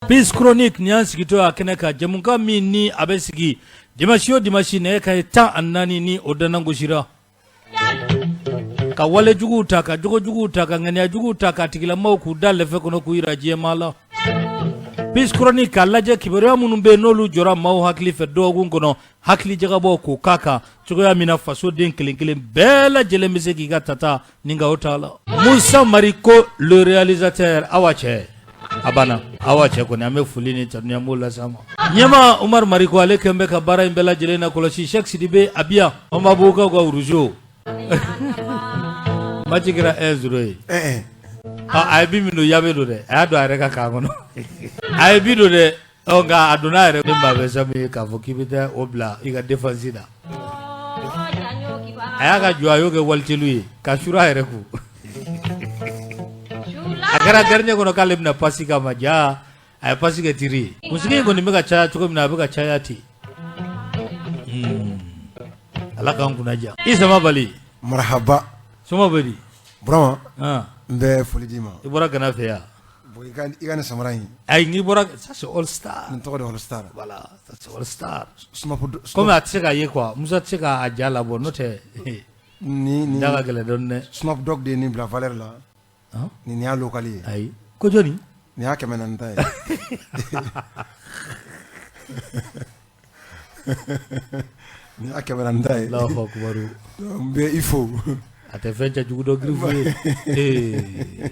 Peace Chronique nin y'an sigitɔ a kɛnɛ kan, jɛmukan min ni a bɛ sigi dimanche o dimanche nɛgɛ kanɲɛ 14 ni o dana gosira, ka wale juguw ta, ka jogo juguw ta, ka ŋaniya juguw ta, ka tigilamaw k'u da lɛfɛ kɔnɔ k'u yira diɲɛmaa la. Peace Chronique k'a lajɛ kibaruya minnu bɛ yen n'olu jɔra maaw hakili fɛ dɔgɔkun kɔnɔ, hakili jagabɔ k'o k'a kan cogoya min na fasoden kelen kelen bɛɛ lajɛlen bɛ se k'i ka tata ni ka o t'a la. Musa Mariko, le réalisateur, awa cɛ a banna, awa cɛ kɔni, an bɛ foli ni tanuni an b'o lase a ma. Ɲɛma Umaru Mariko, ale kɛlen bɛ ka baara in bɛɛ lajɛlen na kɔlɔsi. Cheikh Sidibe Abiya, an b'a bɔ ka wuruzo match kɛra 1-0 ye. A ye but min don, yabe don dɛ, a y'a don a yɛrɛ ka camp kɔnɔ, a ye but don dɛ. Ɔ nka a donna a yɛrɛ ni maa bɛ sami ye k'a fɔ k'i bɛ taa o bila i ka défense la. A y'a ka jɔ, a y'o kɛ walitelu ye ka suru a yɛrɛ kun. A kɛra gardien kɔnɔ k'ale bɛna passe k'a ma, ja a ye passe kɛ tir ye. Kunsigi in kɔni bɛ ka caya cogo min na, a bɛ ka caya ten. Ala k'an kunna diya. I sama bali. Marahaba. Soma bɛ di? Burama, n bɛ foli d'i ma. I bɔra Gana fɛ yan? Bon, i ka nin samara in. Ayi, n'i bɔra, ça c'est All Star. Nin tɔgɔ de All Star. Voilà, ça c'est All Star. Sumapo. Comme a tɛ se ka ye quoi, Musa tɛ se k'a ja labɔ, n'o tɛ ni da ka gɛlɛn dɔɔni dɛ. Snoop Dogg de ye nin bila valeur la. Nin y'a local ye. Ayi, ko jɔni? Nin y'a 400 ta ye. Nin y'a 400 ta ye. Alahu akubaru. N bɛ i fo. A tɛ fɛn cɛjugu dɔn, griffe ye. Ee.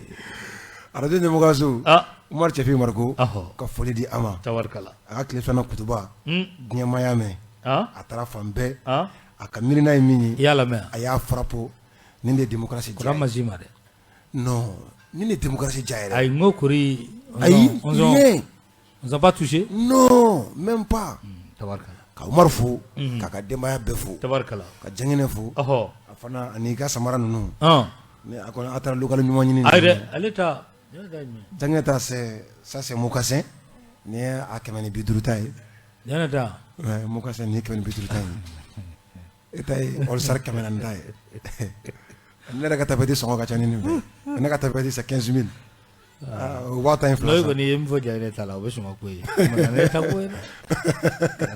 Arajo ɲɛmɔgɔyaso. Umaru Cɛfin Mariko. Ka foli di a ma. Tabarikala. A ka tile filanan kutuba. Diɲɛmaa y'a mɛn. A taara fan bɛɛ. A ka miirina ye min ye. I y'a lamɛn? A y'a frappé. Nin de ye démocratie diya ye. Kuran ma s'i ma dɛ. Non, nin de ye démocratie diya yɛrɛ. Ayi, n ko kori. Ayi, rien. On n'a pas touché? Non, même pas. Tabarikala. Ka Umaru fo, k'a ka denbaya bɛɛ fo. Tabarikala. Ka Jɛngɛnɛ fo. A fana ani ka samara ninnu. A kɔni a taara local ɲuman ɲini. Ayi dɛ, ale ta. Jɛngɛnɛ ta c'est ça, c'est mocassin. Nin ye a 150 ta ye. Jɛngɛnɛ ta. Ouais, mocassin, nin ye 150 ta ye. E ta ye All Star 400 ta ye. Ne yɛrɛ ka tapette sɔngɔ ka ca ni nin bɛɛ ye. Ne ka tapette, c'est 15 000. U b'a ta in fila. N'o kɔni ye min fɔ Jɛngɛnɛ ta la, o bɛ sɔn ka ko ye. Ne ta ko ye dɛ.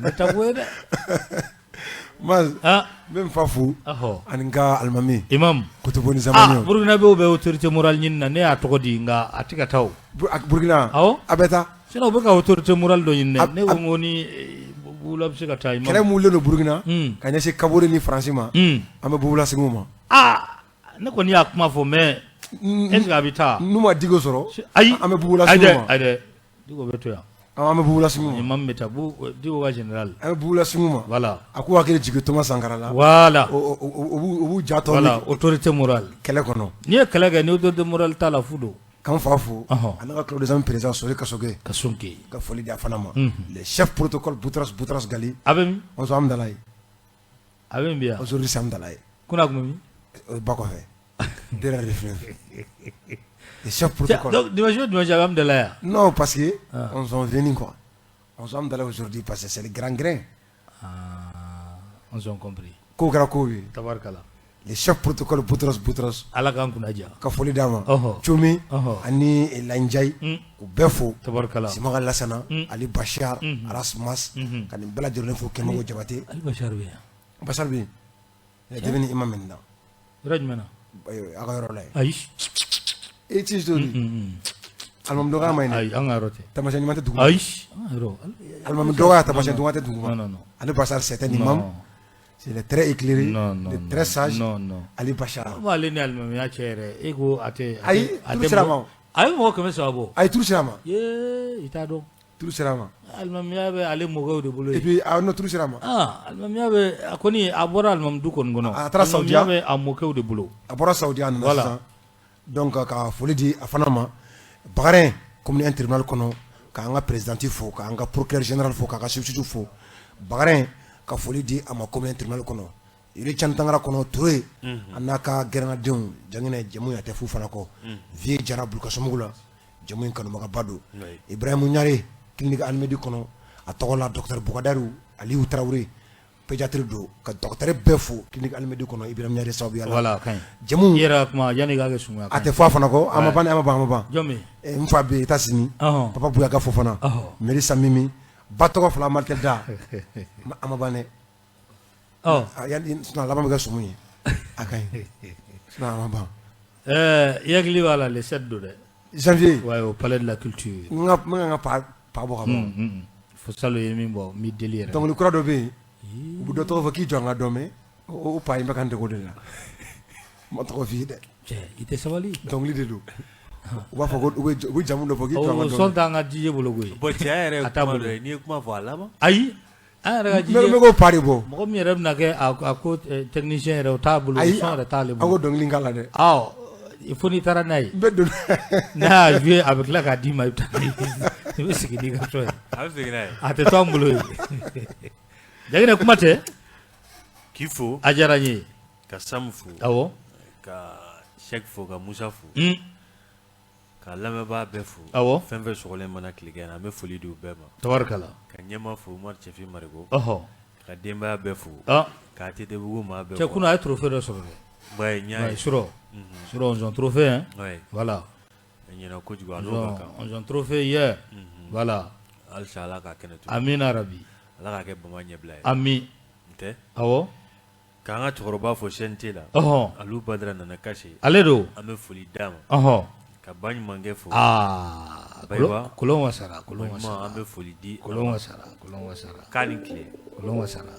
Ne ta ko ye dɛ. Mas, n bɛ n fa fo ani n ka alimami. Imam. Kutubuni Zamani. Burukinabew bɛ autorité morale ɲini na, ne y'a tɔgɔ di nka a tɛ ka taa o. Burukina. Awɔ. A bɛ taa. Sinon u bɛ ka autorité morale dɔ ɲini dɛ. Ne ko n ko ni Bubula bɛ se ka taa. Kɛlɛ min wulilen don Burukina. Ka ɲɛsin Kabore ni Faransi ma. An bɛ Bubula segin u ma. Aa, ne kɔni y'a kuma fɔ, mais est ce que a bɛ taa? N'u ma Diko sɔrɔ. Ayi. An bɛ Bubula segin u ma. Ayi dɛ, Diko bɛ to yan. An bɛ Bubula segin u ma. Imam bɛ taa, Diko ka général. An bɛ Bubula segin u ma. Voilà. A k'u hakili jigin Thomas Sankara la. Voilà. U b'u ja tɔ. Voilà, autorité morale. Kɛlɛ kɔnɔ. N'i ye kɛlɛ kɛ, ni autorité morale t'a la, fu don. K'an fa fo. A n'a ka club des amis président Sori Kasoge. Kasoge. Ka foli di a fana ma. Le chef protocole Boutras Boutras Gali. A bɛ min? On Hamdalaye. A bɛ min bi yan? Aujourd'hui c'est Hamdalaye. Kunun a tun bɛ min? Ba kɔfɛ. Derrière le fleuve. Le chef protocole. Donc dimanche o dimanche a bɛ Hamdalaye yan? Non, parce que on sont venus quoi. On sont Hamdalaye aujourd'hui parce que c'est le grand grain. Ah, on s'est compris. Ko kɛra ko ye. Tabarikala. Le chef protocole Boutros Boutros. Ala k'an kunna diya. Ka foli d'a ma. Comi ani Lanjayi. K'u bɛɛ fo. Tabarikala. Simaga Lasana. Ali Bachar. Aras Mas. Ka nin bɛɛ lajɛlen fo Kɛmɛgo Jabate. Ali Bachar bɛ yan. Bachar bɛ yen. Devenu imam maintenant. Yɔrɔ jumɛn na? Aw ka yɔrɔ la yen. Ayi. E ti to di. Alimami dɔgɔya ma ɲi dɛ. Ayi, an ka yɔrɔ tɛ. Tamasiyɛn ɲuman tɛ dugu ma. Ayi, an ka yɔrɔ. Alimami dɔgɔya, tamasiyɛn ɲuman tɛ dugu ma. Non, non, non. Ali Bachar, c'est un imam. Il est très éclairé. Non, non, il est très sage. Non, non. Ali Bachar. Ko ale ni alimamiya cɛ yɛrɛ, e ko a tɛ. Ayi, turu sera ma. A ye mɔgɔ 300 bɔ. Ayi, turu sera ma. Yee, i t'a dɔn. Turu sera ma. Alimamiya bɛ ale mɔkɛw de bolo yen. Et puis a non, turu sera ma. Ah, alimamiya bɛ a kɔni a bɔra alimami du kɔni kɔnɔ. A taara Saudiya. Alimamiya bɛ a mɔkɛw de bolo. A bɔra Saudiya, a nana sisan. Donc ka foli di a fana ma. Bakarin commune 1 tribunal kɔnɔ, k'an ka présidente fo, k'an ka procureur général fo, k'a ka substitut fo. Bakarin, ka foli di a ma commune 1 tribunal kɔnɔ. Yiri can tangara kɔnɔ Toure, a n'a ka gɛrɛnnadenw Janginɛ jamu a tɛ fu fana kɔ. Vieux Jara Bulukasumugu la, jamu in kanubagaba don. Ibrahim Ɲare clinique Almedi kɔnɔ, a tɔgɔ la docteur Bukadaru Aliyu Tarawele. pédiatre don, ka docteur bɛɛ fo clinique Alimedi kɔnɔ, Ibrahim Ɲare sababuya la. Voilà, a ka ɲi. Jamu I yɛrɛ ka kuma yanni i k'a kɛ sumu ye. A tɛ fɔ a fana kɔ, a ma ban, a ma ban, a ma ban. Jɔn bɛ yen? N fa bɛ États-Unis. Papa Bouyaga Fofana. Melisa Mimi ba tɔgɔ fila Martel da, a ma ban dɛ. Sinon a laban bɛ kɛ sumu ye, a ka ɲi, sinon a ma ban. Ɛɛ, i hakili b'a la, le 7 don dɛ. Janvier. Ouais, au palais de la culture. N ka n ka pa bɔ ka ban. Fo salon ye min bɔ, n b'i deli yɛrɛ. Dɔnkili kura dɔ bɛ yen, u bɛ dɔ tɔgɔ fɔ k'i jɔ an ka dɔn mɛn, o pa in bɛ ka n dege o de la. N ma tɔgɔ f'i ye dɛ. Cɛ, i tɛ sabali. Dɔnkili de don, u b'a fɔ ko u bɛ jamu dɔ fɔ k'i jɔ an ka O dɔn. son t'an ka DJ bolo koyi. Bon, cɛ yɛrɛ A t'a ye kuma bolo. dɔ ye, n'i ye kuma fɔ a laban. Ayi, an yɛrɛ ka DJ. N bɛ k'o pa de bɔ. Mɔgɔ min yɛrɛ bɛna kɛ a ko technicien yɛrɛ, o t'a bolo. Ayi, son yɛrɛ t'ale aw ko bolo. dɔnkili k'a la dɛ. Awɔ, fo n'i taara n'a ye. N bɛ don. N'a y'a joué, a bɛ tila k'a d'i ma, i bɛ taa i bɛ segin n'i ka son ye. A bɛ segin n'a ye. A tɛ to an bolo yen. Jaginɛ, kuma tɛ. K'i fo. A diyara n ye. Ka Samu fo. Awɔ. Ka Sɛki fo, ka Musa fo. Ka lamɛnbaa bɛɛ fo. Awɔ. Fɛn fɛn sɔgɔlen mana tilegan na, an bɛ foli di u bɛɛ ma. Tabarikala. Ka ɲɛmaa fo, Umaru Cɛfin Mariko. Ka denbaya bɛɛ fo. Ka ATT-bugu maa bɛɛ Cɛ, fo. kunun a ye trophée dɔ sɔrɔ dɛ. Ouais, n y'a ye. Surɔ. Surɔ, ils ont trophée hein. Ouais. Voilà. A ɲɛna kojugu, a n'o ka kan. Ils ont trophée hier. Voilà. Halisa Ala k'a kɛnɛ to. Amina rabi. Ala k'a kɛ bama ɲɛbila ye. Ami. N tɛ? Awɔ. K'an ka cɛkɔrɔba fo CNT la. Alu Badara nana Kase. Ale don. An bɛ foli d'a ma. Ka ba ɲumankɛ fo. Aa. Bayiba. Kolon wasara, kolon Bayiba, wasara. an bɛ foli di. Kolon wasara, kolon wasara. K'a ni tile. Kolon wasara.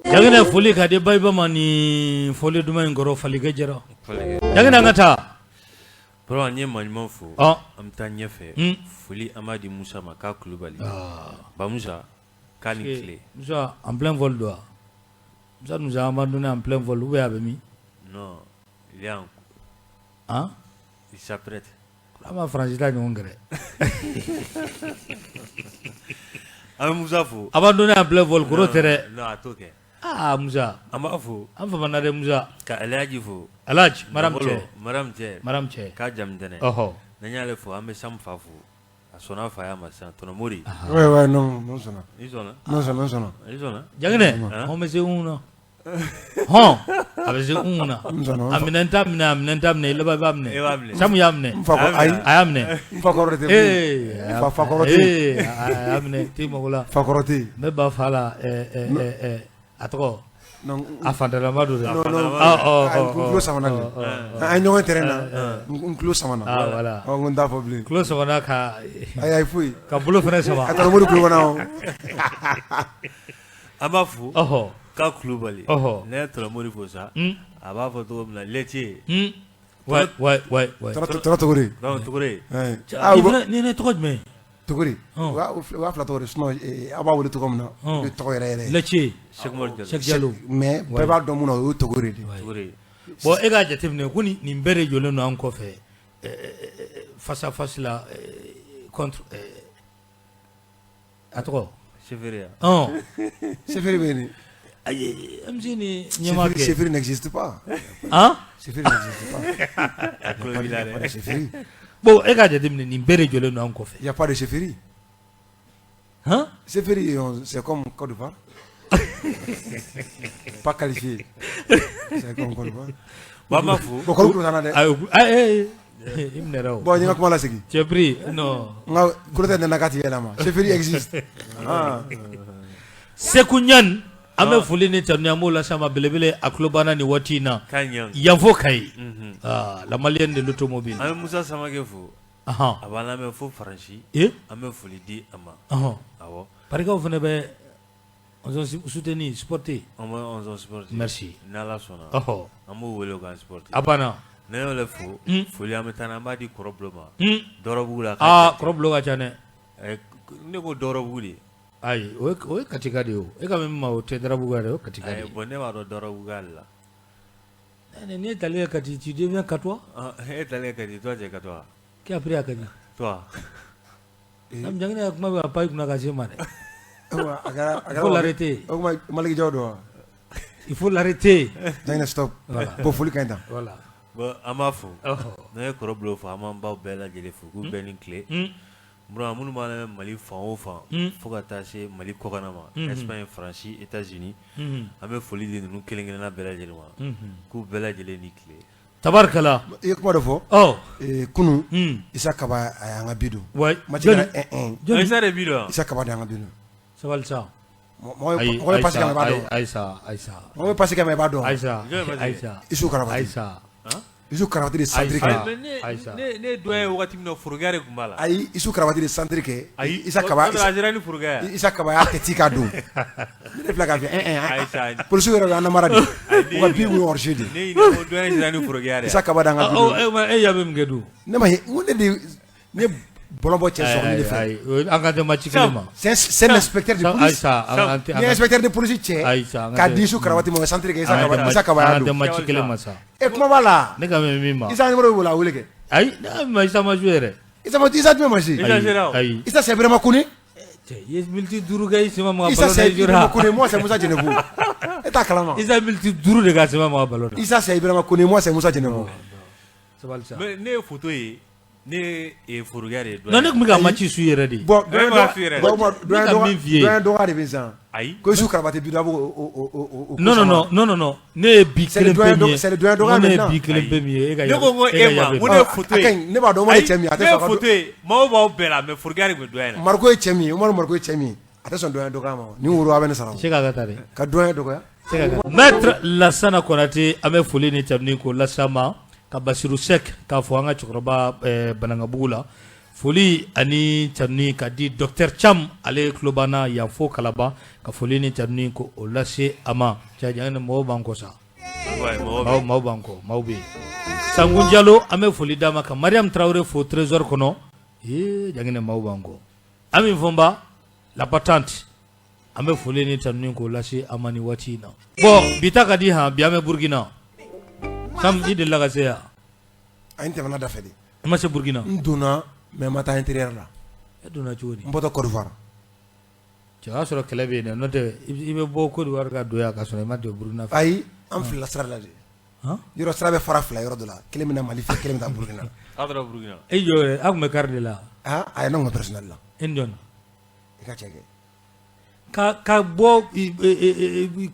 Jaginɛ, foli ka di Bayiba ma ni foli duman in kɔrɔ, Falikɛ Jara. Falikɛ. Jaginɛ, an ka taa. Bro, an ye maa ɲuman fo. An bɛ taa ɲɛfɛ. Foli an b'a di Musa ma k'a Kulubali. Ba Musa, k'a ni tile. Musa en plein vol don wa? Musa nous a abandonné en plein vol ou bien a bɛ min? Non, il est en Han? Il s'apprête. An ma Faransi ta ɲɔgɔn kɛ dɛ. An bɛ Musa fo. Abandonné en plein vol, kɔrɔ tɛ dɛ. Non, a t'o kɛ. Aa Musa. An b'a fo. An famana dɛ Musa. Ka Elhaji fo. Elhaji Maram cɛ. Maram cɛ. Maram cɛ. K'a jamu tɛnɛ. N'an y'ale fo, an bɛ Samu fa fo. A sɔnna fa ya ma sisan, tonton Mori. Ouais, ouais, non, non sɔnna. I sɔnna? Non sɔnna, n sɔnna. I sɔnna? Jaginɛ, anw bɛ se un na. Hɔn, a bɛ se un na. N sɔnna. A minɛ n t'a minɛ, a minɛ n t'a minɛ, i laban i b'a minɛ. I b'a minɛ. Samu y'a minɛ. N fa ko ayi. A y'a minɛ. N fa kɔrɔ de tɛ bilen. Fa kɔrɔ tɛ yen. Ee, a y'a minɛ, t'i mago la. Fa kɔrɔ tɛ yen. N bɛ ba fa la, a tɔgɔ. Non. A fantalama don dɛ. Non, non. Ɔ. N tulo samana de. An ye ɲɔgɔn terrain na. N tulo samana. Ah, voilà. Ɔ, n ko n t'a fɔ bilen. Tulo samana ka. Ayi, ayi, foyi. Ka bolo fana sama. A tonton Mori tulo bɛ n na o. An b'a fo. K'a Kulubali. Ne ye tonton Mori fo sa. A b'a fɔ cogo min na, laitier. Ouais, ouais, ouais, ouais. Tonton Togore. Non, Togore. Ni ne tɔgɔ jumɛn? Togore. O y'a fila tɔgɔ de, sinon aw b'a wele cogo min na, o ye tɔgɔ yɛrɛ yɛrɛ ye. Laitier. Cheikh Umaru Diallo. Cheikh Diallo. Mais bɛɛ b'a dɔn mun na, o ye Togore de ye. Togore. Bon, e k'a jateminɛ ko nin bɛɛ de jɔlen don an kɔfɛ face à face la contre a tɔgɔ. Chauffeur ya. Chauffeur bɛ yen de. Ayi, MC ni ɲɛmaa kɛ. Chauffeur n'existe pas. Han? Chauffeur n'existe pas. A tulo b'i la dɛ. Chauffeur. Bon, e k'a jateminɛ nin bɛɛ de jɔlen don an kɔfɛ. Il y a pas de chauffeur. Han? Chauffeur, c'est comme Côte d'Ivoire. Pas qualifié. C'est comme Côte d'Ivoire. Bon, an b'a fo. Bon, kɔrɔ tulo t'an na dɛ. Ayi, i minɛra o. Bon, n ye n ka kuma lasegin. Tu es pris? Non. N ka kulo tɛ nana k'a ti yɛlɛma. Chauffeur existe. Ah. Seku Ɲani, an bɛ foli ni tanu an b'o lase a ma belebele, a tulo banna nin waati in na. K'a ɲɛ. Yan fo Kayi. Ah, la malienne de l'automobile. An bɛ Musa Samakɛ fo. A b'an lamɛn fo Faransi. An bɛ foli di a ma. Awɔ. Parikaw fana bɛ on soutenir, supporter. An bɛ on supporter. Merci. N'Ala sɔnna. An b'u wele u k'an supporter. A banna. Ne y'o fo. Foli an bɛ taa an b'a di Kɔrɔbulo ma. Dɔrɔbugu la. Aa, Kɔrɔbulo ka ca dɛ. Ne ko Dɔrɔbugu de. Ayi, o ye Katika de ye o. E ka min ma, o tɛ Darabugu yɛrɛ, o ye Katika de ye. Bon, ne b'a dɔn Dɔrɔbugu de la. N'i ye tali kɛ Kati, tu deviens Katois. E talen Kati, toi tu es Katois. Qui a pris à Kati? Toi. Jaginɛ ka kuma bɛ ka pan i kunna ka se ma dɛ. A kɛra Il faut l'arrêter. O kuma Maliki Jaw don wa? Il faut l'arrêter. Jaginɛ, stop. Voilà. Bon, foli ka ɲi tan. Voilà. Bon, an b'a fo. N'an ye Kɔrɔbulo fo, an b'an baw bɛɛ lajɛlen fo k'u bɛɛ ni tile. Burama, minnu b'an lamɛn Mali fan o fan, fo ka taa se Mali kɔkanna ma, Espagne, Faransi, États-Unis, an bɛ foli di ninnu kelen kelenna bɛɛ lajɛlen ma, k'u bɛɛ lajɛlen ni tile. Tabarikala. I ye kuma dɔ fɔ. Ɔ. Kunun Isa Kaba a y'an ka but don. Ouais. Match kɛra 1-1. Isa de but don. Isa Kaba de y'an ka but don. Sabali sa. Mɔgɔ bɛ passe kɛ i b'a dɔn. Ayisa, Ayisa. Mɔgɔ bɛ passe kɛ i b'a dɔn. Ayisa, Ayisa. Isu Karabati. Ayisa. Isu Karabati de centre kɛ. Ayisa. Ne doyen ye wagati min na Forokiya de tun b'a la. Ayi, Isu Karabati de centre kɛ. Ayi, Isa Kaba. O sera ni Forokiya ye. Isa Kaba y'a tête k'a don. Ne filɛ k'a fɔ 1-1. Ayisa. Polisiw yɛrɛ y'an namara de. U ka but kun ye hors jeu de. Ne ɲinɛ ko doyen sera ni Forokiya de ye. Isa Kaba de y'an ka but don. E y'a bɛ mun kɛ dun? Ne ma ye, n ko ne de ne ballon bɔ cɛ sɔrɔ ne fɛ. An ka tɛ match kelen ma. C'est l'inspecteur de police. Ayisa, an tɛ. Ni inspecteur de police cɛ. Ayisa, k'a di Isu Karabati ma o ye centre kɛ Isa Kaba, Isa Kaba y'a don. An tɛ match kelen ma sa. E kuma b'a la. Ne ka mɛn min ma. Isa numéro b'i bolo a wele kɛ. Ayi, ne ma Isa ma joué yɛrɛ. Isa ma Isa jumɛn ma joué? Isa sera o. Ayi. Isa c'est Ibrahima Koné. Cɛ, i ye minute 5 kɛ i sen ma maga Isa ballon na c'est i jɔra. Ibrahima Koné, moi c'est Moussa Djenebou. E t'a kalama. Isa minute 5 de kɛ a sen ma maga ballon na. Isa c'est Ibrahima Koné, moi c'est Moussa Djenebou. Sabali sa. Mais ne ye photo ye. Ne ye Forokiya de ye doyen. Non, ne tun bɛ ka match suit yɛrɛ de. Bon, Ne m'a su yɛrɛ. doyen Ne ka min f'i ye. doyen dɔgɔya de bɛ sisan. Ayi. Ko Isu Karabati but don a b'o o Non, non, non, non, non, non. Ne ye bi C'est le kelen pe min ye. c'est le doyen dɔgɔya Ne ye maintenant. bi kelen pe min ye. E ka Ne ko n ko e ma, n ko ne ye photo A ye. ka ɲi, ne b'a dɔn Umaru ye cɛ min ye, a tɛ Ne ye sɔn ka photo ye, maaw b'aw bɛɛ la mais Forokiya de tun bɛ doyen na. Mariko ye cɛ min ye, Umaru Mariko ye cɛ min ye, a tɛ sɔn doyen dɔgɔya ma. Ni woro a bɛ ne sara. Se k'a ka taa dɛ. Ka doyen dɔgɔya. Se k'a ka. Maître Lassana Konate, an bɛ foli ni tanuni k'o las'a ma. Ka Basiru Sek k'a fɔ an ka cɛkɔrɔba Banankabugu la. Foli ani tanuni ka di docteur Cham, ale tulo b'an na yan fo Kalaban, ka foli ni tanuni ko o lase a ma. Cɛ jan mɔgɔw b'an kɔ sa. Maaw b'an kɔ, maaw bɛ yen. Sangun Jalo, an bɛ foli d'a ma ka Mariam Traoré fo trésor kɔnɔ. Ee Janginɛ, maaw b'an kɔ. Ami Fɔnba, la patente, an bɛ foli ni tanuni k'o lase a ma nin waati in na. Bon, bi ta ka di han, bi an bɛ Burukina. Sam, i delila ka se yan? A ye n tɛmɛna da fɛ de. I ma se Burukina? N donna mais n ma taa intérieur la. E donna cogo di? N bɔtɔ Côte d'Ivoire. Cɛ, o y'a sɔrɔ kɛlɛ bɛ yen dɛ, n'o tɛ i bɛ bɔ Côte d'Ivoire ka don yan ka sɔrɔ i ma don Burukina fɛ. Ayi, an filila sira la de. Yɔrɔ sira bɛ fara fila yɔrɔ dɔ la, kelen bɛ na Mali fɛ, kelen bɛ taa Burukina. Aw taara Burukina. E jɔ yɛrɛ, aw tun bɛ car de la? Ah, ayi, ne tun bɛ personnel la. E ni jɔn? I ka cɛ kɛ. Ka bɔ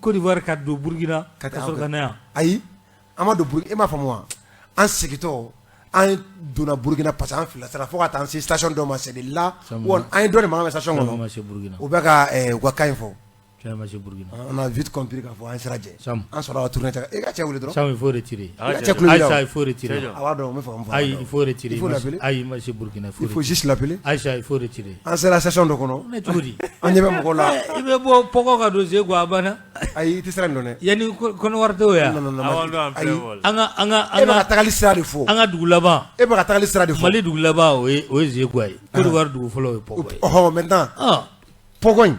Côte d'Ivoire ka don Burukina ka sɔrɔ ka na yan. Ayi, an ma don Burukina, e m'a faamu wa? An segintɔ, an donna Burukina parce que an filila sira fo ka taa an se station dɔ ma, c'est de là où an ye dɔ de mankan mɛn station kɔnɔ. Ma se Burukina. U bɛ ka u ka kan in fɔ. Cɛ ma se Burukina. On a vite compris k'a fɔ an ye sira jɛ. Sam. An sɔrɔ ka tourner e ka cɛ wele dɔrɔn. Sam, il faut retirer. I ka cɛ tulo b'i la o. Aïssa, il faut retirer. A b'a dɔn, n bɛ fɛ ka mun fɔ. Ayi, il faut retirer. Il faut l'appeler. Ayi, ma se Burukina. Il faut juste l'appeler. Aïssa, il faut retirer. An sera station dɔ kɔnɔ. Ne cogo di? An ɲɛ bɛ mɔgɔw la. I bɛ bɔ Pɔkɔ ka don Segu a banna. Ayi, i tɛ sira in dɔn dɛ. Yanni Kɔnɔwari tɛ o ya? Non, non, non. Awɔ, non, an filɛ o la. An ka an ka E bɛ ka tagali sira de fɔ. An ka dugu laban. E bɛ ka tagali sira de fɔ. Mali dugu laban o ye Segu ye. Côte d'Ivoire dugu fɔlɔ o ye Pɔkɔ ye. Ɔhɔn, maintenant. Pɔkɔ in.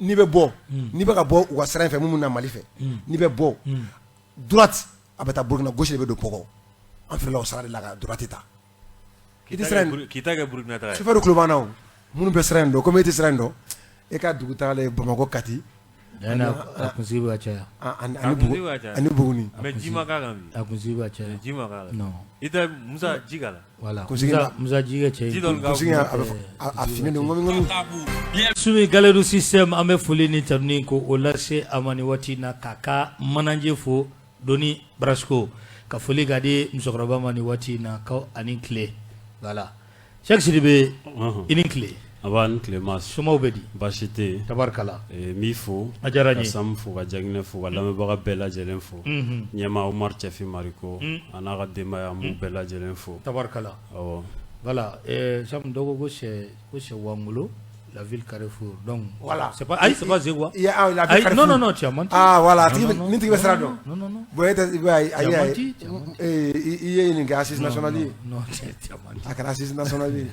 N'i bɛ bɔ, n'i bɛ ka bɔ u ka sira in fɛ mun bɛ na Mali fɛ, n'i bɛ bɔ droite a bɛ taa Burukina, gauche de bɛ don Pɔkɔ. An filila o sira de la ka droite ta. I tɛ sira in. K'i ta kɛ Burukina taga ye. Chauffeur tulo b'an na o. Minnu bɛ sira in dɔn, komi e tɛ sira in dɔn, e ka dugu tagalen ye Bamakɔ Kati. A kunsigi bɛ ka caya. Ani Buguni. Mais ji ma k'a kan bi. A kunsigi bɛ ka caya. Ji ma k'a la. Non. I tɛ Musa ji k'a la. Voilà. Kunsigi Musa ji kɛ cɛ ye. Ji dɔɔni k'a kunsigi a bɛ a finen don ŋɔmi ŋɔmi. Sumi Galeru système, an bɛ foli ni tanuni ko o lase a ma nin waati in na k'a ka manager fo Doni Brasco ka foli ka di musokɔrɔba ma nin waati in na ko ani tile. Voilà. Cheikh Sidibe, i ni tile. A b'a ni tile ma. Somaw bɛ di? Baasi tɛ yen. Tabarikala. N b'i fo. A diyara n ye. Ka Samu fo, ka Jaginɛ fo, ka lamɛnbaga bɛɛ lajɛlen fo. Ɲɛmaa Umaru Cɛfin Mariko a n'a ka denbaya an b'u bɛɛ lajɛlen fo. Tabarikala. Awɔ. Voilà, Samu dɔ ko c'est Wangolo, la ville Carrefour. Donc voilà. C'est pas, ayi, c'est pas Zegwa. Ah, la ville Carrefour. Non, non, non, tu as menti. Ah, voilà, ni tigi bɛ sira dɔn. Non, non, non. Bon, e tɛ ayi Tu as menti, tu as menti. I ye nin kɛ assise nationale ye. Non, tu as menti. A kɛra assise nationale ye.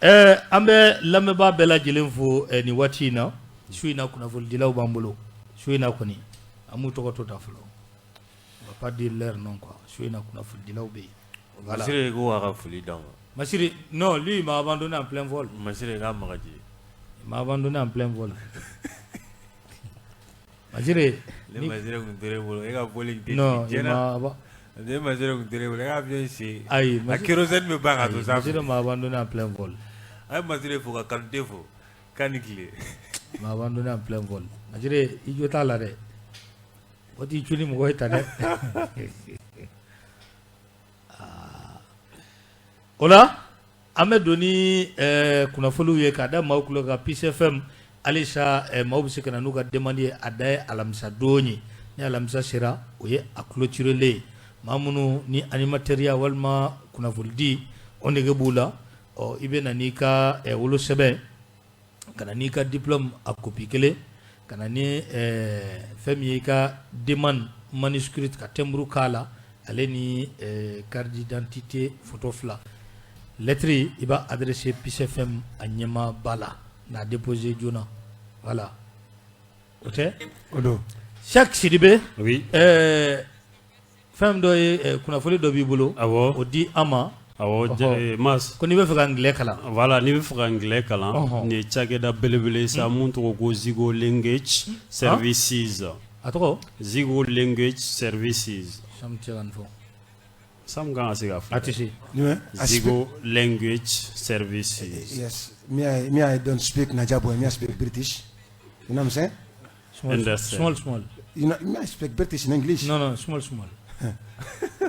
An bɛ lamɛnbaa bɛɛ lajɛlen fo nin waati in na. Su in na kunnafonidilaw b'an bolo. Su in na kɔni, an m'u tɔgɔ to ta fɔlɔ. On va pas dire leur nom quoi. Su in na kunnafonidilaw bɛ yen. Voilà. Masire ko k'a ka foli d'an ma. Masire, non, lui il m'a abandonné en plein vol. Masire k'a magaji. Il m'a abandonné en plein vol. Masire. Ne Masire tun tora e bolo, e ka vol in tɛ Non, jigin il tiɲɛna. m'a Ne Masire tun tɛ ne bolo, e ka avion sen ayi a kérosène bɛ ban ka to sanfɛ. Masire m'a abandonné en plein vol. An ye Masire fo ka Kanute fo k'a ni tile. M'a abandonné en plein vol. Masire i jo t'a la dɛ. O t'i cun ni mɔgɔ ye tan dɛ. O la an bɛ don ni kunnafoniw ye k'a da maaw tulo kan Peace FM halisa maaw bɛ se ka na n'u ka demande ye a da ye alamisa don ye ni alamisa sera o ye a clôturelen ye maa minnu ni animateurya walima kunnafonidi o nege b'u la ɔ i bɛ na n'i ka wolosɛbɛn ka na n'i ka diplôme a copie kelen ka na ni fɛn min ye i ka demande manuscrite ka timbre k'a la ale ni carte d'identité photo fila lettre i b'a adressé Peace FM a ɲɛmaaba la n'a déposé joona voilà o tɛ o don Cheikh Sidibe oui fɛn dɔ ye kunnafoni dɔ b'i bolo awɔ o di an ma awɔ Mas ko n'i bɛ fɛ ka anglais kalan voilà n'i bɛ fɛ ka anglais kalan nin ye cakɛda belebele sa mun tɔgɔ ko Zigo Language Services a tɔgɔ Zigo Language Services Sam tɛ se ka nin fɔ Sam kan ka se k'a fɔ a tɛ se Zigo Language Services yes me I don't speak Naija boy me I speak British you know what I'm saying small small small you know me I speak British in English no small small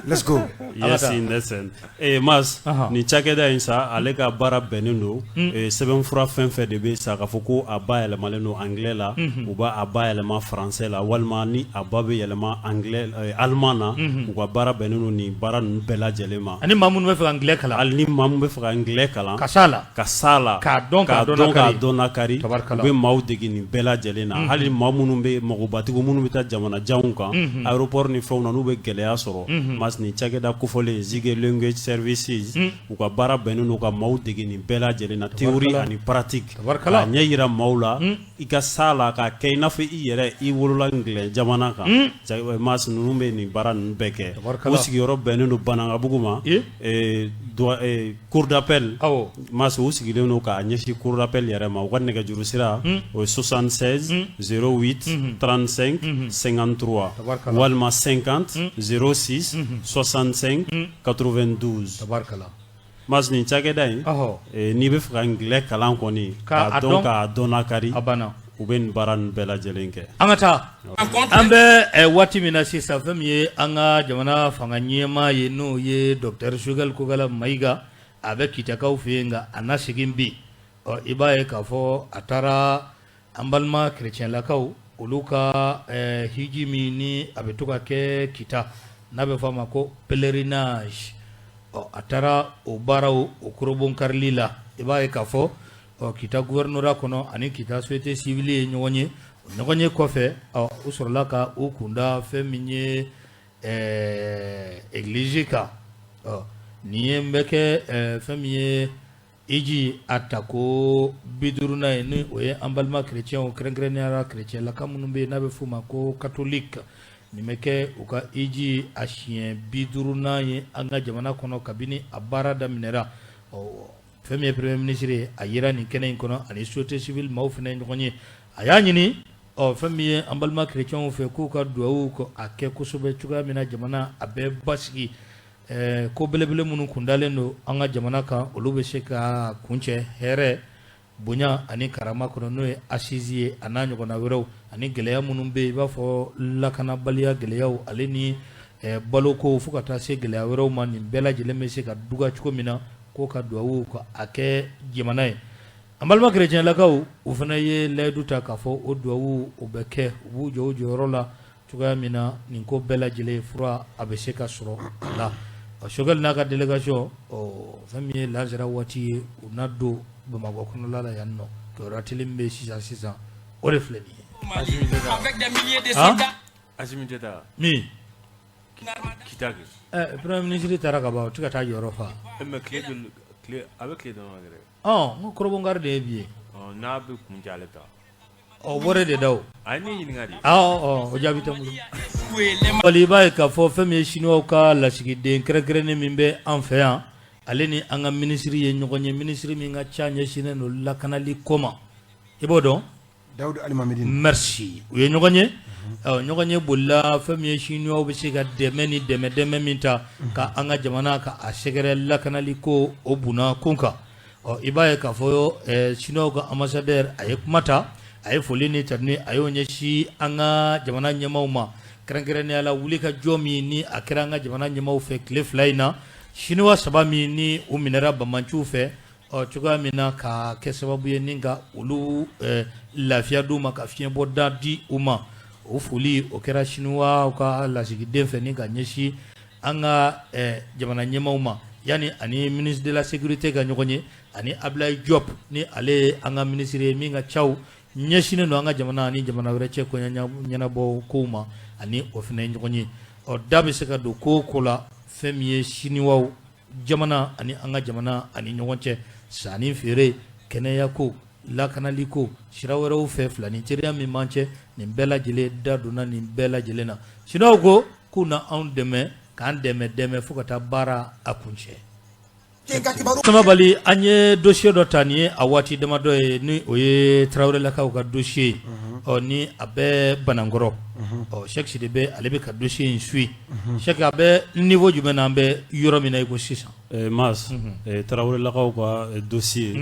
let's go yes in essence Mas nin cakɛda in sa ale ka baara bɛnnen don sɛbɛnfura fɛn fɛn de bɛ sa k'a fɔ ko a ba yɛlɛmalen don anglais la u b'a a ba yɛlɛma français la walima ni a ba bɛ yɛlɛma anglais allemand na u ka baara bɛnnen don nin baara ninnu bɛɛ lajɛlen ma ani maa minnu bɛ fɛ ka anglais kalan hali ni maa min bɛ fɛ ka anglais kalan ka s'a la ka s'a la k'a dɔn k'a dɔn nakari u bɛ maaw dege nin bɛɛ lajɛlen na hali maa minnu bɛ magobatigiw minnu bɛ taa jamana janw kan aéroport ni fɛnw na n'u bɛ gɛlɛya sɔrɔ Mas nin cakɛda kofɔlen Zigo Language Services u ka baara bɛnnen don ka maaw dege nin bɛɛ lajɛlen na théorie ani pratique k'a ɲɛ yira maaw la i ka s'a la k'a kɛ i n'a fɔ i yɛrɛ i wolola anglais jamana kan Mas ninnu bɛ nin baara ninnu bɛɛ kɛ u sigiyɔrɔ bɛnnen don Banankabugu ma cour d'appel Mas u sigilen don k'a ɲɛsin cour d'appel yɛrɛ ma u ka nɛgɛjuru sira o ye 76 08 35 53 walima 50 06 65 92 Mas nin cakɛda in n'i bɛ fɛ ka anglais kalan kɔni k'a dɔn k'a dɔn nakari u bɛ nin baara ninnu bɛɛ lajɛlen kɛ an ka taa an bɛ waati min na sisan fɛn min ye an ka jamana fanga ɲɛmaa ye n'o ye docteur Choguel Kokalla Maïga a bɛ Kitakaw fɛ yen nka a na segin bi ɔ i b'a ye k'a fɔ a taara an balima chrétienlakaw olu ka hiji min ni a bɛ to ka kɛ Kita n'a bɛ fɔ a ma ko pèlerinage ɔ a taara o baaraw o kurunbonkarili la i b'a ye k'a fɔ ɔ Kita gouvernorat kɔnɔ ani Kita société civile ye ɲɔgɔn ye o ɲɔgɔn ye kɔfɛ ɔ u sɔrɔla ka u kunda fɛn min ye église kan ɔ nin ye bɛ kɛ fɛn min ye hiji a tako 50nan ye ni o ye an balima chrétienw kɛrɛnkɛrɛnnenya la chrétienlaka minnu bɛ yen n'a bɛ f'u ma ko catholique nin bɛ kɛ u ka hiji a siɲɛ 50nan ye an ka jamana kɔnɔ kabini a baara daminɛra ɔ fɛn min ye premier ministre ye a yera nin kɛnɛ in kɔnɔ ani société civile maaw fana ɲɔgɔn ye a y'a ɲini ɔ fɛn min ye an balima chrétienw fɛ k'u ka dugawu a kɛ kosɛbɛ cogoya min na jamana a bɛ basigi ko belebele minnu kundalen don an ka jamana kan olu bɛ se ka kuncɛ hɛrɛ bonya ani karama kɔnɔ n'o ye assises ye a n'a ɲɔgɔnna wɛrɛw ani gɛlɛya minnu bɛ yen i b'a fɔ lakanabaliya gɛlɛyaw ale ni baloko fo ka taa se gɛlɛya wɛrɛw ma nin bɛɛ lajɛlen bɛ se ka duga cogo min na k'o ka dugawu ka a kɛ jamana ye an balima chrétienlakaw u fana ye layidu ta k'a fɔ o dugawu o bɛ kɛ u b'u jɔ u jɔyɔrɔ la cogoya min na nin ko bɛɛ lajɛlen fura a bɛ se ka sɔrɔ a la Choguel n'a ka délégation fɛn min ye lansara waati ye u na don Bamakɔ kɔnɔla la yan nɔ kibaruya teli bɛ sisan sisan o de filɛ nin ye Assimi tɛ taa min Kita kɛ premier ministre taara ka ban o tɛ ka taa jɔyɔrɔ fa mais a bɛ tile dama kɛ n ko kurunbonkari de ye bi ye n'a bɛ kuncɛ ale ta ɔ bɔra de da a ye ne ɲininka de o jaabi tɛ n bolo wali i b'a ye k'a fɔ fɛn min ye chinois ka lasigiden kɛrɛnkɛrɛnnen min bɛ an fɛ yan ale ni an ka minisiri ye ɲɔgɔn ye minisiri min ka ca ɲɛsinnen don lakanali ko ma i b'o dɔn Dawudu Alimamidine merci u ye ɲɔgɔn ye Ɲɔgɔn ye bolila fɛn min ye Chinois bɛ se ka dɛmɛ ni dɛmɛ min ta ka an ka jamana ka a sɛgɛrɛ lakanali ko o bunna kun kan. Ɔ i b'a ye k'a fɔ Chinois ka ambassadeur a ye kuma ta, a ye foli ni tanuni a y'o ɲɛsin an ka jamana ɲɛmaaw ma, kɛrɛnkɛrɛnnenya la wuli ka jɔ min ni a kɛra an ka jamana ɲɛmaaw fɛ tile 2 in na, Chinois 3 min ni u minɛra banbaanciw fɛ, ɔ cogoya min na ka kɛ sababu ye ni ka olu lafiya d'u ma, ka fiɲɛbɔda di u ma. O foli o kɛra Chinois ka lasigiden fɛ ni ka ɲɛsin an ka jamana ɲɛmaaw ma, yanni ani ministre de la sécurité ka ɲɔgɔn ye ani Ablaye Diop ni ale ye an ka ministre ye min ka caw ɲɛsinnen don an ka jamana ani jamana wɛrɛ cɛ koɲɛ ɲɛnabɔ kow ma, ani o fana ɲɔgɔn ye. Ɔ da bɛ se ka don ko o ko la, fɛn min ye Chinois jamana ani an ka jamana ani ɲɔgɔn cɛ, sanni feere, kɛnɛya ko, lakanali ko, sira wɛrɛw fɛ, filani teriya min b'an cɛ, nin bɛɛ lajɛlen da donna nin bɛɛ lajɛlen na. Chinois ko k'u na anw dɛmɛ, k'an dɛmɛ dɛmɛ fo ka taa baara a kuncɛ. Samabali, an ye dossier dɔ ta nin ye a waati damadɔ ye, ni o ye Tarawelelakaw ka dossier ye, ɔ ni a bɛ Banankɔrɔ. Ɔ Cheick Sidibe, ale bɛ ka dossier in suit. Cheick, a bɛ niveau jumɛn na, an bɛ yɔrɔ min na i ko sisan? Mas, Tarawelelakaw ka dossier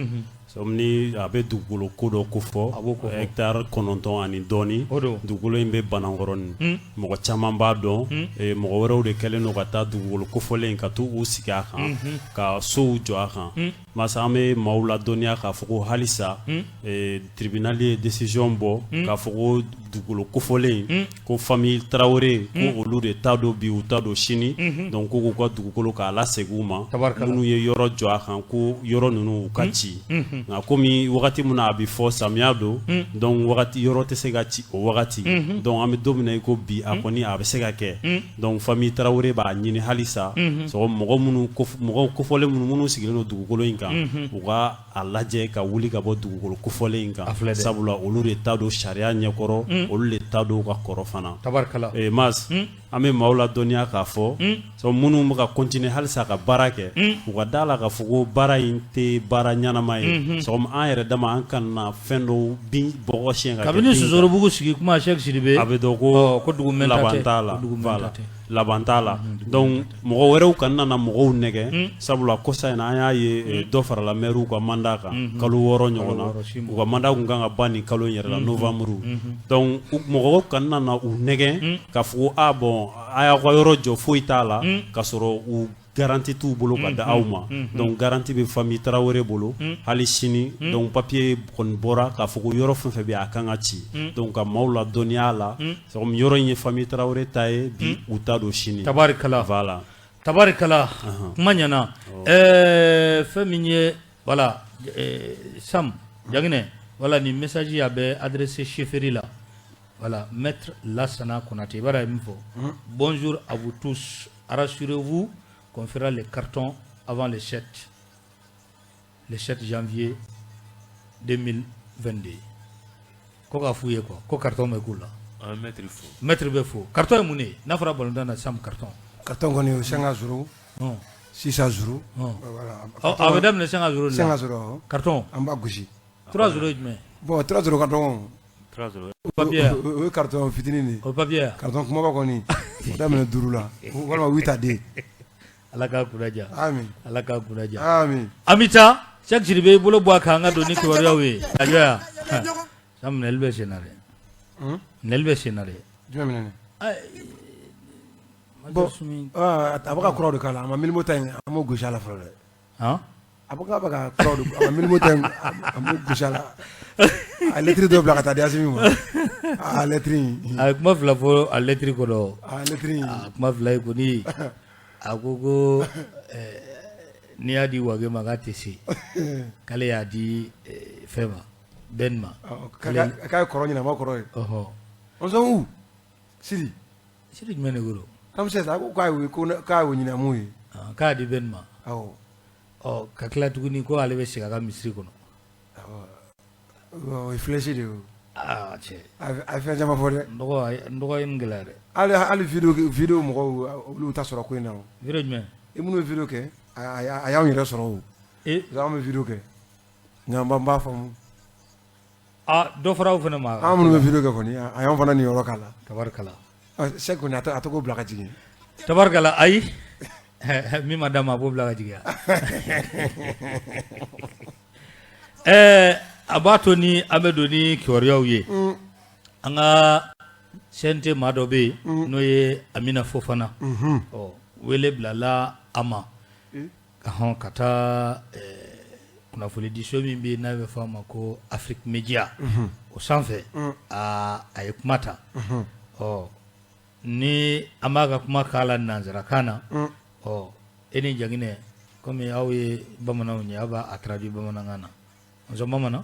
ni a bɛ dugukolo ko dɔ ko fɔ, a b'o ko fɔ. Hectare 9 ani dɔɔni. O don. Dugukolo in bɛ Banankɔrɔni, mɔgɔ caman b'a dɔn. Mɔgɔ wɛrɛw de kɛlen don ka taa dugukolo kofɔlen ka taa u sigi a kan, ka sow jɔ a kan. Masa, an bɛ maaw ladɔnniya k'a fɔ ko halisa tribunal ye décision bɔ k'a fɔ ko dugukolo kofɔlen, ko famille Tarawele, ko olu de ta don bi, u ta don sini. Donc ko k'u ka dugukolo k'a lasegin u ma. Minnu ye yɔrɔ jɔ a kan, ko yɔrɔ ninnu u ka ci. Nka komi wagati min na a bɛ fɔ, samiya don, donc wagati yɔrɔ tɛ se ka ci o wagati. Donc an bɛ don min na i ko bi, a kɔni a bɛ se ka kɛ. Donc famille Tarawele b'a ɲini halisa, mɔgɔ minnu, mɔgɔ kofɔlen minnu sigilen don dugukolo in kan, u ka a lajɛ ka wuli ka bɔ dugukolo kofɔlen in kan, sabula olu de ta don sariya ɲɛkɔrɔ, olu de ta don ka kɔrɔ fana. Mas, an bɛ maaw ladɔnniya k'a fɔ minnu bɛ ka continuer halisa ka baara kɛ, u ka da la k'a fɔ ko baara in tɛ baara ɲɛnama ye. An yɛrɛ dama, an kana fɛn dɔw bin bɔgɔ siɲɛ ka kabini Sosorobugu sigi kuma, Cheick Sidibe, a bɛ dɔn ko ko dugu laban t'a la, laban t'a la. Donc mɔgɔ wɛrɛw kana nana mɔgɔw nɛgɛ, sabula kɔsa in na an y'a ye dɔ farala maires ka mandat kan kalo 6 ɲɔgɔn na. U ka mandat kun kan ka ban nin kalo in yɛrɛ la, novembre. Donc mɔgɔw kana nana u nɛgɛ k'a fɔ ko a bon, a y'aw ka yɔrɔ jɔ, foyi t'a la, ka sɔrɔ u garantie t'u bolo ka da aw ma. Donc garantie bɛ famille Tarawele bolo hali sini. Donc papier kɔni bɔra k'a fɔ ko yɔrɔ fɛn fɛn bɛ yen, a kan ka ci. Donc ka maaw ladɔnniya a la, yɔrɔ in ye famille Tarawele ta ye bi, u ta don sini. Tabarikala. Voilà. Tabarikala, kuma ɲɛna. Fɛn min ye, voilà, Sam Jaginɛ, voilà, nin message a bɛ adressé chefferie la. Voilà, maître Lassana Konaté, i b'a dɔn a ye min fɔ: bonjour à vous tous, rassurez-vous qu'on fera les cartons avant le 7 janvier 2022. Ko k'a f'u ye quoi, ko carton bɛ k'u la. An bɛ maître fo. Maître bɛ fo. Carton ye mun de ye n'a fɔra balontan na, Sam, carton? Carton kɔni, o 5 à 0, 6 à 0. Voilà. A bɛ daminɛ 5 à 0 de 5 la. à 0, awɔ. Carton. An b'a gosi. 3 0 ye jumɛn? Bon, 3 0 ka dɔgɔn. 3 0. Papier. O ye carton fitinin de ye. O papier. Carton kumaba kɔni, o daminɛ 5 la walima 8 à 2. Ala k'a kunna diya. Amin. Ala k'a kunna diya. Amin. An bɛ taa Cheick Sidibe, i bolo bɔ a kan, an ka don ni kibaruyaw ye. A jɔ yan. Sam, minɛli bɛ sen na dɛ. Minɛli bɛ sen na dɛ. Jumɛn minɛ? Bon, a bɛ ka kuraw de k'a la. A ma Milimo ta in, a m'o gosi a la fɔlɔ dɛ. A bɛ k'a bɛ ka kuraw de, a ma Milimo ta in, a m'o gosi a la. A lettre dɔ bila ka taa di Asimi ma. A lettre in. A ye kuma fila fɔ a lettre kɔnɔ. A lettre in. A kuma fila ye kɔni, a ko n'i y'a di Wage ma k'a tɛ se, k'ale y'a di fɛn ma, Ben ma. K'a ye kɔrɔ ɲini, a ma kɔrɔ ye. On sont où? Sidi. Sidi jumɛn de ko don? Ramsès, a ko k'a y'o ɲini, a m'o ye. K'a y'a di Ben ma. Awɔ. Ɔ, ka tila tuguni ko ale bɛ segin a ka misiri kɔnɔ. Awɔ, o ye flèche de ye o. Aa cɛ. A ye fɛn caman fɔ dɛ. N dɔgɔ ye nin gɛlɛya dɛ. Hali vidéo mɔgɔw, olu ta sɔrɔ ko in na o. Vidéo jumɛn? I minnu ye vidéo kɛ, a y'anw yɛrɛ sɔrɔ o. Anw bɛ vidéo kɛ. Nka n b'a faamu. Aa, dɔ fɔra aw fana ma. An minnu bɛ vidéo kɛ kɔni, a y'an fana niyɔrɔ k'a la. Tabarikala. Sɛki kɔni, a tɛ k'o bila ka jigin. Tabarikala, ayi, min ma d'a ma, a b'o bila ka jigin. Ɛɛ, a b'a to ni an bɛ don ni kibaruyaw ye, an ka CNT maa dɔ bɛ yen, n'o ye Amina Fofana. Ɔ, wele bilala a ma hɔn ka taa kunnafonidiso min bɛ yen, n'a bɛ fɔ a ma ko Afrique Media, o sanfɛ. Aa, a ye kuma ta. Ɔ, ni an b'a ka kuma k'a la nanzarakan na, ɔ, e ni Jaginɛ, komi aw ye bamananw ye, aw b'a traduit bamanankan na. On sɔn bamanan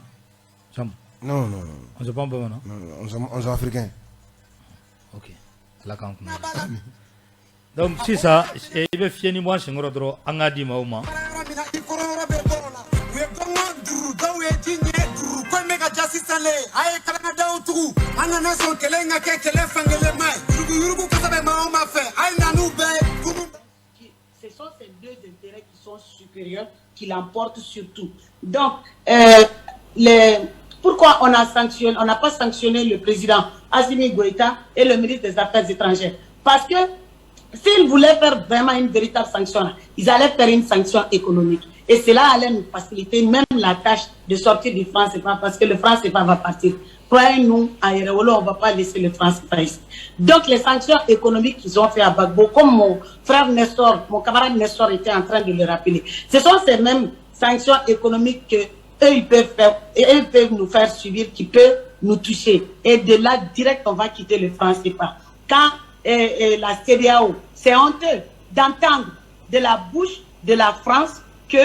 Sam? Non, non, non. On sɔn bamanan? Non, on sont africains. Ok, Ala k'an kunna. Donc sisan, i bɛ fiɲɛni bɔ an senkɔrɔ dɔrɔn, an k'a di maaw ma. I kɔrɔyɔrɔ bɛ bɔrɔ la, u ye gɔngɔn duuru, dɔw ye ji ɲɛ duuru. Ko in bɛ ka ja sisan le, a ye kalakadaw tugu. An kana sɔn kɛlɛ in ka kɛ kɛlɛ fankelen ma ye. Yuruguyurugu kasa bɛ maa o maa fɛ, a ye na n'u bɛɛ ye kunun. Ce sont ces deux intérêts qui sont supérieurs qui l'emportent surtout. Donc, pourquoi on a sanctionné, on n'a pas sanctionné le président Assimi Goïta et le ministre des Affaires étrangères? Parce que s'ils voulaient faire vraiment une véritable sanction, ils allaient faire une sanction économique. Et cela allait nous faciliter même la tâche de sortir du franc CFA, parce que le franc CFA va partir. Croyez-nous, à Yɛrɛwolo, on ne va pas laisser le franc CFA ici. Donc les sanctions économiques qu'ils ont fait à Gbagbo, comme mon frère Nestor, mon camarade Nestor était en train de le rappeler, ce sont ces mêmes sanctions économiques que eux, ils peuvent faire, et eux, ils peuvent nous faire subir, qui peuvent nous toucher. Et de là, direct, on va quitter le franc CFA. Quand la CEDEAO, c'est honteux d'entendre de la bouche de la France que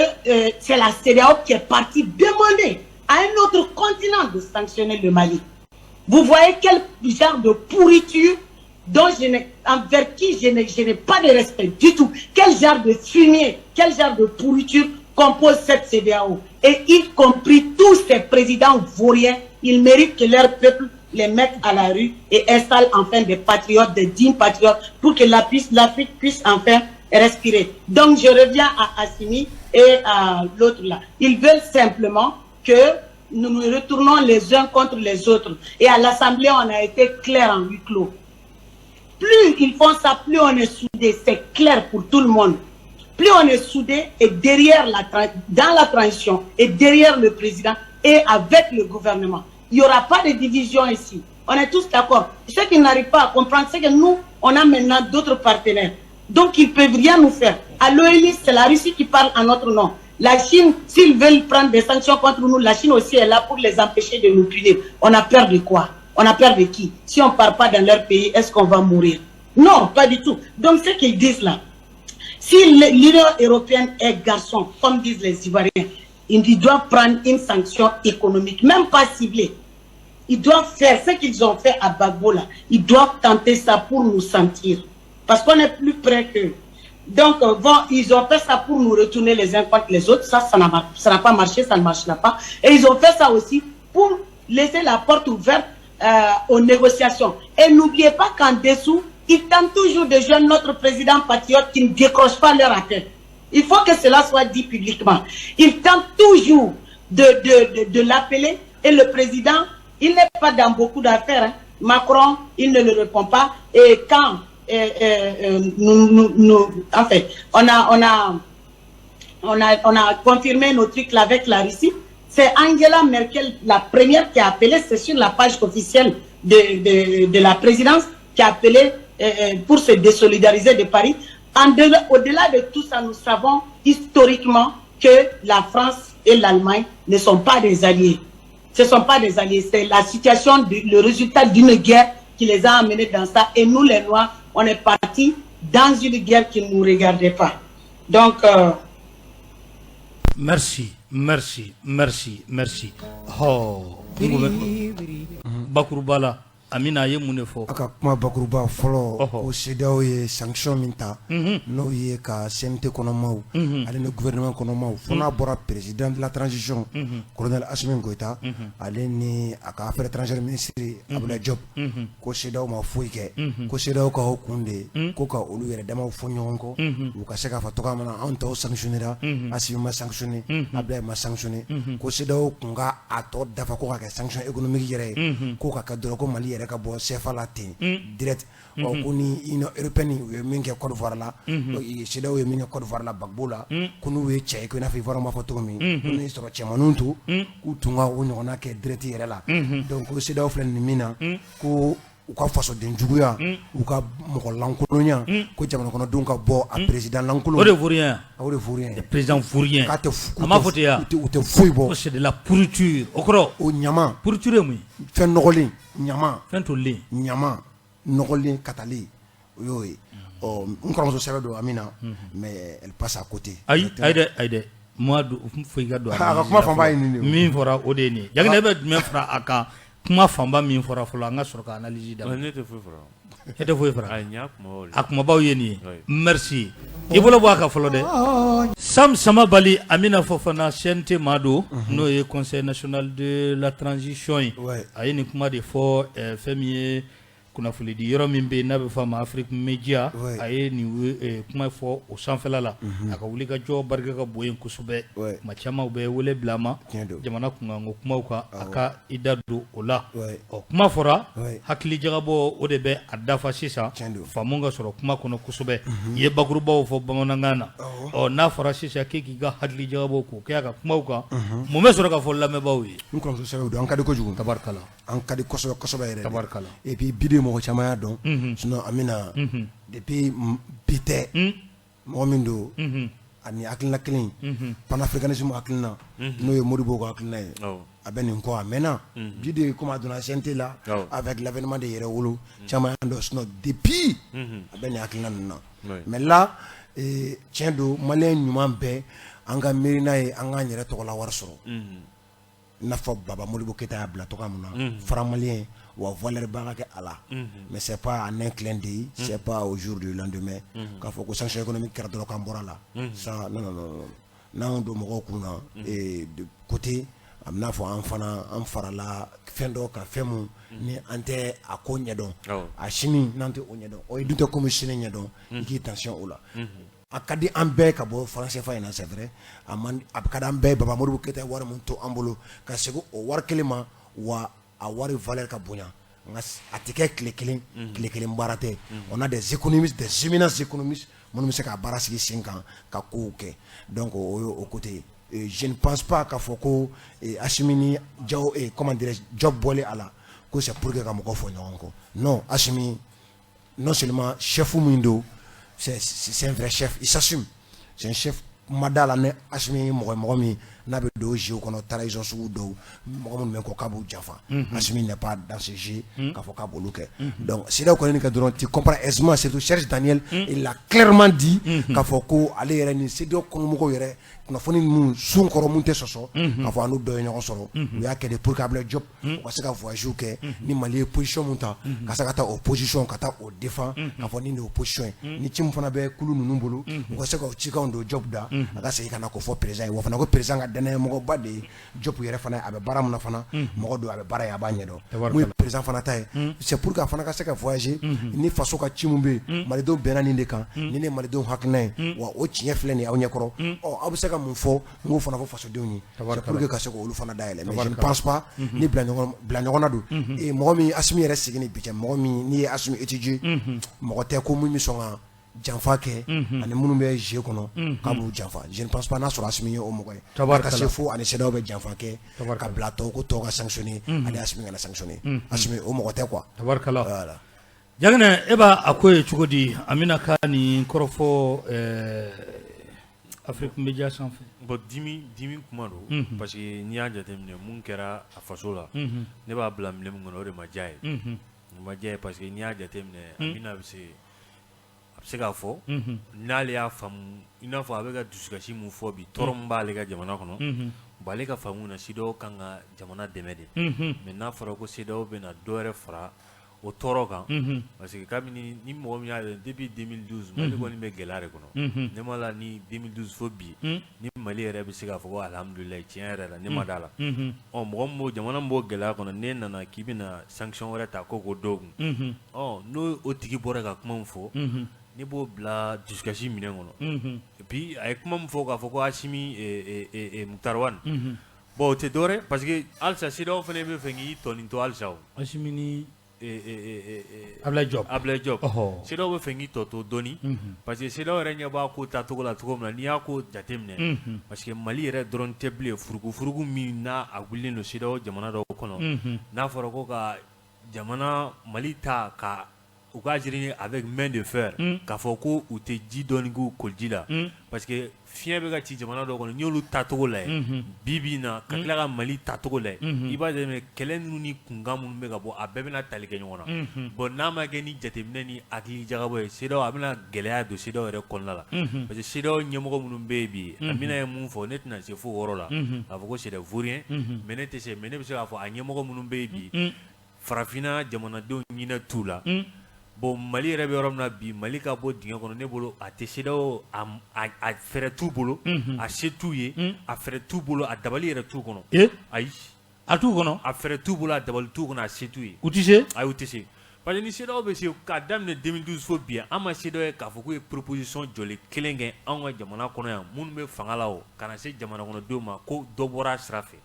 c'est la CEDEAO qui est partie demander à un autre continent de sanctionner le Mali. Vous voyez quel genre de pourriture dont je n'ai, envers qui je n'ai pas de respect du tout. Quel genre de fumier, quel genre de pourriture compose cette CEDEAO. Et y compris tous ces présidents vauriens, ils méritent que leur peuple les mette à la rue et installe enfin des patriotes, des dignes patriotes, pour que l'Afrique puisse enfin respirer. Donc je reviens à Assimi et à l'autre là. Ils veulent simplement que nous nous retournons les uns contre les autres. Et à l'Assemblée, on a été clair en huis clos. Plus ils font ça, plus on est soudés. C'est clair pour tout le monde. Plus on est soudés et derrière dans la transition et derrière le président et avec le gouvernement. Il n'y aura pas de division ici. On est tous d'accord. Ce qu'ils n'arrivent pas à comprendre, c'est que nous, on a maintenant d'autres partenaires. Donc, ils ne peuvent rien nous faire. À l'ONU, c'est la Russie qui parle en notre nom. La Chine, s'ils veulent prendre des sanctions contre nous, la Chine aussi est là pour les empêcher de nous punir. On a peur de quoi? On a peur de qui? Si on ne part pas dans leur pays, est-ce qu'on va mourir? Non, pas du tout. Donc, ce qu'ils disent là, si l'Union européenne est garçon, comme disent les Ivoiriens, ils doivent prendre une sanction économique, même pas ciblée. Ils doivent faire ce qu'ils ont fait à Gbagbo là. Ils doivent tenter ça pour nous sentir. Parce qu'on est plus près qu'eux. Donc, bon, ils ont fait ça pour nous retourner les uns contre les autres. Ça n'a pas marché, ça ne marchera pas. Et ils ont fait ça aussi pour laisser la porte ouverte aux négociations. Et n'oubliez pas qu'en dessous, ils tentent toujours de joindre notre président patriote qui ne décroche pas leur appel. Il faut que cela soit dit publiquement. Ils tentent toujours de l'appeler et le président, il n'est pas dans beaucoup d'affaires. Hein. Macron, il ne le répond pas. Et quand en fait, on a confirmé nos trucs là avec la Russie, c'est Angela Merkel, la première qui a appelé, c'est sur la page officielle de la présidence, qui a appelé pour se désolidariser de Paris. Au-delà de tout ça, nous savons historiquement que la France et l'Allemagne ne sont pas des alliés. Ce ne sont pas des alliés, c'est la situation, le résultat d'une guerre qui les a amenés dans ça. Et nous, les Noirs, on est partis dans une guerre qui ne nous regardait pas. Donc... Merci, merci, merci, merci. Oh, Bakuruba la. Amina a ye mun de fɔ? A ka kuma bakuruba fɔlɔ, ko CEDEAO ye sanction min ta, n'o ye ka CNT kɔnɔmaw ale ni gouvernement kɔnɔmaw, fo n'a bɔra président de la transition colonel Assimi Goïta ale ni a ka affaires étrangères ministre Abdoulaye Diop, ko CEDEAO ma foyi kɛ, ko CEDEAO ka o kun de ye ko ka olu yɛrɛ damaw fɔ ɲɔgɔn kɔ, u ka se k'a fɔ cogoya min na anw tɔw sanctionné ra, Assimi ma sanctionné, Abdoulaye ma sanctionné, ko CEDEAO kun ka a tɔ dafa ko ka kɛ sanction économique yɛrɛ ye, ko ka kɛ dɔrɔn ko Mali yɛrɛ ka bɔ CFA la ten direct. Ɔ ko ni Union européenne u ye min kɛ Côte d'Ivoire la, CEDEAO ye min kɛ Côte d'Ivoire la, Gbagbo la, ko n'u ye cɛ ye, ko i n'a fɔ Ivoire b'a fɔ cogo min, ko n'u sɔrɔ cɛmaninw to k'u tun ka o ɲɔgɔnna kɛ direct yɛrɛ la. Donc ko CEDEAO filɛ nin min na, ko u ka fasoden juguya, u ka mɔgɔ lankolonya, ko jamana kɔnɔdenw ka bɔ a président lankolon. O de vaurien. O de vaurien. Président vaurien. K'a tɛ. A m'a fɔ ten ya? U tɛ foyi bɔ. Ko c'est de la pourriture, o kɔrɔ? O ɲama. Pourriture ye mun ye? Fɛn nɔgɔlen, ɲama. Fɛn tolilen. Ɲama nɔgɔlen katalen, o y'o ye. Ɔ n kɔrɔmuso sɛbɛ don Amina, mais elle passe à côté. Ayi, ayi dɛ, ayi dɛ, moi fo i ka don. A ka kuma fanba ye nin de ye. Min fɔra, o de ye nin ye. Jaginɛ, e bɛ jumɛn fara a kan? Kuma fanba min fɔra fɔlɔ, an ka sɔrɔ ka analyse daminɛ. Ne tɛ foyi fara. E tɛ foyi fara? Ayi, n y'a kumabaw de. A kumabaw ye nin ye. Merci. I bolo bɔ a kan fɔlɔ dɛ. Sam Samabali Amina Fofana, CNT maa don, n'o ye Conseil national de la transition ye. A ye nin kuma de fɔ fɛn min ye kunnafonidi yɔrɔ min bɛ yen n'a bɛ fɔ a ma Afrique Media. A ye nin kuma fɔ o sanfɛla la. A ka wulikajɔ barika ka bon yen kosɛbɛ. Tuma caman u bɛ wele bila a ma jamana kunkanko kumaw kan, a ka i da don o la. Ɔ kuma fɔra, hakili jagabɔ o de bɛ a dafa sisan, faamu ka sɔrɔ kuma kɔnɔ kosɛbɛ. I ye bakurubaw fɔ bamanankan na. Ɔ n'a fɔra sisan k'e k'i ka hakili jagabɔ k'o kɛ a ka kumaw kan, mun bɛ sɔrɔ ka fɔ lamɛnbaaw ye? N kɔrɔmuso sɛbɛ don, an ka di kojugu. Tabarikala. An ka di kosɛbɛ kosɛbɛ yɛrɛ. Tabarikala. Et puis bi de mɔgɔ caman y'a dɔn, sinon Amina, depuis bi tɛ, mɔgɔ min don ani hakilina kelen, panafricanisme hakilina, n'o ye Modibo ka hakilina ye, a bɛ nin kɔ a mɛnna. Bi de comme a donna CNT la avec l'avènement de Yɛrɛwolo, caman y'a dɔn, sinon depuis a bɛ nin hakilina ninnu na. Mais là, tiɲɛ don, malien ɲuman bɛɛ, an ka miirina ye an k'an yɛrɛ tɔgɔla wari sɔrɔ, i n'a fɔ Baba Modibo Keyita y'a bila cogoya min na, franc malien wa valeur ba ka kɛ a la. Mais c'est pas en un clin d'œil, c'est pas au jour du lendemain k'a fɔ ko sanction économique kɛra dɔrɔn k'an bɔra la. Ça, non, non, non. N'an don mɔgɔw kun na de côté, a bɛna fɔ an fana an farala fɛn dɔ kan, fɛn mun ni an tɛ a ko ɲɛdɔn, a sini n'an tɛ o ɲɛdɔn. Ɔ i dun tɛ komi sini ɲɛdɔn, i k'i tension o la. A ka di an bɛɛ ka bɔ franc CFA in na, c'est vrai. A man, a ka di an bɛɛ. Baba Modibo Keyita ye wari mun to an bolo, ka segin o wari kelen ma, wa a wari valeur ka bonya, nka a tɛ kɛ tile kelen, tile kelen baara tɛ. On a des économistes, des éminents économistes minnu bɛ se ka baara sigi sen kan ka kow kɛ. Donc o ye o côté ye. Je ne pense pas k'a fɔ ko Assimi ni Diaw, comment dirais-je, Diop bɔlen a la, ko c'est pour que ka mɔgɔw fɔ ɲɔgɔn kɔ. Non, Assimi, non seulement chef min don, c'est un vrai chef, il s'assume, c'est un chef. Ma da la ne Assimi ye mɔgɔ ye, mɔgɔ min n'a bɛ don jeu kɔnɔ, trahison sugu dɔw, mɔgɔ minnu bɛ kɔ k'a b'u janfa, Assimi n'est pas dans ce jeu k'a fɔ k'a b'olu kɛ. Donc CEDEAO kɔni nin kɛ dɔrɔn, tu comprends aisément, surtout Serge Daniel, il l'a clairement dit k'a fɔ ko ale yɛrɛ ni CEDEAO kɔnɔmɔgɔw yɛrɛ, kunnafoni mun sun kɔrɔ mun tɛ sɔsɔ, k'a fɔ an n'u dɔ ye ɲɔgɔn sɔrɔ, u y'a kɛ de pour que Abdoulaye Diop u ka se ka voyage kɛ, ni Mali ye position mun ta, ka se ka taa o position, ka taa o défend, k'a fɔ ni nin o position ye, ni ci min fana bɛ kulu ninnu bolo, u ka se ka o cikanw don Diop da, a ka segin ka na k'o fɔ président ye. Wa fana ko président ka danayamɔgɔba de ye Diop yɛrɛ fana ye, a bɛ baara min na fana, mɔgɔ don a bɛ baara ye, a b'a ɲɛdɔn. Mun ye président fana ta ye, c'est pour que a fana ka se ka voyager ni faso ka ci mun bɛ yen, malidenw bɛnna nin de kan, ni ne malidenw hakilina ye, wa o tiɲɛ filɛ nin ye aw ɲɛkɔrɔ. Ɔ aw bɛ se ka mun fɔ, n k'o fana fɔ fasodenw ye, c'est pour que ka se k'olu fana dayɛlɛ. Mais je ne pense pas ni bila ɲɔgɔn bila ɲɔgɔn na don. Mɔgɔ min Assimi yɛrɛ sigi ni bi cɛ, mɔgɔ min n'i ye Assimi étudier, mɔgɔ tɛ ko min bɛ sɔn ka janfa kɛ ani minnu bɛ jeu kɔnɔ k'a b'u janfa. Je ne pense pas n'a sɔrɔ Assimi ye o mɔgɔ ye ka se fo ani CEDEAO bɛ janfa kɛ ka bila tɔw ko tɔw ka sanctionner, ale Assimi kana sanctionner. Assimi o mɔgɔ tɛ quoi. Tabarikala. Voilà. Jaginɛ, e b'a a ko ye cogo di, Amina ka nin kɔrɔfɔ Afrique Media sanfɛ? Bon, dimi dimi kuma don, parce que n'i y'a jateminɛ mun kɛra a faso la, ne b'a bila minɛn min kɔnɔ, o de ma diya ye. O ma diya ye parce que n'i y'a jateminɛ, Amina bɛ se, a bɛ se k'a fɔ n'ale y'a faamu, i n'a fɔ a bɛ ka dusukasi mun fɔ bi, tɔɔrɔ min b'ale ka jamana kɔnɔ. Bon, ale ka faamu na, CEDEAO kan ka jamana dɛmɛ de, mais n'a fɔra ko CEDEAO bɛna dɔ wɛrɛ fara o tɔɔrɔ kan, parce que kabini ni mɔgɔ min y'a ye depuis 2012, Mali kɔni bɛ gɛlɛya de kɔnɔ. Ne ma la ni 2012 fo bi, ni Mali yɛrɛ bɛ se k'a fɔ ko alhamdulilayi, tiɲɛ yɛrɛ la, ne ma da la. Ɔ mɔgɔ min b'o jamana min b'o gɛlɛya kɔnɔ, n'e nana k'i bɛna sanction wɛrɛ ta ko k'o dɔw kun, ɔ n'o o tigi bɔra ka kuma min fɔ, ne b'o bila dusukasi minɛn kɔnɔ. Et puis a ye kuma min fɔ k'a fɔ ko Asimi Moctar Ouane, bon, o tɛ dɔwɛrɛ, parce que halisa CEDEAO fana bɛ fɛ k'i tɔnin to halisa o. Asimi ni Ablaye Diop. Ablaye Diop. CEDEAO bɛ fɛ k'i tɔ to dɔɔni, parce que CEDEAO yɛrɛ ɲɛ b'a ko taacogo la cogo min na, n'i y'a ko jateminɛ, parce que Mali yɛrɛ dɔrɔn tɛ bilen, furugufurugu min n'a a wulilen don CEDEAO jamana dɔw kɔnɔ, n'a fɔra ko ka jamana Mali ta ka u k'a gérer avec main de fer, k'a fɔ ko u tɛ ji dɔɔni k'u koliji la, parce que fiɲɛ bɛ ka ci jamana dɔw kɔnɔ, n'i y'olu tacogo lajɛ bi bi in na, ka tila ka Mali tacogo lajɛ, i b'a jateminɛ kɛlɛ ninnu ni kunkan minnu bɛ ka bɔ, a bɛɛ bɛna tali kɛ ɲɔgɔn na. Bon, n'a ma kɛ ni jateminɛ ni hakili jagabɔ ye, CEDEAO a bɛna gɛlɛya don CEDEAO yɛrɛ kɔnɔna la, parce que CEDEAO ɲɛmɔgɔ minnu bɛ yen bi, Amina ye mun fɔ, ne tɛna se fo o yɔrɔ la k'a fɔ ko c'est des vauriens, mais ne tɛ se, mais ne bɛ se k'a fɔ a ɲɛmɔgɔ minnu bɛ yen bi, farafinna jamanadenw ɲinɛ t'u la. Bon, Mali yɛrɛ bɛ yɔrɔ min na bi, Mali ka bɔ dingɛ kɔnɔ, ne bolo a tɛ CEDEAO a fɛɛrɛ t'u bolo, a se t'u ye, a fɛɛrɛ t'u bolo, a dabali yɛrɛ t'u kɔnɔ. Ayi. A t'u kɔnɔ. A fɛɛrɛ t'u bolo, a dabali t'u kɔnɔ, a se t'u ye. U tɛ se. Ayi, u tɛ se, parce que ni CEDEAO bɛ se k'a daminɛ 2012 fo bi, an ma CEDEAO ye k'a fɔ k'u ye proposition jɔlen kelen kɛ anw ka jamana kɔnɔ yan, minnu bɛ fanga la, o kana se jamana kɔnɔdenw ma ko dɔ bɔra a sira fɛ.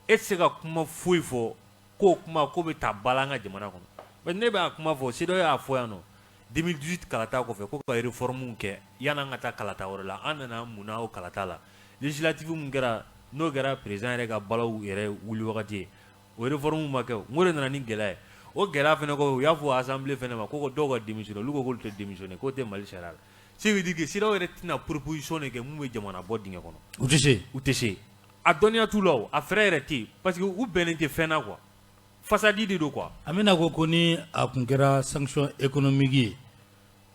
E tɛ se ka kuma foyi fɔ k'o kuma ko bɛ taa ba la an ka jamana kɔnɔ, parce que ne b'a kuma fɔ, CEDEAO y'a fɔ yan nɔ 2018 kalata kɔfɛ ko ka réforme kɛ yan'an ka taa kalata wɛrɛ la. An nana mun na o kalata la? Législative mun kɛra, n'o kɛra président yɛrɛ ka balaw yɛrɛ wuli wagati ye, o réforme ma kɛ. O n ko de nana ni gɛlɛya ye. O gɛlɛya fana kɔfɛ, u y'a fɔ assemblée fana ma ko dɔw ka démissionner, olu ko k'olu tɛ démissionner, k'o tɛ Mali sariya la. Ce qui veut dire que CEDEAO yɛrɛ tɛna proposition de kɛ mun bɛ jamana bɔ dingɛ kɔnɔ. U tɛ se. U tɛ se, a dɔnniya t'u la, o a fɛɛrɛ yɛrɛ tɛ yen, parce que u bɛnnen tɛ fɛn na quoi, fasadi de don quoi. Amina ko ni a tun kɛra sanction économique ye,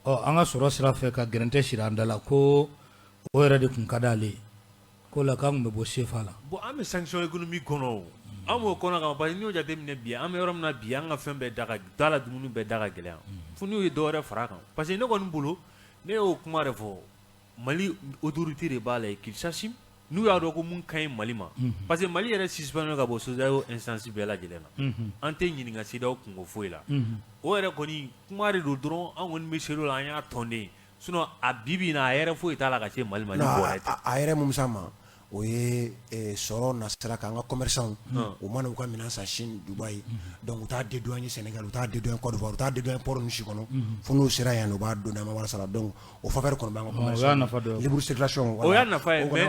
ɔ an ka sɔrɔ sira fɛ ka gɛrɛntɛ siri an da la, ko o yɛrɛ de tun ka d'ale ye, ko la k'an tun bɛ bɔ CFA la. Bon, an bɛ sanction économique kɔnɔ, o an b'o kɔnɔ kan, parce que n'i y'o jateminɛ bi, an bɛ yɔrɔ min na bi, an ka fɛn bɛɛ da ka da la, dumuni bɛɛ da ka gɛlɛn, fo n'u ye dɔ wɛrɛ fara a kan, parce que ne kɔni bolo, ne y'o kuma de fɔ, Mali autorité de b'a la qu'il s'assume, n'u y'a dɔn ko mun ka ɲi Mali ma, parce que Mali yɛrɛ suspendu ka bɔ CEDEAO instance bɛɛ lajɛlen na, an tɛ ɲininka CEDEAO kunko foyi la. O yɛrɛ kɔni kuma de don dɔrɔn, an kɔni bɛ CEDEAO la, an y'a tɔnden, sinon a bi bi in na, a yɛrɛ foyi t'a la ka se Mali ma ni bɔrɛ tɛ. A yɛrɛ mun s'a ma, o ye sɔrɔ nasira kan, an ka commerçant u mana u ka minɛn san Chine, Dubaï, donc u t'a dédouaner Sénégal, u t'a dédouaner Côte d'Ivoire, u t'a dédouaner port ninnu si kɔnɔ, fo n'u sera yan, u b'a don an ma wari sara. Donc o faveur kɔni b'an ka commerçant, nafa dɔ ye, libre circulation. O y'a nafa ye, mais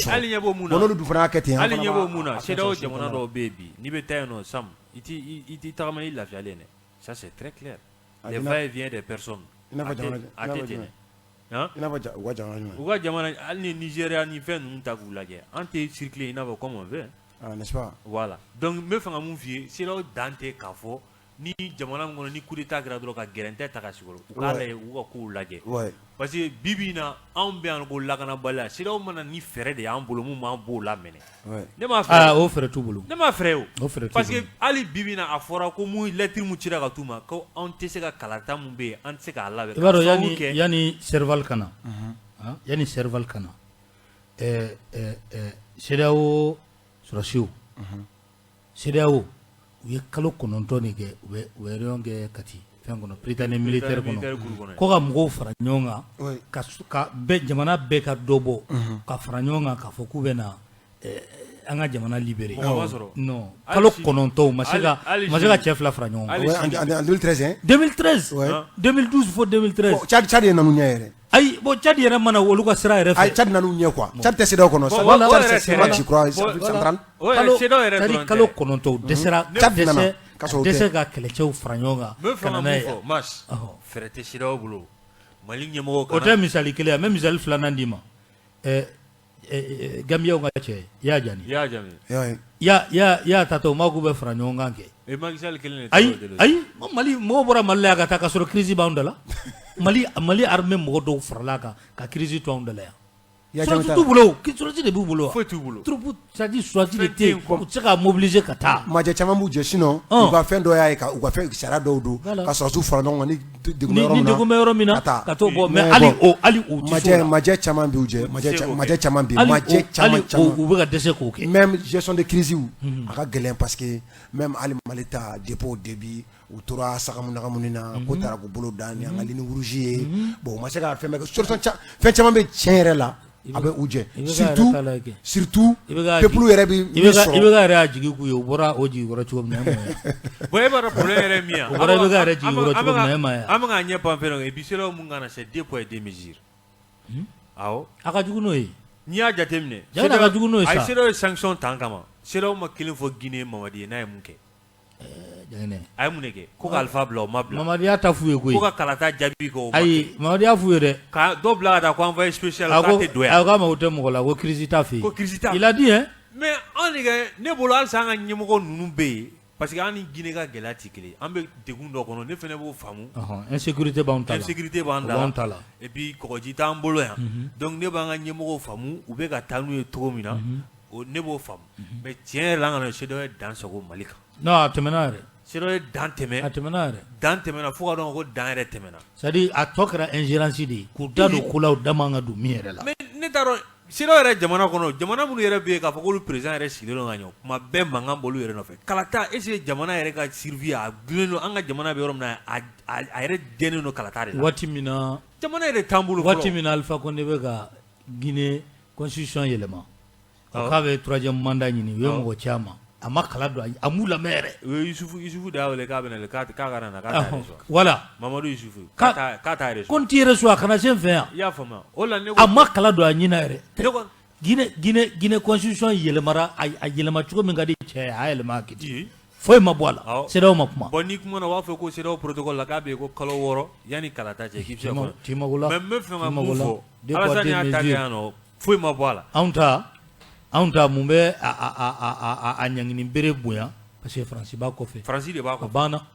hali ɲɛ b'o mun na, bon, n'olu dun fana y'a kɛ ten, hali ɲɛ b'o mun na, CEDEAO jamana dɔw bɛ yen bi, n'i bɛ taa yen nɔ, Sam, i t'i tagama i lafiyalen dɛ, ça c'est très clair, les va-et-vient des personnes. I n'a fɔ jamana a tɛ ten dɛ. I n'a fɔ u ka jamana jumɛn? U ka jamana, hali ni Nigéria ni fɛn ninnu ta k'u lajɛ, an tɛ circuler i n'a fɔ comme on veut. Ah, n'est-ce pas? Voilà, donc n bɛ fɛ ka mun f'i ye, CEDEAO dan tɛ k'a fɔ ni jamana min kɔnɔ ni coup d'état kɛra dɔrɔn ka gɛrɛntɛ ta ka sigi, u k'a lajɛ, u ka kow lajɛ, parce que bi bi in na, anw bɛ yan ko lakanabaliya, CEDEAO mana ni fɛɛrɛ de y'an bolo mun b'an b'o la minɛ. Ne m'a fɛ. Aa, o fɛɛrɛ t'u bolo. Ne m'a fɛɛrɛ o. O fɛɛrɛ t'u Parce que hali bi bi in na, a fɔra ko mun lettre mun cira ka t'u ma, ko anw tɛ se ka kalata mun bɛ yen, an tɛ se k'a labɛn. I b'a dɔn, yanni Serval ka na, yanni Serval ka na, CEDEAO sɔrɔdasiw, CEDEAO u ye kalo 9 de kɛ, u bɛ réunion kɛ Kati fɛn kɔnɔ, Prytanée militaire kɔnɔ, ko ka mɔgɔw fara ɲɔgɔn kan, ka bɛɛ jamana bɛɛ ka dɔ bɔ ka fara ɲɔgɔn kan, k'a fɔ k'u bɛ na an ka jamana libérer. Non, kalo 9 u ma se ka cɛ fila fara ɲɔgɔn kan. En 2013? 2013, 2012 fo 2013. Tchad, Tchad ye nanu ɲɛ yɛrɛ. Ayi, bon, Tchad yɛrɛ mana olu ka sira yɛrɛ fɛ. Ayi, Tchad nanu ɲɛ quoi, Tchad tɛ CEDEAO kɔnɔ. Tchad c'est, je crois, Afrique centrale. Kalo kalo 9 u dɛsɛra, Tchad nana dɛsɛ ka kɛlɛcɛw fara ɲɔgɔn kan. N bɛ fɛ ka mun fɔ, Mas, fɛɛrɛ tɛ CEDEAO bolo, Mali ɲɛmɔgɔw O tɛ misali kelen ye, n bɛ misali filanan d'i ma. Gambiyaw ka cɛ Yaya Jammeh. Yaya Jammeh. Ya ya ya tatɔ u ma k'u bɛ fara ɲɔgɔn kan kɛ. Macky Sall kelen de. Ayi ayi, Mali mɔgɔw bɔra Mali la yan ka taa ka sɔrɔ crise b'anw da la. Mali armée mɔgɔ dɔw farala kan ka crise to anw da la yan. Sɔrɔdasi t'u bolo, sɔrɔdasi de b'u bolo wa? Foyi t'u bolo. Troupe, c'est à dire sɔrɔdasi de tɛ yen, u tɛ se ka mobiliser ka taa. Majɛ caman b'u jɛ, sinon u ka fɛn dɔ y'a ye, ka u ka fɛn sariya dɔw don ka sɔrɔdasiw fara ɲɔgɔn kan ni degun bɛ yɔrɔ min na ka t'o bɔ, mais hali o hali u tɛ se o la. Majɛ caman b'u jɛ, majɛ caman bɛ yen, majɛ caman caman. U bɛ ka dɛsɛ k'o kɛ. Même gestion de crise a ka gɛlɛn parce que même hali Mali ta depuis au début u tora sagamunagamu na, ko taara k'u bolo da ni an ka ligne rouge ye. Bon, u ma se ka fɛn bɛɛ kɛ, solution fɛn caman bɛ tiɲɛ yɛrɛ la a bɛ u jɛ, surtout peuple yɛrɛ bɛ min sɔrɔ. IBK yɛrɛ y'a jigi k'u ye, u bɔra o jigi kɔrɔ cogo min na. Bon, e b'a dɔn problème yɛrɛ ye min ye. U bɔra IBK yɛrɛ jigi kɔrɔ cogo min na, e m'a ye. An bɛ k'an ɲɛ pan fɛn dɔ kan et puis CEDEAO mun kana, c'est deux poids et deux mesures. Awɔ. A ka jugu n'o ye. N'i y'a jateminɛ. Jamana ka jugu n'o ye sa. A ye CEDEAO ye sanction ta an kama. CEDEAO ma kelen fɔ Guinée Mamadi ye n'a ye mun kɛ. A ye mun de kɛ? Ko ka Alifa bila, o ma bila. Mamadi y'a ta f'u ye koyi. Ko ka kalata jaabi kɛ, o ma kɛ. Ayi, Mamadi y'a f'u ye dɛ. Ka dɔ bila ka taa ko envoyé spécial k'a tɛ don yan. A k'a mago tɛ mɔgɔ la, ko crise t'a fɛ yen. Ko crise t'a Il a dit hein. Mais anw de kɛ, ne bolo halisa an ka ɲɛmɔgɔ ninnu bɛ yen parce que an ni Guinée ka gɛlɛya tɛ kelen ye. An bɛ degun dɔ kɔnɔ, ne fana b'o faamu. Ɔhɔn, insécurité b'anw ta la. Insécurité b'an ta la. Et puis kɔgɔji t'an bolo yan. Donc ne b'an ka ɲɛmɔgɔw faamu, u bɛ ka taa n'u ye cogo min na. Ne b'o faamu, mais tiɲɛ yɛrɛ la, an kana CEDEAO ye dan sago Mali kan. Non, a tɛmɛna yɛrɛ. CEDEAO ye dan tɛmɛ. A tɛmɛna yɛrɛ. Dan tɛmɛna fo ka dɔn ko dan yɛrɛ tɛmɛna. C'est à dire a tɔ kɛra ingérence de ye, k'u da don ko la u da man ka don min yɛrɛ la. Mais ne t'a dɔn CEDEAO yɛrɛ jamana kɔnɔ, jamana minnu yɛrɛ bɛ yen k'a fɔ k'olu président yɛrɛ sigilen don ka ɲɛ, kuma bɛɛ mankan b'olu yɛrɛ nɔfɛ. Kalata, est ce que jamana yɛrɛ ka survie a dulonnen don an ka jamana bɛ yɔrɔ min na, a yɛrɛ dɛnnen don kalata de la. Waati min na. Jamana yɛrɛ t'an bolo fɔlɔ. Waati min na Alpha Condé bɛ ka Guinée constitution yɛlɛma. K'a bɛ troisième mandat ɲini, u ye mɔgɔ ci a ma, a ma kala don, a m'u lamɛn yɛrɛ. U ye Yusufu de y'a wele k'a bɛ na, k'a ka na, k'a t'a reçoit. Voilà. Mamadu Yusufu k'a t'a reçoit. Ko n t'i reçoit, a kana se n fɛ yan. I y'a faamu o la ne ko a ma kala don a ɲin na yɛrɛ. Guinée constitution yɛlɛmara, a yɛlɛma cogo min ka di cɛ ye, a y'a yɛlɛma kɛ ten. Foyi ma bɔ a la, CEDEAO ma kuma. Bon, n'i kumana u b'a fɔ ko CEDEAO protocole la k'a bɛ yen ko kalo 6 yanni kalata cɛ k'i bɛ se ka kuma. T'i mago la. Mais n bɛ fɛ ka mun fɔ, Alassane y'a ta kɛ yan nɔ, foyi ma bɔ a la. Anw ta anw ta mun bɛ a ɲangini bere bonya parce que Faransi b'a kɔfɛ. Faransi de b'a kɔfɛ. A banna.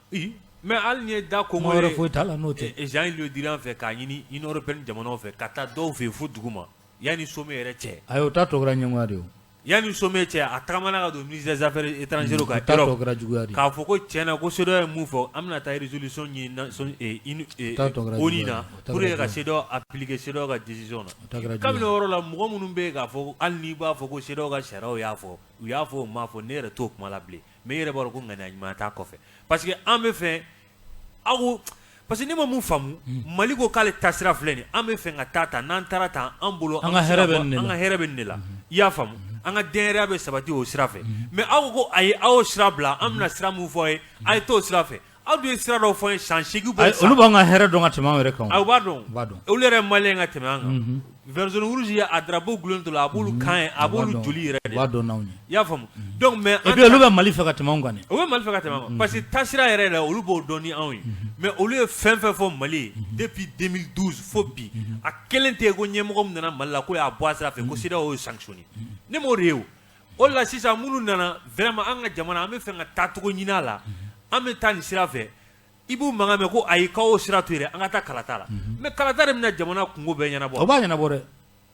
Mais hali n'i ye da Kuma wɛrɛ foyi t'a la n'o tɛ. Jean-Yves Le Drian fɛ k'a ɲini Union européenne jamanaw fɛ ka taa dɔw fɛ yen fo dugu ma yanni sommet yɛrɛ cɛ. Ayi, o ta tɔ kɛra ɲɛngoya de ye o. Yanni sommet cɛ, a tagamana ka don ministre des affaires étrangères ka O ta tɔ kɛra juguya de ye. K'a fɔ ko tiɲɛ na ko CEDEAO ye mun fɔ, an bɛna taa résolution ɲini ONU na pour que ka CEDEAO appliquer CEDEAO ka décision na. Kabini o yɔrɔ la, mɔgɔ minnu bɛ yen k'a fɔ hali n'i b'a fɔ ko CEDEAO ka sariyaw y'a fɔ, u y'a fɔ, u m'a fɔ, ne yɛrɛ t'o kuma la bilen. Mais e yɛrɛ b'a dɔn ko ŋaniya ɲuman t'a kɔfɛ parce que an bɛ fɛ aw parce que ne ma mun faamu, Mali ko k'ale taasira filɛ nin, an bɛ fɛ ka taa tan, n'an taara tan an bolo an ka hɛrɛ bɛ nin de la, an ka hɛrɛ bɛ nin de la, i y'a faamu, an ka denyɛrɛya bɛ sabati o sira fɛ. Mais aw ko ayi, aw y'o sira bila, an bɛna sira mun fɔ aw ye, a ye t'o sira fɛ. Aw dun ye sira dɔw fɔ an ye san 8 bɔ. Olu b'an ka hɛrɛ dɔn ka tɛmɛ anw yɛrɛ kan. Aw b'a dɔn, olu yɛrɛ malien ka tɛmɛ an kan. Vert jaune rouge ye a drapeau gulonnen to la, a b'olu kan ye, a b'olu joli yɛrɛ de. U b'a dɔn n'anw ye. I y'a faamu, donc mais et puis olu bɛ Mali fɛ ka tɛmɛ anw kan dɛ. U bɛ Mali fɛ ka tɛmɛ an kan parce que taasira yɛrɛ la olu b'o dɔn ni anw ye. Mais olu ye fɛn fɛn fɔ Mali ye depuis 2012 fo bi, a kelen tɛ yen ko ɲɛmɔgɔ min nana Mali la ko y'a bɔ a sira fɛ ko CEDEAO y'o sanctionné. Ne m'o de ye o. O de la sisan minnu nana vraiment an ka jamana an bɛ fɛ ka taacogo ɲini a la, an bɛ taa nin sira fɛ. I b'u mankan mɛn ko ayi, k'aw sira to yen, an ka taa kalata la. Mais kalata de bɛna jamana kunko bɛɛ ɲɛnabɔ. O b'a ɲɛnabɔ dɛ.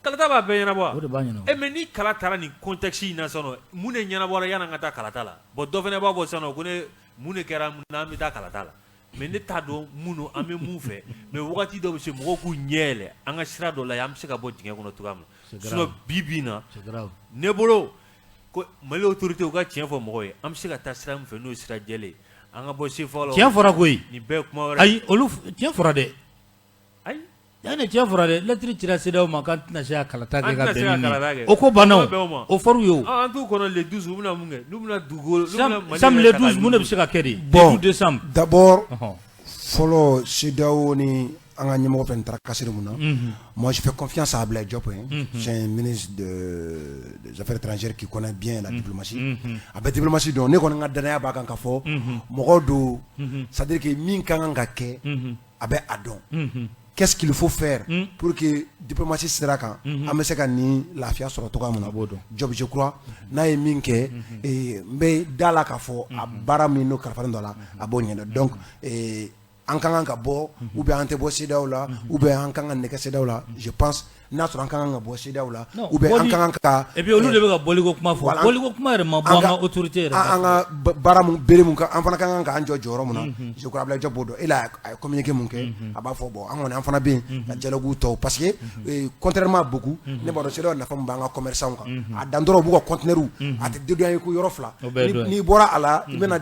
Kalata b'a bɛɛ ɲɛnabɔ. O de b'a ɲɛnabɔ. E mais ni kala taara nin contexte in na sisan nɔ, mun de ɲɛnabɔra yanni an ka taa kalata la? Bon, dɔ fana b'a fɔ sisan nɔ ko ne mun de kɛra n'an bɛ taa kalata la? Mais ne t'a dɔn mun don, an bɛ mun fɛ. Mais wagati dɔ bɛ se mɔgɔw k'u ɲɛ yɛlɛ an ka sira dɔ la, an bɛ se ka bɔ dingɛ kɔnɔ cogoya min na. Sinon bi bi in na, ne bolo ko Mali autorité u ka tiɲɛ fɔ mɔgɔw ye, an bɛ se ka taa sira min fɛ n'o ye sira jɛlen ye. An ka bɔ CFAO la. Tiɲɛ fɔra koyi. Nin bɛɛ ye kuma wɛrɛ. Ayi, olu tiɲɛ fɔra dɛ. Ayi. Yanni tiɲɛ fɔra dɛ, lettre cira CEDEAO ma k'an tɛna se ka kalata kɛ ka An tɛna se bɛn ka ni kalata nin ye. kɛ. O ko banna O bɛn o ma. o, o fɔr'u ye o. An t'u kɔnɔ le 12 u bɛna mun kɛ? N'u bɛna dugukolo. Sam le 12 mun de bɛ se ka kɛ de? Bon, Le 12 décembre. D'abord, Ɔhɔn. fɔlɔ CEDEAO ni an ka ɲɛmɔgɔ fɛn taara kasiri mun na, moi je fais confiance à Ablaye Diop, hein. C'est un ministre des affaires étrangères qui connaît bien la diplomatie, a bɛ diplomatie dɔn. Ne kɔni ka danaya b'a kan k'a fɔ mɔgɔ don, c'est à dire que min ka kan ka kɛ, a bɛ a dɔn qu'est-ce qu'il faut faire pour que diplomatie sira kan an bɛ se ka nin lafiya sɔrɔ cogoya min na. Diop, je crois, n'a ye min kɛ, n bɛ da la k'a fɔ a baara min n'o kalifalen don a la, a b'o ɲɛdɔn. Donc an ka kan ka bɔ ou bien an tɛ bɔ CEDEAO la, ou bien an kan ka nɛgɛ CEDEAO la, je pense. N'a sɔrɔ an ka kan ka bɔ CEDEAO la ou bien an ka kan ka et puis olu de bɛ ka bɔliko kuma fɔ, bɔliko kuma yɛrɛ ma bɔ an ka autorité yɛrɛ an ka baara mun bere mun kan an fana ka kan k'an jɔ jɔyɔrɔ mun na, je crois Abdoulaye Diop b'o dɔn, e la a ye communiqué mun kɛ a b'a fɔ bon an kɔni an fana bɛ yen ka dialogue tɔw parce que contrairement à beaucoup ne b'a dɔn CEDEAO nafa min b'an ka commerçants kan a dan dɔrɔn u b'u ka conteneurs a tɛ dédouaner ko yɔrɔ fila n'i bɔra a la i bɛna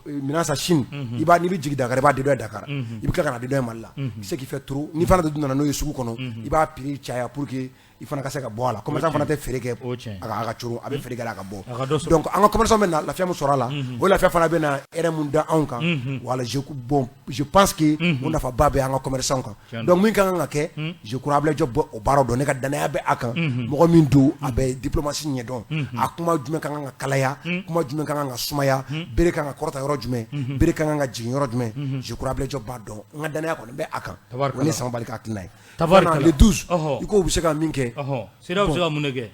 minɛn san Chine i b'a n'i bɛ jigin Dakar i b'a dédouaner Dakar i bɛ tila ka na dédouaner Mali la ce qui fait trop ni fana dun nana n'o ye sugu kɔnɔ i b'a prix caya pour que i fana ka se ka bɔ a la commerçant fana tɛ feere kɛ a ka coron a bɛ feere kɛ a ka bɔ donc an ka commerçant bɛ na lafiya min sɔrɔ a la o lafiya fana bɛ na hɛrɛ mun da anw kan voilà bon je pense que o nafaba bɛ an ka commerçant kan donc min ka kan ka kɛ je crois Abdoulaye Diop bɛ o baara dɔn ne ka danaya bɛ a kan mɔgɔ min don a bɛ diplomatie ɲɛdɔn a kuma jumɛn ka kan ka kalaya kuma jumɛn ka kan ka sumaya bere ka kan ka kɔrɔta yɔrɔ jumɛn bere ka kan ka jigin yɔrɔ jumɛn je crois Abdoulaye Diop b'a dɔn n ka danaya kɔni bɛ a kan o ne Sama Bali ka hakilina ye le 12 i ko u bɛ se ka min kɛ CEDEAO bɛ se ka mun de kɛ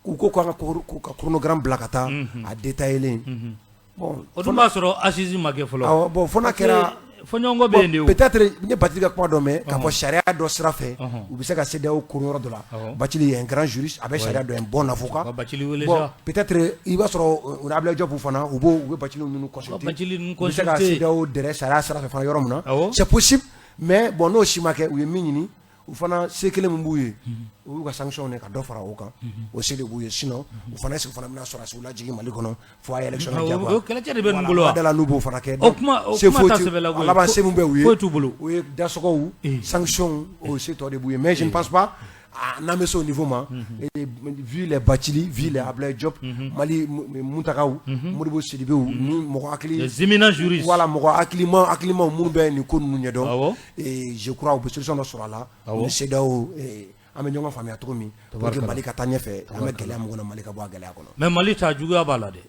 u ko k'an ka chronogramme bila ka taa a détaillé bon o dun b'a sɔrɔ assise ma kɛ fɔlɔ awɔ bon fo n'a kɛra fɔɲɔgɔnkɔ bɛ yen de o peut-être n ye Bathily ka kuma dɔ mɛn k'a fɔ sariya dɔ sira fɛ u bɛ se ka CEDEAO koron yɔrɔ dɔ la Bathily est un grand juriste a bɛ sariya dɔn un bon avocat Bathily wele bon peut-être i b'a sɔrɔ u ni Abdoulaye Diop fana u b'o u bɛ Bathily ninnu consulter Bathily ninnu u bɛ se ka consulter CEDEAO dɛrɛ sariya sira fɛ fana yɔrɔ min na c'est possible mais bon n'o si ma kɛ u ye min ɲini u fana se kelen min b'u ye u y'u ka sanction ka dɔ fara o kan o se de b'u ye sinon u fana est ce que u fana bɛna sɔrɔdasiw lajigin Mali kɔnɔ fo a ye élection diyagoya o kɛlɛcɛ de bɛ ninnu bolo wa da la n'u b'o fana kɛ o kuma o kuma t'a sɛbɛ la koyi a laban se min bɛ u ye foyi t'u bolo o ye dasɔgɔw sanction o se tɔ de b'u ye mais je ne pense pas n'an bɛ se o niveau ma vu les Bathily vu les Abdoulaye Diop Mali Muntagaw Modibo Sidibew ni mɔgɔ hakili les éminents juristes voilà mɔgɔ hakilimaw minnu bɛ nin ko ninnu ɲɛdɔn et je crois u bɛ solution dɔ sɔrɔ a la ni CEDEAO an bɛ ɲɔgɔn faamuya cogo min pour que Mali ka taa ɲɛfɛ an bɛ gɛlɛya min kɔnɔ Mali ka bɔ a gɛlɛya kɔnɔ mais Mali ta juguya b'a la dɛ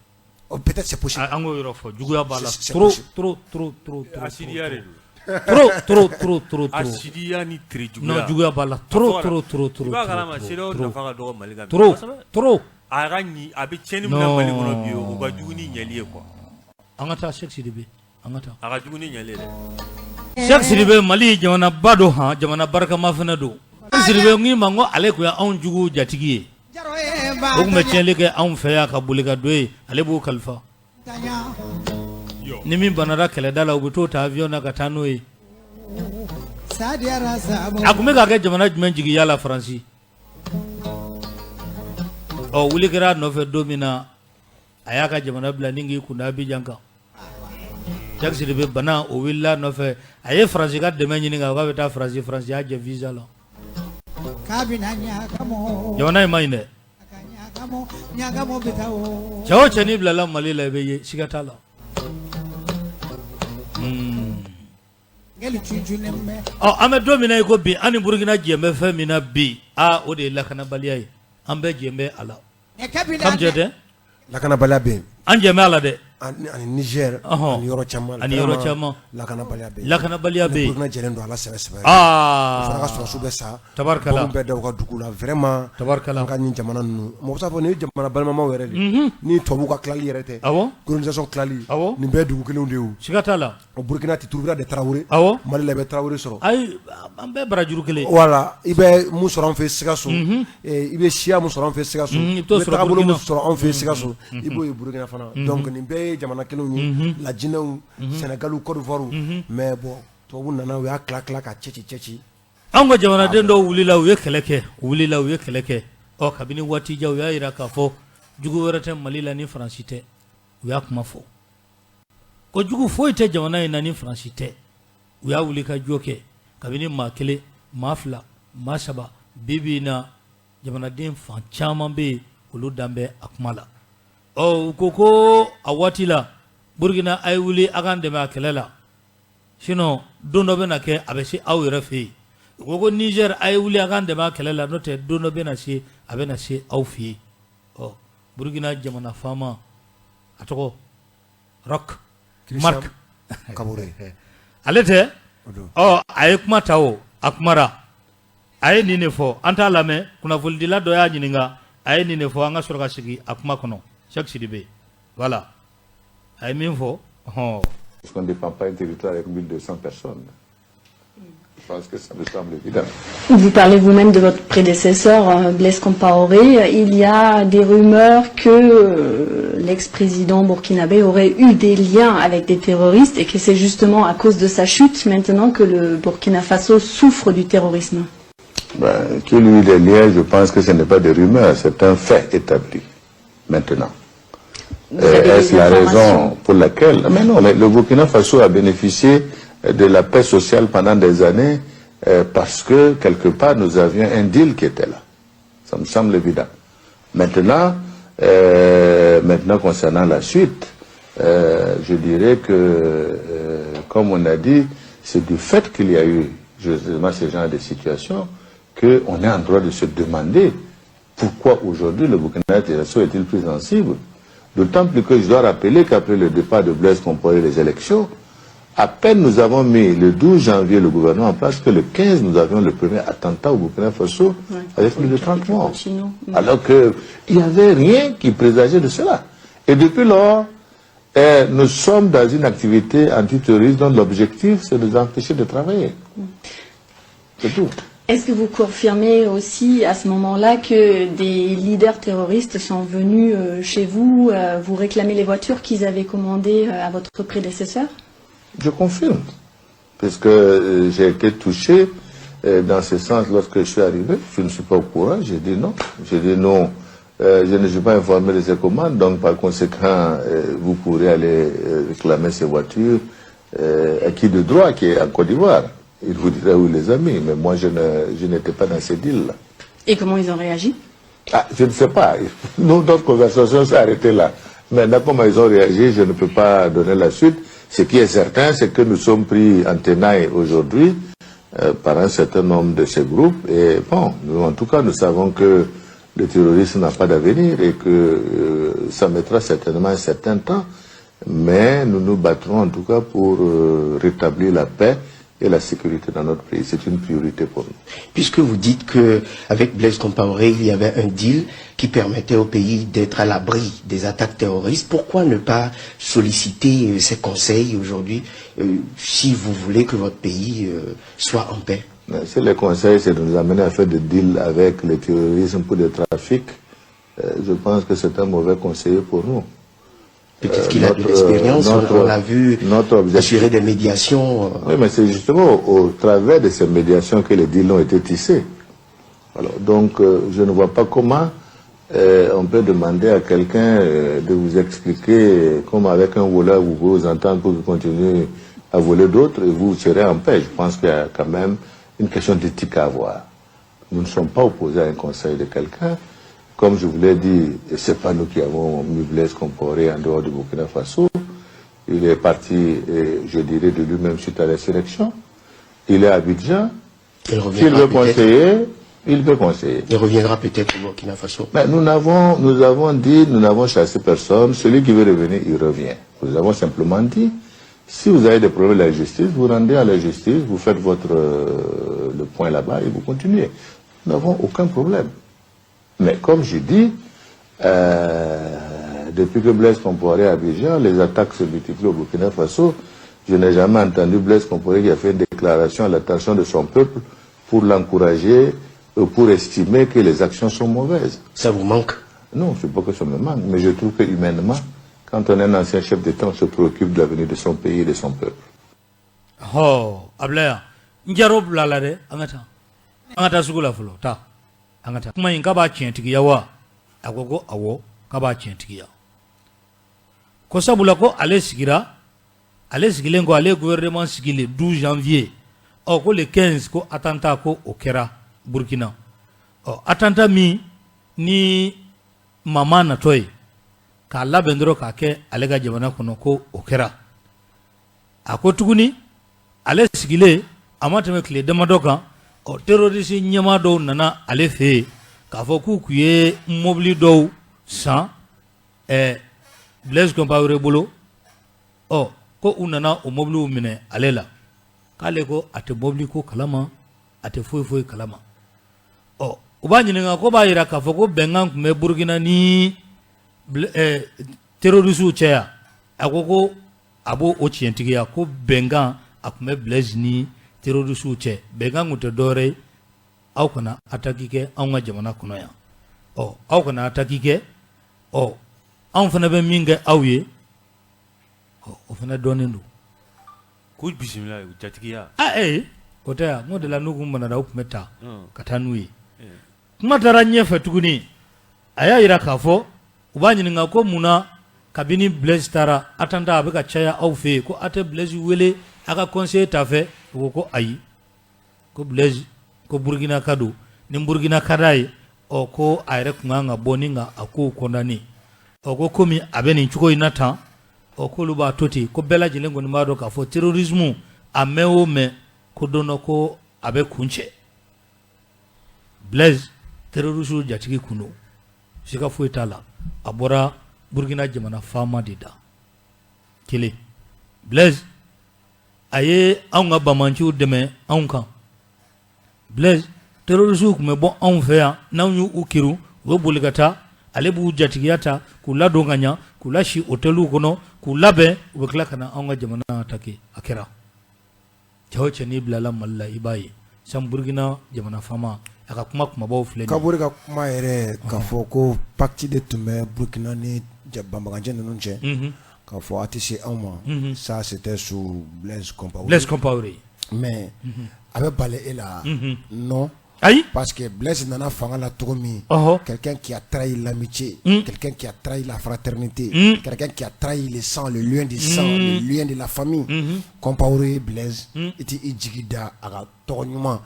peut-être c'est possible an k'o yɔrɔ fɔ juguya b'a la trop trop trop trop trop Asidiya de don trop trop trop trop trop asidiya ni tere juguya non juguya b'a la trop trop trop trop i b'a kalama CEDEAO nafa ka dɔgɔ Mali kan trop trop a ka ɲi a bɛ tiɲɛni min na Mali kɔnɔ bi o ka jugu ni ɲɛli ye quoi an ka taa Cheick Sidibe an ka taa a ka jugu ni ɲɛli ye dɛ Cheick Sidibe Mali jamanaba don han jamana barikama fana don Sidibe n k'i ma n ko ale tun ye anw jugu jatigi ye o tun bɛ tiɲɛli kɛ anw fɛ yan ka boli ka don yen ale b'o kalifa ni min banara kɛlɛda la u bɛ t'o ta avion na ka taa n'o ye a tun bɛ ka kɛ jamana jumɛn jigiya la Faransi ɔ wuli kɛra a nɔfɛ don min na a y'a ka jamana bila ni k'i kunda Abidjan kan Cheick Sidibe bana o wulila nɔfɛ a ye Faransi ka dɛmɛ ɲini k'a bɛ taa Faransi Faransi y'a jɛ visa la jamana in ma ɲi dɛ cɛ o cɛ n'i bilala Mali la i bɛ ye siga t'a la ɔ an bɛ don min na i ko bi an ni Burukina jɛ bɛ fɛn min na bi aa o de ye lakanabaliya ye an bɛɛ jɛ bɛ a la Kamjɛ dɛ lakanabaliya bɛ yen an jɛ bɛ a la dɛ ani Niger ani yɔrɔ caman ani yɔrɔ caman lakanabaliya bɛ yen lakanabaliya bɛ yen Burukina jɛlen don a la sɛbɛ sɛbɛ aa o fana ka sɔrɔdasiw bɛ sa tabarikala bɛ da u ka dugu la vraiment tabarikala an ka nin jamana ninnu mɔgɔ bɛ se k'a fɔ nin ye jamana balimamaw yɛrɛ de ye ni tubabuw ka tilali yɛrɛ tɛ awɔ colonisation tilali awɔ nin bɛɛ ye dugu kelenw de ye o siga t'a la o Burukina tu trouveras des Tarawele awɔ Mali la i bɛ Tarawele sɔrɔ ayi an bɛɛ barajuru kelen voilà i bɛ mun sɔrɔ an fɛ Sikaso i bɛ siya mun sɔrɔ an fɛ Sikaso i bɛ taabolo mun sɔrɔ an fɛ Sikaso i b'o ye Burukina fana donc nin bɛɛ ye jamana kelenw ye Lajinɛw Sɛnɛgaliw Côte d'Ivoire mais bon tubabu nana u y'a tila tila ka cɛci cɛci Anw ka jamanaden dɔw wulila u ye kɛlɛ kɛ u wulila u ye kɛlɛ kɛ ɔ kabini waati jan u y'a jira k'a fɔ jugu wɛrɛ tɛ Mali la ni Faransi tɛ u y'a kuma fɔ ko jugu foyi tɛ jamana in na ni Faransi tɛ u y'a wuli ka jɔ kɛ kabini maa kelen maa fila maa saba bi bi in na jamanaden fan caman bɛ yen olu dan bɛ a kuma la ɔ u ko ko a waati la Burukina a ye wuli a k'an dɛmɛ a kɛlɛ la sinon don dɔ bɛna kɛ a bɛ se aw yɛrɛ fɛ yen u ko ko Niger a ye wuli a k'an dɛmɛ a kɛlɛ la n'o tɛ don dɔ bɛna se a bɛna se aw fɛ yen ɔ Burukina jamana faama a tɔgɔ Roch Marc Kabore ale tɛ ɔ a ye kuma ta o a kumara a ye nin de fɔ an t'a lamɛn kunnafonidila dɔ y'a ɲininka a ye nin de fɔ an ka sɔrɔ ka sigi a kuma kɔnɔ Cheick Sidibe voilà a ye min fɔ hɔn Parce qu'on ne défend pas un territoire avec 1200 personnes. Je pense que ça me semble évident. Vous parlez vous-même de votre prédécesseur, Blaise Compaoré. Il y a des rumeurs que l'ex-président burkinabé aurait eu des liens avec des terroristes et que c'est justement à cause de sa chute maintenant que le Burkina Faso souffre du terrorisme. Ben, qu'il y ait eu des liens, je pense que ce n'est pas des rumeurs, c'est un fait établi maintenant. Est-ce la raison pour laquelle... Mais non, mais le Burkina Faso a bénéficié de la paix sociale pendant des années parce que, quelque part, nous avions un deal qui était là. Ça me semble évident. Maintenant, concernant la suite, je dirais que, comme on a dit, c'est du fait qu'il y a eu justement ce genre de situation qu'on est en droit de se demander pourquoi aujourd'hui le Burkina Faso est-il plus sensible. D'autant plus que je dois rappeler qu'après le départ de Blaise Compaoré les élections, à peine nous avons mis le 12 janvier le gouvernement en place que le 15 nous avions le premier attentat au Burkina Faso avec plus de 30 morts. Alors qu'il n'y avait rien qui présageait de cela. Et depuis lors, nous sommes dans une activité antiterroriste dont l'objectif c'est de nous empêcher de travailler. C'est tout. Est-ce que vous confirmez aussi à ce moment-là que des leaders terroristes sont venus chez vous, vous réclamer les voitures qu'ils avaient commandées à votre prédécesseur? Je confirme, puisque j'ai été touché dans ce sens lorsque je suis arrivé. Je ne suis pas au courant, j'ai dit non. J'ai dit non, je ne suis pas informé de ces commandes, donc par conséquent, vous pourrez aller réclamer ces voitures à qui de droit, qui est en Côte d'Ivoire. Il vous dirait où les amis, mais moi je n'étais pas dans ces deals-là. Et comment ils ont réagi? Ah, je ne sais pas. Nous, notre conversation s'est arrêtée là. Maintenant, comment ils ont réagi, je ne peux pas donner la suite. Ce qui est certain, c'est que nous sommes pris en tenaille aujourd'hui par un certain nombre de ces groupes. Et bon, nous, en tout cas, nous savons que le terrorisme n'a pas d'avenir et que ça mettra certainement un certain temps. Mais nous nous battrons en tout cas pour rétablir la paix et la sécurité dans notre pays. C'est une priorité pour nous. Puisque vous dites qu'avec Blaise Compaoré, il y avait un deal qui permettait au pays d'être à l'abri des attaques terroristes, pourquoi ne pas solliciter ces conseils aujourd'hui si vous voulez que votre pays soit en paix? Si les conseils, c'est de nous amener à faire des deals avec le terrorisme pour des trafics, je pense que c'est un mauvais conseiller pour nous. Peut-être qu'il a de l'expérience, on l'a vu assurer des médiations. Oui, mais c'est justement au travers de ces médiations que les deals ont été tissés. Alors, donc, je ne vois pas comment on peut demander à quelqu'un de vous expliquer comment avec un voleur vous pouvez vous entendre pour qu'il continue à voler d'autres et vous serez en paix. Je pense qu'il y a quand même une question d'éthique à avoir. Nous ne sommes pas opposés à un conseil de quelqu'un. Comme je vous l'ai dit, ce n'est pas nous qui avons mis Blaise Compaoré en dehors du Burkina Faso. Il est parti, je dirais, de lui-même suite à l'insurrection. Il est à Abidjan. S'il veut conseiller, il peut conseiller. Il reviendra peut-être au Burkina Faso. Mais nous avons dit, nous n'avons chassé personne. Celui qui veut revenir, il revient. Nous avons simplement dit, si vous avez des problèmes de la justice, vous rendez à la justice, vous faites votre, le point là-bas et vous continuez. Nous n'avons aucun problème. Mais comme je dis, depuis que Blaise Compaoré est à Abidjan, les attaques se multiplient au Burkina Faso. Je n'ai jamais entendu Blaise Compaoré qui a fait une déclaration à l'attention de son peuple pour l'encourager, pour estimer que les actions sont mauvaises. Ça vous manque? Non, je ne sais pas que ça me manque, mais je trouve que humainement, quand on est un ancien chef d'État, on se préoccupe de l'avenir de son pays et de son peuple. Oh, Ablaye, njaro blala de, angata. Angata sugula folo, ta. Angata. Kuma in kaba tiɲɛtigiya wa? A ko ko awɔ, k'a b'a tiɲɛtigiya. Ko sabula ko ale sigira, ale sigilen ko ale gouvernement sigi le 12 janvier. Ɔ ko le 15 ko attentat ko o kɛra Burkina. Ɔ attentat min ni mama natɔ ye k'a labɛn dɔrɔn k'a kɛ ale ka jamana kɔnɔ ko o kɛra. A ko tuguni ale sigilen a ma tɛmɛ tile damadɔ kan, ɔ terroriste ɲɛmaa dɔw nana ale fɛ yen k'a fɔ k'u kun ye mobili dɔw san Blaise Compaoré bolo, ɔ ko u nana o mobiliw minɛ ale la, k'ale ko a tɛ mobili ko kalama, a tɛ foyi foyi kalama. Ɔ u b'a ɲininka ko b'a jira k'a fɔ ko bɛnkan tun bɛ Burukina ni terroristew cɛ yan, a ko ko a b'o o tiɲɛtigiya ko bɛnkan a tun bɛ Blaise ni terroristew cɛ. Bɛnkan kun tɛ dɔwɛrɛ ye, aw kana attaque kɛ anw ka jamana kɔnɔ yan. Ɔ aw kana attaque kɛ, ɔ anw fana bɛ min kɛ aw ye, ɔ o fana dɔnnen don. K'u bisimila jatigiya. Aa ee o tɛ yan, n ko de la n'u kun banana u tun bɛ taa ka taa n'u ye. Kuma taara ɲɛfɛ tuguni, a y'a jira k'a fɔ u b'a ɲininka ko mun na kabini Blaise taara attentat a bɛ ka caya aw fɛ yen, ko a tɛ Blaise wele a ka conseil t'a fɛ. U ko ko ayi, ko Blaise ko Burkina ka don, ni Burkina ka d'a ye, ɔ ko a yɛrɛ tun kan ka bɔ ni ka a kow condamner. Ɔ ko komi a bɛ nin cogo in na tan, ɔ k'olu b'a to ten, ko bɛɛ lajɛlen kɔni b'a dɔn k'a fɔ terrorisme a mɛn o mɛn, ko don dɔ ko a bɛ kuncɛ. Blaise terroriste jatigi kun don, siga foyi t'a la, a bɔra Burkina jamana faama de da. Kelen, Blaise a ye anw ka banbaanciw dɛmɛ anw kan. Blaise terroristew tun bɛ bɔ anw fɛ yan, n'anw y'u kiri u bɛ boli ka taa, ale b'u jatigiya ta k'u ladon ka ɲɛ, k'u lasi hôtelw kɔnɔ, k'u labɛn, u bɛ tila ka na anw ka jamana attaquer. A kɛra cɛ o cɛ n'i bilala Mali la i b'a ye san Burukina jamana faama a ka kuma kumabaw filɛ. Kabore ka kuma yɛrɛ k'a fɔ ko pacte de tun bɛ Burukina ni banbaganci ninnu cɛ, k'a fɔ a tɛ se anw ma, ça c'était sous Blaise Compaoré. Blaise Compaoré. Mais a bɛ bali e la? Non. Ayi. Parce que Blaise nana fanga la cogo min, quelqu'un qui a trahi l'amitié, quelqu'un qui a trahi la fraternité, quelqu'un qui a trahi le sang, le lien du sang, le lien de la famille. Compaoré Blaise, i tɛ i jigi da a ka tɔgɔ ɲuman,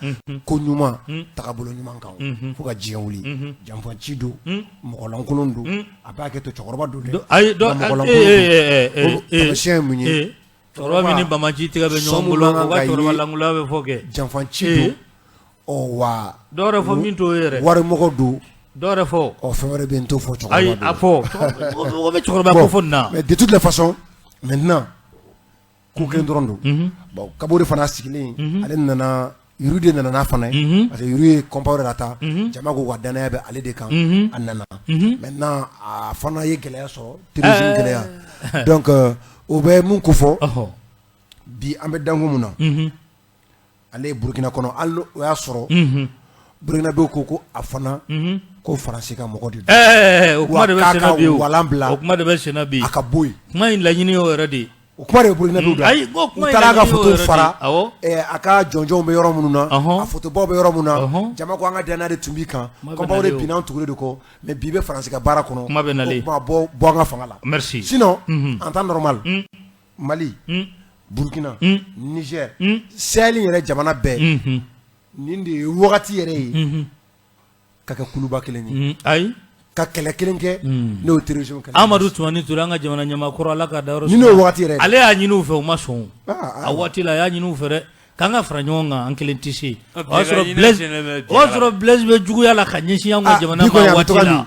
ko ɲuman, tagabolo ɲuman kan fo ka diɲɛ wuli. Janfanci don, mɔgɔlankolon don, a b'a kɛ to cɛkɔrɔba don dɛ. Ayi, mɔgɔlankolon don. Taamasiyɛn ye mun ye? Cɛkɔrɔba min ni banbaanci tɛgɛ bɛ ɲɔgɔn bolo, o ka cɛkɔrɔba lankolon bɛ fɔ kɛ. Janfanci don. Ɔ wa dɔw fɔ min t'o yɛrɛ warimɔgɔ don. Dɔw fɔ. Ɔ fɛn wɛrɛ bɛ yen n t'o fɔ cɛkɔrɔba. Ayi, a fɔ mɔgɔ bɛ cɛkɔrɔba ko fɔ nin na. Mais de toutes les façons maintenant ko kelen dɔrɔn don. Bon, Kabore fana sigilen, ale nana, Yuru de nana n'a fana ye, parce que Yuru ye Compaoré ta, jama ko ka danaya bɛ ale de kan, a nana. Maintenant a fana ye gɛlɛya sɔrɔ, terrorisme gɛlɛya. Donc o bɛ mun ko fɔ bi, an bɛ danko mun na, ale ye Burukina kɔnɔ, hali o y'a sɔrɔ Burukinabew ko a fana ko Faransi ka mɔgɔ de don, o kuma de bɛ senna bi, walan bila, o kuma de bɛ senna bi, a ka bɔ yen. Kuma in laɲini y'o yɛrɛ de ye. O kuma de bɛ Burukinabew da. Ayi, ko kuma in taara a ka photo fara, a ka jɔnjɔnw bɛ yɔrɔ minnu na, a photobaw bɛ yɔrɔ minnu na, jama ko an ka danaya de tun b'i kan, Compaoré binna an tugulen de kɔ, mais bi bɛ Faransi ka baara kɔnɔ, kuma bɛ nalen, o kuma bɔ an ka fanga la. Merci. Sinon en temps normal, Mali, Burukina, Niger, Sahel yɛrɛ jamana bɛɛ, nin de ye wagati yɛrɛ ye ka kɛ kuluba kelen ye. Ayi, ka kɛlɛ kelen kɛ, n'o ye terrorisme kɛlɛ. Amadu Tumani Ture, an ka jamana ɲɛmaakɔrɔ, Ala ka dayɔrɔ suma. Ni n'o wagati yɛrɛ. Ale y'a ɲini u fɛ, u ma sɔn. A waati la a y'a ɲini u fɛ dɛ, k'an ka fara ɲɔgɔn kan, an kelen tɛ se. O y'a sɔrɔ Blaise bɛ juguya la ka ɲɛsin an ka jamana ma waati la.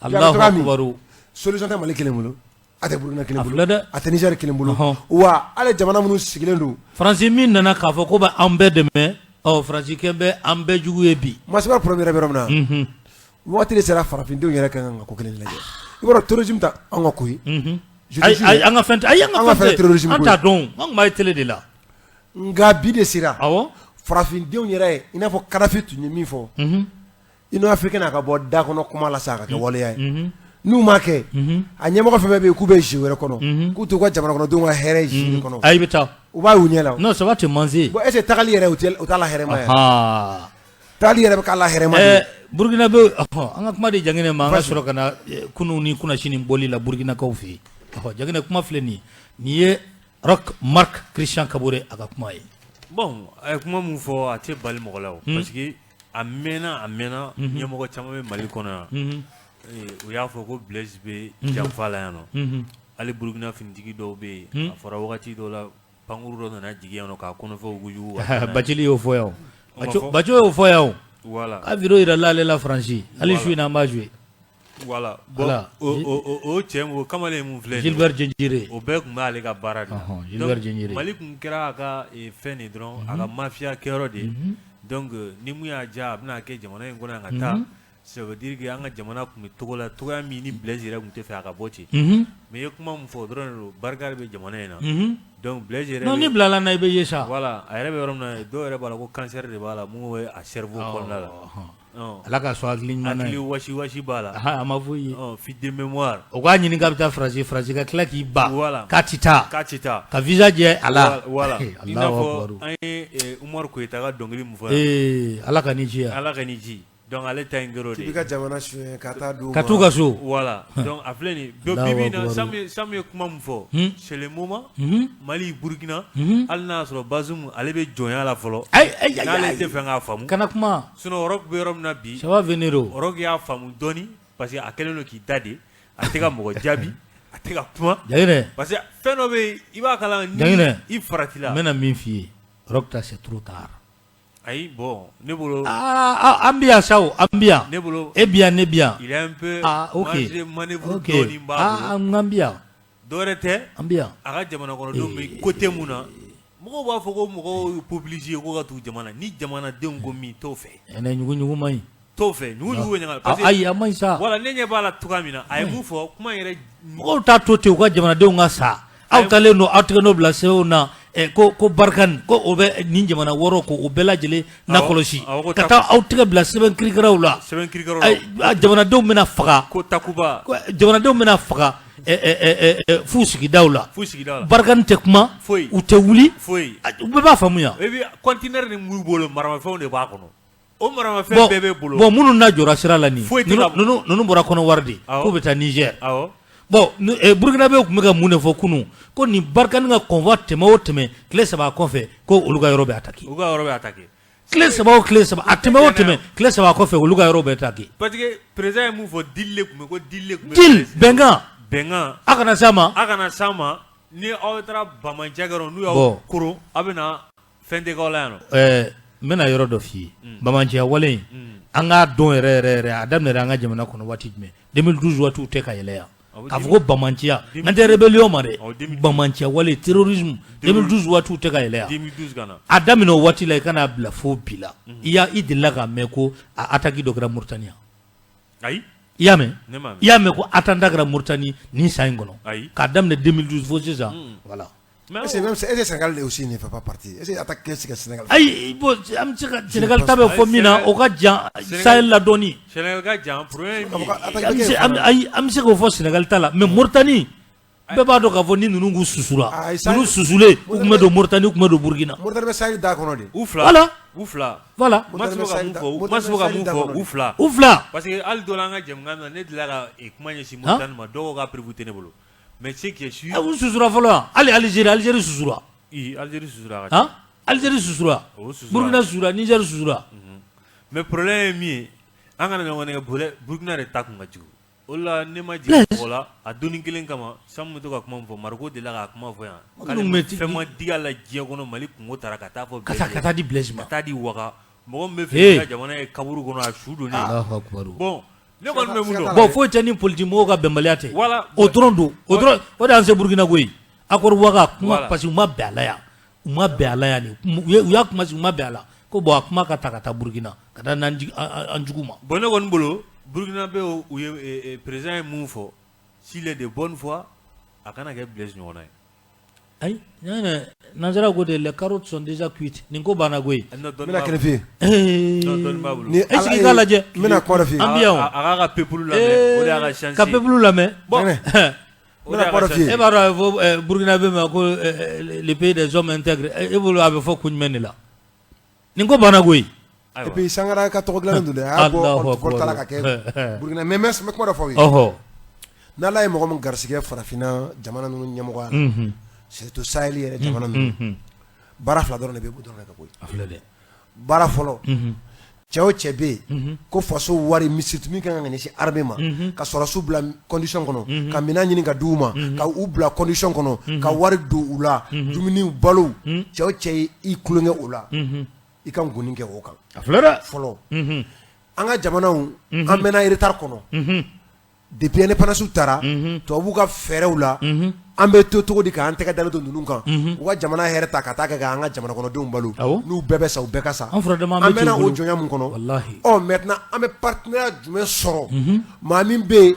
Alahu akibaru. Solution tɛ Mali kelen bolo. A tɛ Burukina kelen bolo dɛ, a tɛ Niger kelen bolo, wa hali jamana minnu sigilen don. Faransi min nana k'a fɔ ko bɛ an bɛɛ dɛmɛ, ɔ Faransi kɛ bɛ an bɛɛ jugu ye bi. Masiba problème yɛrɛ bɛ yɔrɔ min na, waati de sera farafindenw yɛrɛ ka kan ka ko kelen lajɛ. I b'a dɔn terrorisme tɛ anw ka ko ye. Ayi, an ka fɛn tɛ, ayi, an ka fɛn tɛ terrorisme, an t'a dɔn, an tun b'a ye télé de la. Nka bi de sera, awɔ, farafindenw yɛrɛ, i n'a fɔ Kadafi tun ye min fɔ. Union africaine a ka bɔ da kɔnɔ kuma la sa, a ka kɛ waleya ye. N'u ma kɛ, a ɲɛmɔgɔ fɛn fɛn bɛ yen k'u bɛ jeu wɛrɛ kɔnɔ, k'u t'u ka jamana kɔnɔdenw ka hɛrɛ jeu kɔnɔ. Ayi, i bɛ taa. U b'a y'u ɲɛ la. Non, ça va te manger. Bon, est ce que tagali yɛrɛ o t'a la hɛrɛma ye? Tagali yɛrɛ bɛ k'a la hɛrɛma de. Burukina bɛ, an ka kuma di Janginɛ ma, an ka sɔrɔ ka na kunun ni kunnasini bɔli la Burukinakaw fɛ yen. Janginɛ, kuma filɛ nin ye, nin ye Roch Marc Christian Kabore a ka kuma ye. Bon, a ye kuma min fɔ, a tɛ bali mɔgɔ la o, parce que a mɛnna, a mɛnna, ɲɛmɔgɔ caman bɛ Mali kɔnɔ yan, u y'a fɔ ko Blaise bɛ janfa la yan nɔ. Hali Burukina finitigi dɔw bɛ yen, a fɔra wagati dɔw la pankuru dɔ nana jigin yan nɔ k'a kɔnɔfɛnw yugujugu. Bacili y'o fɔ yan, Baco y'o fɔ yan, voilà, k'a vidéo jirala ale la Faransi, hali su in na an b'a jouer. Voilà, bon, o cɛ o kamalen mun filɛ, Gilbert Diendéré, o bɛɛ tun b'ale ka baara de la. Gilbert Diendéré, Mali tun kɛra a ka fɛn de dɔrɔn, a ka mafia kɛyɔrɔ de ye. Donc ni mun y'a diya, a bɛna kɛ jamana in kɔnɔ yan ka taa. Ça veut dire que an ka jamana tun bɛ cogo la cogoya min ni Blaise yɛrɛ tun tɛ fɛ a ka bɔ ten, mais i ye kuma min fɔ o dɔrɔn de don barika de bɛ jamana in na, donc Blaise yɛrɛ non ni bilala n na i bɛ ye sa, voilà a yɛrɛ bɛ yɔrɔ min na dɔw yɛrɛ b'a la ko cancer de b'a la mun bɛ a cerveau kɔnɔna la, Ala ka sɔn hakili ɲuman na ye, hakili wasi-wasi b'a la, a ma foyi ye, fuite de mémoire o k'a ɲini k'a bɛ taa Faransi Faransi ka tila k'i ban, voilà k'a tɛ taa, k'a tɛ taa, ka visa jɛ a la, voilà i n'a fɔ an ye Umaru Koyita ka dɔnkili min fɔ yan, ee Ala ka n'i ci yan, Ala ka n'i ci donc ale ta in kɛra o de ye, k'i b'i ka jamana suɲɛ ka taa d'u ma, ka t'u ka so, voilà donc a filɛ nin ye bi bi in na Samu ye kuma min fɔ c'est le moment Mali Burukina hali n'a y'a sɔrɔ Bazoum ale bɛ jɔnya la fɔlɔ, ayi n'ale tɛ fɛ k'a faamu, kana kuma, sinon Roch bɛ yɔrɔ min na bi ça va venir o Roch y'a faamu dɔɔni parce que a kɛlen don k'i da de a tɛ ka mɔgɔ jaabi a tɛ ka kuma Jaginɛ parce que fɛn dɔ bɛ yen i b'a kalan ni i faratila n bɛna min f'i ye Roch ta c'est trop tard ayi bon ne bolo aa an bɛ yan sa o an bɛ yan ne bolo e bɛ yan ne bɛ yan il est un peu ah ok marge de manœuvre ok dɔɔni b'a bolo ah an bɛ yan dɔwɛrɛ tɛ an bɛ yan a ka jamana kɔnɔdenw bɛ côté mun na mɔgɔw b'a fɔ ko mɔgɔw ye populiste ye ko ka tugu jamana ni jamanadenw ko min t'o fɛ ɛnɛ ɲugu-ɲugu man ɲi t'o fɛ ɲugu-ɲugu bɛ ɲaga parce que ayi a man ɲi sa voilà ne ɲɛ b'a la cogoya min na a ye mun fɔ kuma yɛrɛ mɔgɔw t'a to ten u ka jamanadenw ka sa aw taalen don aw tɛgɛ nɔ bila sɛbɛnw na ko ko Barkhane ko o bɛ nin jamana wɔɔrɔ ko o bɛɛ lajɛlen lakɔlɔsi ka taa aw tɛgɛ bila sɛbɛn kirikaraw la sɛbɛn kirikaraw la jamanadenw bɛna faga ko Takuba jamanadenw bɛna faga f'u sigidaw la f'u sigida la Barkhane tɛ kuma foyi u tɛ wuli foyi u bɛɛ b'a faamuya et puis conteneur ni b'u bolo maramafɛnw de b'a kɔnɔ o maramafɛn bɛɛ bɛ bolo bon minnu na jɔra sira la nin ninnu bɔra Kɔnɔwari de k'u bɛ taa Niger bon Burkinabèw tun bɛ ka mun de fɔ kunun ko nin Barkhane ka convoi tɛmɛ o tɛmɛ tile 3 kɔfɛ ko olu ka yɔrɔ bɛ attaquer u ka yɔrɔ bɛ attaquer tile 3 o tile 3 a tɛmɛ o tɛmɛ tile 3 kɔfɛ olu ka yɔrɔ bɛ attaquer parce que président ye mun fɔ deal de tun bɛ ko deal de tun bɛ deal bɛnkan bɛnkan a kana s'a ma a kana s'a ma ni aw taara banbaanciya kɛ n'u y'aw koron aw bɛ na fɛn tɛ k'aw la yan nɔ ɛɛ n bɛna yɔrɔ dɔ f'i ye banbaanciya wale in an k'a dɔn yɛrɛ yɛrɛ yɛrɛ a daminɛra an ka jamana kɔnɔ waati jumɛn 2012 waatiw tɛ ka yɛlɛ yan k'a fɔ ko banbaanciya n'an tɛ rébellion ma dɛ banbaanciya wale terrorisme 2012 waatiw tɛ ka yɛlɛ yan a daminɛ o waati la i ka n'a bila fo bi la i y'a i delila k'a mɛn ko a attaque dɔ kɛra Mauritanie yan ayi i y'a mɛn i y'a mɛn ko attentat kɛra Mauritanie nin san in kɔnɔ k'a daminɛ 2012 fo sisan voilà Est-ce que Sénégal aussi ne fait pas partie est-ce que attaque kɛ Sénégal ayi bon an bɛ se ka Sénégal ta bɛ fɔ min na o ka jan Sahel la dɔɔnin Sénégal ka jan problème ye ayi an bɛ se k'o fɔ Sénégal ta la mais Mauritanie bɛɛ b'a dɔn k'a fɔ ni ninnu kun susura ninnu susulen u tun bɛ don Mauritanie u tun bɛ don Burukina Mauritanie bɛ Sahel da kɔnɔ de u fila voilà u fila voilà Masibo ka mun fɔ u fila u fila parce que hali don an ka jɛmukan na ne delila ka kuma ɲɛsin Mauritanie ma dɔw ko k'a preuve tɛ ne bolo mais ce qui est sûr u susura fɔlɔ wa hali Algérie Algérie susura Algérie susura han Algérie susura Burukina susura Niger susura mais problème ye min ye an kana ɲɔgɔn nɛgɛ Burukina de ta kun ka jugu o la ne ma jigin mɔgɔ la a donni kelen kama Samu bɛ to ka kuma min fɔ Mariko delila ka kuma fɔ yan k'ale fɛn ma digi a la diɲɛ kɔnɔ Mali kunko taara ka taa fɔ ka taa di Blaise ma ka taa di Waga mɔgɔ min bɛ fɛ ka jamana ye kaburu kɔnɔ a su donnen Alahu akibaru bon ne kɔni bɛ mun dɔn bon foyi tɛ ni politique mɔgɔw ka bɛnbaliya tɛ voilà o dɔrɔn don o dɔrɔn o de y'an se Burukina koyi accord Waga kuma parce que u ma bɛn a la yan u ma bɛn a la yan de u y'a kuma u ma bɛn a la ko bon a kuma ka ta ka taa Burukina ka taa n'an jugu ma bon ne kɔni bolo Burkinabé u ye président ye mun fɔ s'il est de bonne foi a kana kɛ Blaise ɲɔgɔnna ye ayi nansara ko de les carottes sont déjà cuites nin ko banna koyi n bɛna kelen f'i ye ni est ce que i k'a lajɛ n bɛna kuma dɔ f'i ye an bɛ yan o a k'a ka peuple lamɛn o de y'a ka chance ka peuple lamɛn bon n bɛna kuma dɔ f'i ye e b'a dɔn a bɛ fɔ Burkinabé ma ko le pays des hommes intègres e bolo a bɛ fɔ kun jumɛn de la nin ko banna koyi et puis Sankara ka tɔgɔ dilannen don dɛ a y'a bɔ Volta la ka kɛ Burkina mais n bɛ kuma dɔ fɔ aw ye ɔhɔ n'Ala ye mɔgɔ min garisɛgɛ farafinna jamana ninnu ɲɛmɔgɔya la surtout Sahel yɛrɛ jamana ninnu baara fila dɔrɔn de bɛ dɔrɔn kɛ koyi a filɛ dɛ baara fɔlɔ cɛ o cɛ bɛ yen ko faso wari surtout min ka kan ka ɲɛsin armée ma ka sɔrɔdasiw bila condition kɔnɔ ka minɛn ɲini ka di u ma ka u bila condition kɔnɔ ka wari don u la dumuni balo cɛ o cɛ ye i tulonkɛ o la i ka goni kɛ o kan a filɛ dɛ fɔlɔ an ka jamanaw an mɛnna retard kɔnɔ depuis indépendance taara tubabuw ka fɛɛrɛw la An bɛ to cogo di k'an tɛgɛ dalen to ninnu kan, u ka jamana hɛrɛ ta ka taa kɛ k'an ka jamana kɔnɔdenw balo, n'u bɛɛ bɛ sa u bɛɛ ka sa, an mɛnna o jɔnya min kɔnɔ, walahi, ɔ maintenant an bɛ partenariat jumɛn sɔrɔ maa min bɛ yen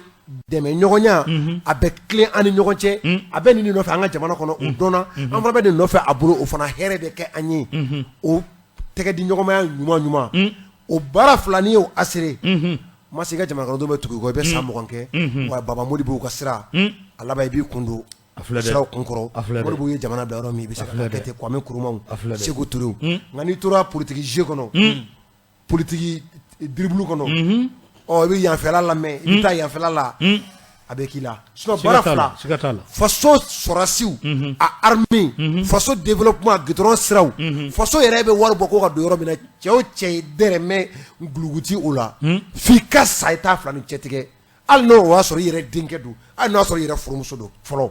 dɛmɛɲɔgɔnya a bɛ tilen an ni ɲɔgɔn cɛ, a bɛ nin nɔfɛ an ka jamana kɔnɔ o dɔnna, an fana bɛ nin nɔfɛ a bolo o fana hɛrɛ bɛ kɛ an ye, o tɛgɛ di ɲɔgɔnmaya ɲuman ɲuman, o baara fila n'i y'o assurer Masi i ka jamana kɔnɔdenw bɛ tugu i kɔ i bɛ san 20 kɛ wa Baba Modibo ka sira a laban i b'i kun don siraw kun kɔrɔ Modibo ye jamana bila yɔrɔ min i bɛ se ka kɛ ten Kwame Nkrumah Seku Ture nka n'i tora politique jeu kɔnɔ politique dribble kɔnɔ ɔ i bɛ yanfɛla lamɛn i bɛ taa yanfɛla la a bɛ k'i la sinon baara fila faso sɔrɔdasiw a armée faso développement goudron siraw faso yɛrɛ bɛ wari bɔ ko ka don yɔrɔ min na cɛ o cɛ ye dɛrɛmɛ guluguti o la f'i ka sa i t'a fila ni cɛ tigɛ hali n'o y'a sɔrɔ i yɛrɛ denkɛ don hali n'o y'a sɔrɔ i yɛrɛ furumuso don fɔlɔ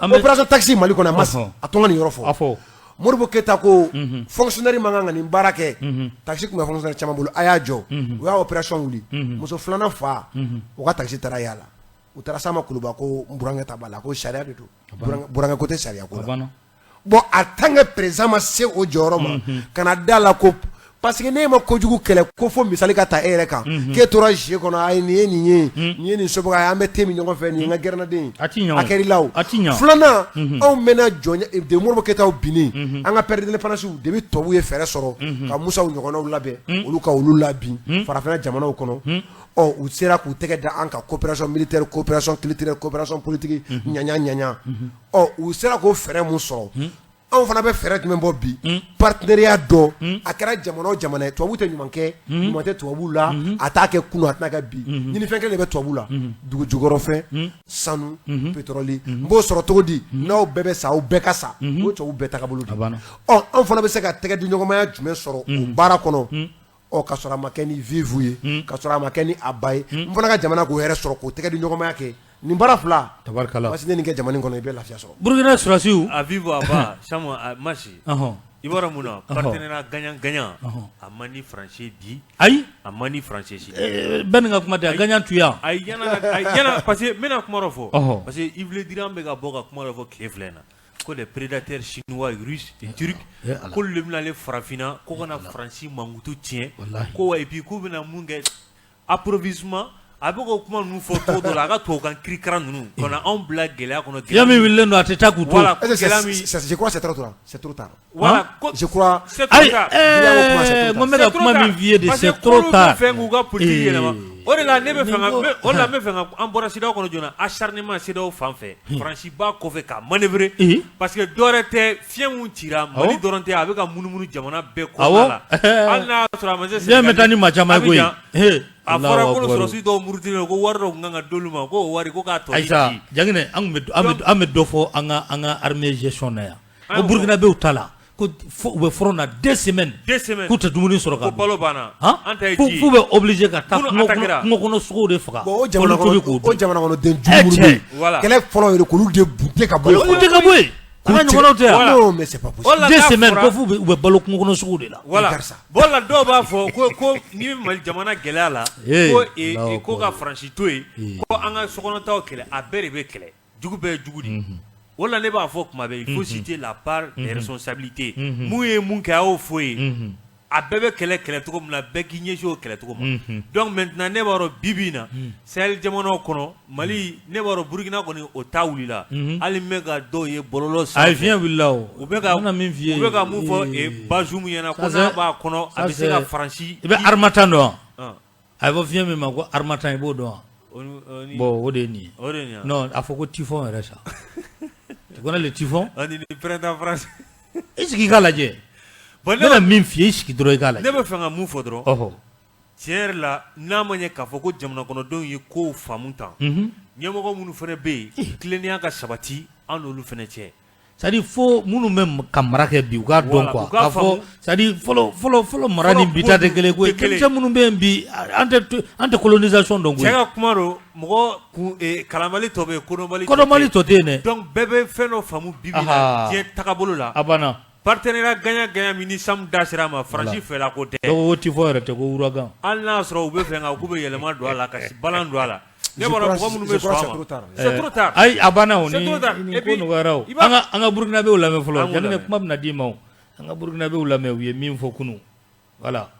opération taxi Mali kɔnɔ a to n ka nin yɔrɔ fɔ Modibo Keyita ko fonctionnaire man kan ka nin baara kɛ taxi tun bɛ fonctionnaire caman bolo a y'a jɔ u y'a opération wuli muso filanan fa u ka taxi taara yaala u taara s'a ma Kuluba ko n burankɛ ta b'a la ko sariya de don burankɛ ko tɛ sariya ko la bon en tant que président ma se o jɔyɔrɔ ma ka na da la ko parce que n'e ma kojugu kɛlɛ ko fo misali ka ta e yɛrɛ kan k'e tora jeu kɔnɔ ayi nin ye nin ye nin ye nin somɔgɔ ye an bɛ te min ɲɔgɔn fɛ nin ye n ka gɛrɛnnaden ye a kɛr'i la o filanan anw mɛnna jɔnya de Modibo Keyitaw binnen an ka père d'indépendance depuis tubabuw ye fɛɛrɛ sɔrɔ ka Musaw ɲɔgɔnnaw labɛn olu ka olu labin farafinna jamanaw kɔnɔ ɔ u sera k'u tɛgɛ da an kan coopération militaire coopération culturelle coopération politique ɲaɲa ɲaɲa ɔ u sera k'o fɛɛrɛ mun sɔrɔ anw fana bɛ fɛɛrɛ jumɛn bɔ bi partenariat dɔ a kɛra jamana o jamana ye tubabu tɛ ɲuman kɛ ɲuman tɛ tubabu la a t'a kɛ kunun a tɛna kɛ bi ɲinifɛn kelen de bɛ tubabu la dugu jukɔrɔfɛn sanu pétrole n b'o sɔrɔ cogo di n'aw bɛɛ bɛ sa aw bɛɛ ka sa o ye tubabu bɛɛ tagabolo de ye ɔ anw fana bɛ se ka tɛgɛ di ɲɔgɔnmaya jumɛn sɔrɔ o baara kɔnɔ ɔ ka sɔrɔ a ma kɛ ni vive ye ka sɔrɔ a ma kɛ ni a ba ye n fana ka jamana k'o yɛrɛ sɔrɔ k'o tɛgɛ di ɲɔgɔnmaya kɛ nin baara fila tabarikala parce que nin kɛ jamana kɔnɔ i bɛ lafiya sɔrɔ Burukina sɔrɔdasiw à vive à bas Samu Masi i b'a dɔn mun na partenariat gagnant gagnant a man di Faransi bi ayi a man di Faransi sini bɛɛ nin ka kuma tɛ gagnant tuya ayi yana parce que n bɛna kuma dɔ fɔ parce que Yves Le Drian bɛ ka bɔ ka kuma dɔ fɔ tile fila in na ko les prédateurs chinois russes et turcs k'olu de bɛna ale farafinna ko ka na Faransi mankutu tiɲɛ ko et puis k'u bɛna mun kɛ approvisionnement a bɛ k'o kuma ninnu fɔ cogo dɔ la a ka tubabukan kirikara ninnu ka na anw bila gɛlɛya kɔnɔ gɛlɛya min wulilen don a tɛ taa k'u to voilà gɛlɛya min je crois c'est trop tard c'est trop tard voilà je crois c'est trop tard ayi n ko n bɛ ka kuma min f'i ye de c'est trop tard parce que k'olu bɛ fɛ k'u ka politique yɛlɛma o de la ne bɛ fɛ ka o de la n bɛ fɛ ka an bɔra CEDEAO kɔnɔ joona acharnement CEDEAO fan fɛ Faransi b'a kɔfɛ ka manœuvrer parce que dɔwɛrɛ tɛ fiɲɛ min cira Mali dɔrɔn tɛ a bɛ ka munumunu jamana bɛɛ kɔnɔna la hali n'a y'a sɔrɔ a ma se fiɲɛ bɛ taa ni maa caman ye koyi a fɔra ko sɔrɔdasi dɔw murutilen ko wari dɔ tun kan ka d'olu ma ko o wari ko k'a tɔ Ayisa Jaginɛ an bɛ dɔ fɔ an ka armée gestion na yan ko Burkinabéw ta la ko u bɛ front na 2 semaines k'u tɛ dumuni sɔrɔ ka ko balo banna an ta ye ji f'u bɛ obligé ka taa kungo kɔnɔ sogow de faga bon o jamana kɔnɔden jugu minnu bɛ yen kɛlɛ fɔlɔ yɛrɛ k'olu de bunte ka bɔ yen olu tɛ ka bɔ yen an ka ɲɔgɔnnaw tɛ yan non mais c'est pas possible 2 semaines ko f'u bɛ balo kungo kɔnɔ sogow de la voilà bon la dɔw b'a fɔ ko ni bɛ Mali jamana gɛlɛya la ko ko ka Faransi to yen ko an ka sokɔnɔtaw kɛlɛ a bɛɛ de bɛ kɛlɛ jugu bɛɛ ye jugu de ye o la ne b'a fɔ tuma bɛɛ il faut situer la part des responsabilités mun ye mun kɛ a y'o fɔ ye a bɛɛ bɛ kɛlɛ kɛlɛcogo min na bɛɛ k'i ɲɛsin o kɛlɛcogo ma donc maintenant ne b'a dɔn bi bi in na Sahel jamanaw kɔnɔ Mali ne b'a dɔn Burukina kɔni o ta wulila hali n bɛ ka dɔw ye bɔlɔlɔ sanfɛ ayi fiɲɛ wulila o u bɛ ka min f'i ye u bɛ ka mun fɔ Bazoum ɲɛna ko n'a b'a kɔnɔ a bɛ se ka Faransi i bɛ harmattan dɔn wa a bɛ fɔ fiɲɛ min ma ko harmattan i b'o dɔn wa bon o de ye nin ye o de ye nin ye non a fɔ ko typhon yɛrɛ sa tu connais le typhon ni printemps français i sigi i k'a lajɛ bon n bɛna min f'i ye i sigi dɔrɔn i k'a lajɛ ne bɛ fɛ ka mun fɔ dɔrɔn ɔhɔ tiɲɛ yɛrɛ la n'a ma ɲɛ k'a fɔ ko jamana kɔnɔdenw ye kow faamu tan ɲɛmɔgɔ minnu fana bɛ yen tilennenya ka sabati an n'olu fana cɛ c'est à dire fo minnu bɛ ka mara kɛ bi u k'a dɔn quoi k'a fɔ c'est à dire fɔlɔ fɔlɔ fɔlɔ mara ni bi ta tɛ kelen koyi denmisɛn minnu bɛ yen bi an tɛ colonisation dɔn koyi cɛ ka kuma don mɔgɔ kun kalanbali tɔ bɛ yen kodɔnbali kodɔnbali tɔ tɛ yen dɛ donc bɛɛ bɛ fɛn dɔ faamu bi bi in na diɲɛ tagabolo la a banna partenariat gagnant gagnant min ni Sam da sera a ma Faransi fɛla ko tɛ dɔw ko typhon yɛrɛ tɛ ko ouragan hali n'a y'a sɔrɔ u bɛ fɛ k'u bɛ yɛlɛma don a la ka balan don a la Ne bɔra mɔgɔ minnu bɛ sɔn a ma, c'est trop tard. Ayi, a banna o, ni ni ko nɔgɔyara o. An ka Burkinabéw lamɛn fɔlɔ, yanni kuma bɛna d'i ma o. An ka Burkinabéw lamɛn, u ye min fɔ kunun, voilà.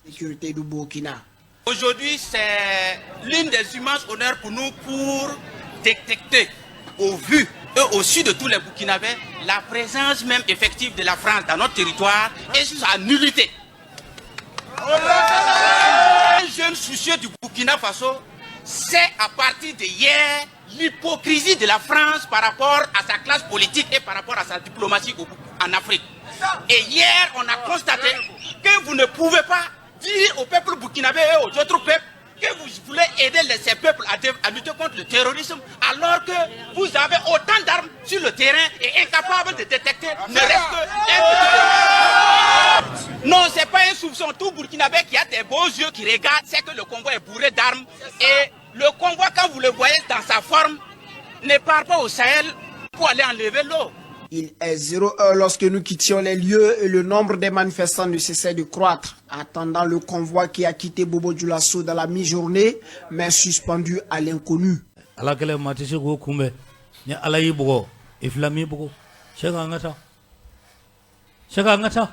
Sécurité du Burkina. Aujourd'hui, c'est l'une des immenses honneurs pour nous pour détecter, au vu et au su de tous les Burkinabés, la présence même effective de la France dans notre territoire et sur sa nullité. Un jeune soucieux du Burkina Faso sait à partir de hier l'hypocrisie de la France par rapport à sa classe politique et par rapport à sa diplomatie en Afrique. Et hier, on a constaté que vous ne pouvez pas dire au peuple burkinabé et aux autres peuples que vous voulez aider ces peuples à lutter contre le terrorisme alors que vous avez autant d'armes sur le terrain et incapable de détecter ne reste qu'un petit. Non, c'est pas un soupçon. Tout Burkinabé qui a des beaux yeux qui regarde sait que le convoi est bourré d'armes et le convoi, quand vous le voyez dans sa forme, ne part pas au Sahel pour aller enlever l'eau. Il est 0 heure lorsque nous quittions les lieux et le nombre des manifestants ne cessait de croître, attendant le convoi qui a quitté Bobo Dioulasso dans la mi-journée, mais suspendu à l'inconnu. Ala kɛlɛ, maa tɛ se k'o kunbɛn. Ni Ala y'i bugɔ, i fila m'i bugɔ. Sɛka, an ka taa. Sɛka, an ka taa.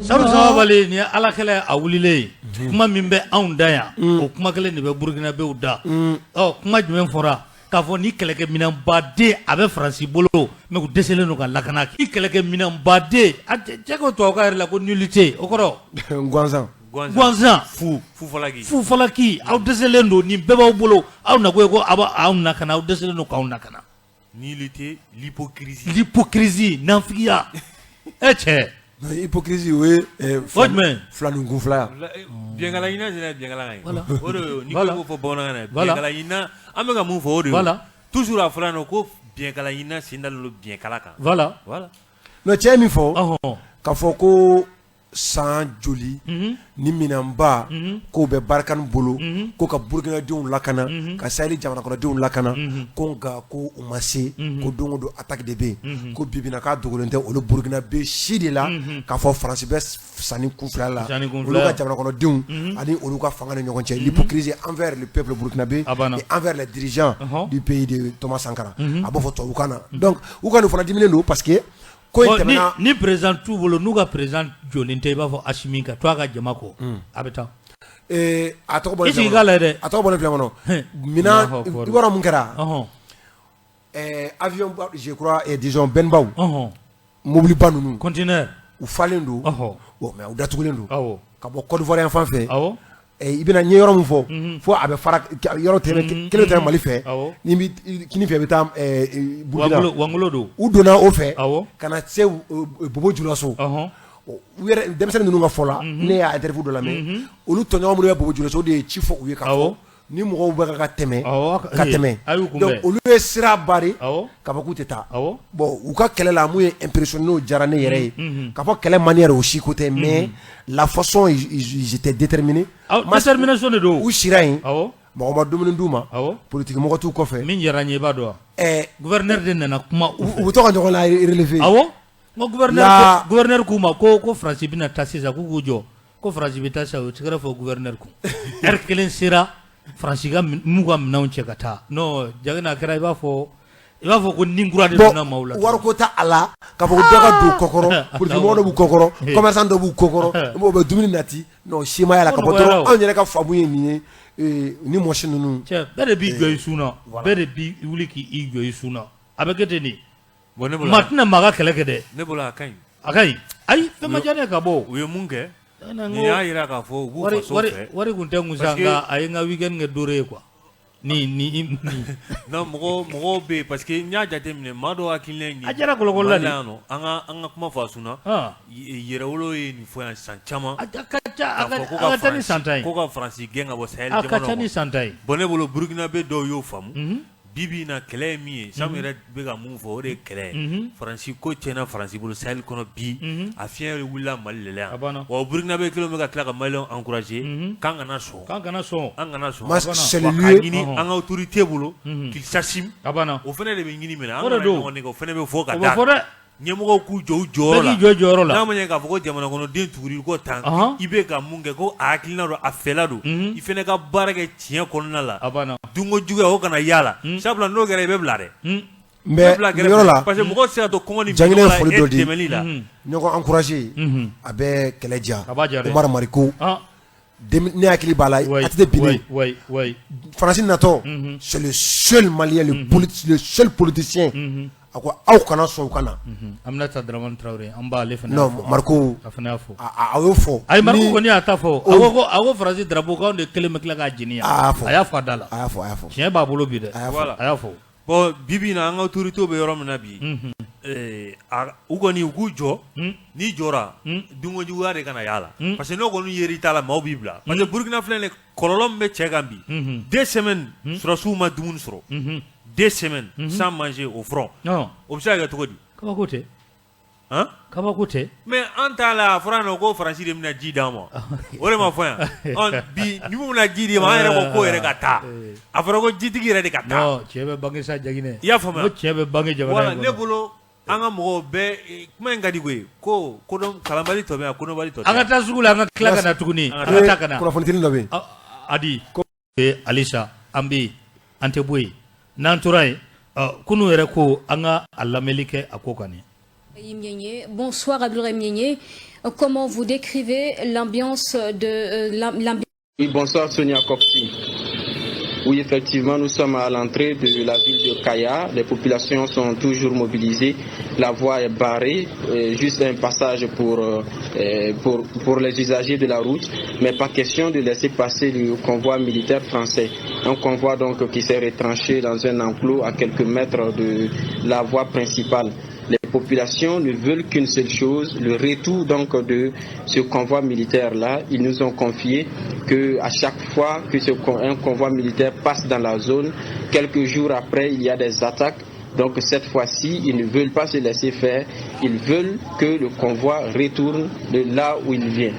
Sabu sababali nin ye Ala kɛlɛ a wulilen ye. Kuma min bɛ anw da yan, o kuma kelen de bɛ Burkinabéw da. Ɔ, kuma jumɛn fɔra? K'a fɔ ni kɛlɛkɛminɛnbaden a bɛ Faransi bolo, mais u dɛsɛlen don ka lakana kɛ. Ni kɛlɛkɛminɛnbaden a cɛ ko tubabukan yɛrɛ la ko nullité, o kɔrɔ gansan. Gansan. Fu fufalaki. Fufalaki. Aw dɛsɛlen don, nin bɛɛ b'aw bolo, aw nako ye ko aw b'anw lakana, aw dɛsɛlen don k'anw lakana. Nullité, l'hypocrisie. L'hypocrisie, nafigiya. E cɛ. Hypocrisie, o ye O jumɛn? Filanin kun fila. Biɲɛkala ɲina sera biɲɛkala kan ye. Voilà. O de ye ni Voilà. ko fɔ bamanankan na. Voilà. Biɲɛkala ɲina, an bɛ ka mun fɔ, o de ye. Voilà. Toujours a fɔra yan nɔ ko biɲɛkala ɲina sen dalen don biɲɛkala kan. Voilà. Voilà. Non, cɛ ye min fɔ, k'a fɔ ko san joli ni minɛnba k'o bɛ Barkhane bolo, ko ka Burukinadenw lakana, ka Sahel jamana kɔnɔdenw lakana, ko nka ko u ma se, ko don o don attaque de bɛ yen, ko bi bi in na k'a dogolen tɛ olu Burukinabe si de la k'a fɔ Faransi bɛ sanni kun fila la Sanni kun olu fila. ka jamana kɔnɔdenw ani olu ka fanga ni ɲɔgɔn cɛ, l'hypocrisie envers le peuple burkinabé et envers les dirigeants du pays de Thomas Sankara. A b'o fɔ tubabukan na. Donc u ka nin fana diminen don parce que ko in Bon, ni tɛmɛna. Ni président t'u bolo, n'u ka président jɔlen tɛ, i b'a fɔ Assimi ka to a ka jama kɔ, a bɛ taa. A tɔgɔ bɔ I sigi k'a lajɛ dɛ. A tɔgɔ bɔ ne filɛ kɔnɔ minan. Allahu akbar. I b'a dɔn mun kɛra? Avion ba, je crois, disons benbaw, mobiliba ninnu, conteneur, u falen don. Bon, mais u datugulen don ka bɔ Côte d'Ivoire yan fan fɛ. Awɔ. I bɛna n ye yɔrɔ min fɔ, fo a bɛ fara yɔrɔ tɛmɛ kelen tɛmɛ Mali fɛ, ni bɛ kini fɛ, i bɛ taa Burukina. Wangolo don. U donna o fɛ ka na se Bobo Julaso. U yɛrɛ denmisɛnnin ninnu ka fɔ la, ne y'a interview dɔ lamɛn, olu tɔɲɔgɔn minnu bɛ Bobo Julaso, o de ye ci fɔ u ye k'a fɔ ni mɔgɔw bɛ ka tɛmɛ ka tɛmɛ. A y'u kunbɛn. Donc olu ye sira bari k'a fɔ k'u tɛ taa. Bon, u ka kɛlɛ la, mun ye impressionné, n'o diyara ne yɛrɛ ye, k'a fɔ kɛlɛ manière, o si ko tɛ, mais la façon ils étaient déterminés. Détermination de don. U sira yen, mɔgɔ ma dumuni d'u ma, politique mɔgɔ t'u kɔfɛ. Min diyara n ye, i b'a dɔn wa? Gouverneur de nana kuma u fɛ. U bɛ to ka ɲɔgɔn la relever. Awɔ, n ko gouverneur, gouverneur k'u ma ko Faransi bɛna taa sisan, k'u k'u jɔ, ko Faransi bɛ taa sisan. U ye tɛgɛrɛ fɔ gouverneur kun. Heure kelen sera, Faransi ka m'u ka minɛnw cɛ ka taa. Non, Jagina, a kɛra i b'a fɔ ko nin kura de donna maaw la. Wariko t'a a la, k'a fɔ ko dɔ ka don kɔkɔrɔ, politique mɔgɔ dɔ b'u kɔkɔrɔ, commerçant dɔ b'u kɔkɔrɔ, u bɛ dumuni nati. Non, si ma y'a la ka bɔ dɔrɔn, anw yɛrɛ ka faamu ye nin ye, ni mɔsi ninnu. Cɛ, bɛɛ de b'i jɔ i sun na, bɛɛ de b'i wuli k'i jɔ i sun na. A bɛ kɛ ten de. Bon, ne bolo, maa tɛna maa ka kɛlɛ kɛ dɛ. Ne bolo, a ka ɲi. A ka ɲi. Ayi, fɛn ma diya ne ye ka bɔ. U ye mun kɛ nin y'a jira k'a fɔ u b'u faso fɛ. Wari kun tɛ n kun sa, nka a ye n ka week-end kɛ doré ye quoi. Ni Non, mɔgɔ mɔgɔw bɛ yen, parce que n y'a jateminɛ, maa dɔw hakilina ye nin ye. A diyara kɔlɔkɔlɔ la de. Mali la yan nɔ, an ka kuma fɔ a sun na. Yɛrɛwolo ye nin fɔ yan san caman. A ka ca, a ka ca ni san 10 ye. Ko ka Faransi gɛn ka bɔ Sahel A ka jamanaw ca ni kɔnɔ. san 10 ye. Bon, ne bolo, Burukinabe dɔw y'o faamu. Bi bi in na, kɛlɛ ye min ye, Samu yɛrɛ bɛ ka mun fɔ, o de ye kɛlɛ ye. Faransi ko tiɲɛna Faransi bolo Sahel kɔnɔ bi, a fiɲɛ wulila Mali de la yan. Wa Burukinabe kelen bɛ ka tila ka Maliyɛnw encourager k'an kana sɔn. K'an kana sɔn. An kana sɔn. Ma Wa k'a ɲini an ka autorité bolo qu'il s'assume. A banna. O fana de bɛ ɲini minɛ. An O de kana don. ɲɔgɔn nɛgɛ, o fana bɛ fɔ ka O bɛ da. fɔ dɛ. Ɲɛmɔgɔw k'u jɔ u jɔyɔrɔ la bɛɛ k'i jɔ i jɔyɔrɔ la n'a ma ɲɛ k'a fɔ ko jamana kɔnɔden tugur'i kɔ tan i bɛ ka mun kɛ ko a hakilina don a fɛla don i fana ka baara kɛ tiɲɛ kɔnɔna la a banna dunko juguya o kana y'a la sabula n'o kɛra i bɛ bila dɛ n bɛ yɔrɔ la parce que mɔgɔ tɛ se ka to kɔngɔ ni Janginɛ minnɔgɔ la foli e dɔ di dɛmɛli la ɲɔgɔn encourager a bɛ kɛlɛ diya A b'a diya dɛ. Umaru Mariko ne hakili b'a la ATT binnen Faransi natɔ c'est le seul malien le seul politicien a ko aw kana sɔn u ka na Aminata Dramane Traoré an b'ale fana non Mariko a fana y'a fɔ a y'o fɔ ayi Mariko kɔni y'a ta fɔ a ko Faransi drapeau k'anw de kelen bɛ tila k'a jeni yan a y'a fɔ a y'a fɔ a da la a y'a fɔ a y'a fɔ tiɲɛ b'a bolo bi dɛ a y'a fɔ a y'a fɔ bon bi bi in na an ka autorités bɛ yɔrɔ min na bi u kɔni u k'u jɔ n'i jɔra dunko juguya de kana y'a la parce que n'o kɔni yer'i ta la maaw b'i bila parce que Burukina filɛ nin ye kɔlɔlɔ min bɛ cɛ kan bi 2 semaines sɔrɔdasiw ma dumuni sɔrɔ 2 semaines sans manger au front o bɛ se ka kɛ cogo di kabako tɛ han kabako tɛ mais an t'a la a fɔra yan nɔ ko Faransi de bɛna ji d'an ma o de ma fɔ yan ɔ bi ni mun bɛna ji di ma an yɛrɛ ko k'o yɛrɛ ka taa a fɔra ko jitigi yɛrɛ de ka taa non cɛ bɛ bange sa Jaginɛ i y'a faamuya ko cɛ bɛ bange jamana voilà in ne kɔnɔ bolo an ka mɔgɔw bɛɛ kuma in ka di koyi ko kodɔn kalanbali tɔ bɛ yan kodɔnbali tɔ tɛ an ka taa sugu la an ka tila ka na tuguni an ka taa ka na kunnafonitinin dɔ bɛ yen Adi alisa an bɛ yen an tɛ bɔ yen n'an tora yen kunun yɛrɛ ko an ka a lamɛnli kɛ a ko kan Bonsoir Abdourahim Niene. Comment vous décrivez l'ambiance de l'ambiance Oui, bonsoir Sonia Coxy. Oui, effectivement, nous sommes à l'entrée de la ville de Kaya. Les populations sont toujours mobilisées. La voie est barrée, juste un passage pour les usagers de la route, mais pas question de laisser passer le convoi militaire français. Un convoi donc qui s'est retranché dans un enclos à quelques mètres de la voie principale. Les populations ne veulent qu'une seule chose, le retour donc de ce convoi militaire-là. Ils nous ont confié que à chaque fois que un convoi militaire passe dans la zone, quelques jours après, il y a des attaques. Donc cette fois-ci, ils ne veulent pas se laisser faire. Ils veulent que le convoi retourne de là où il vient.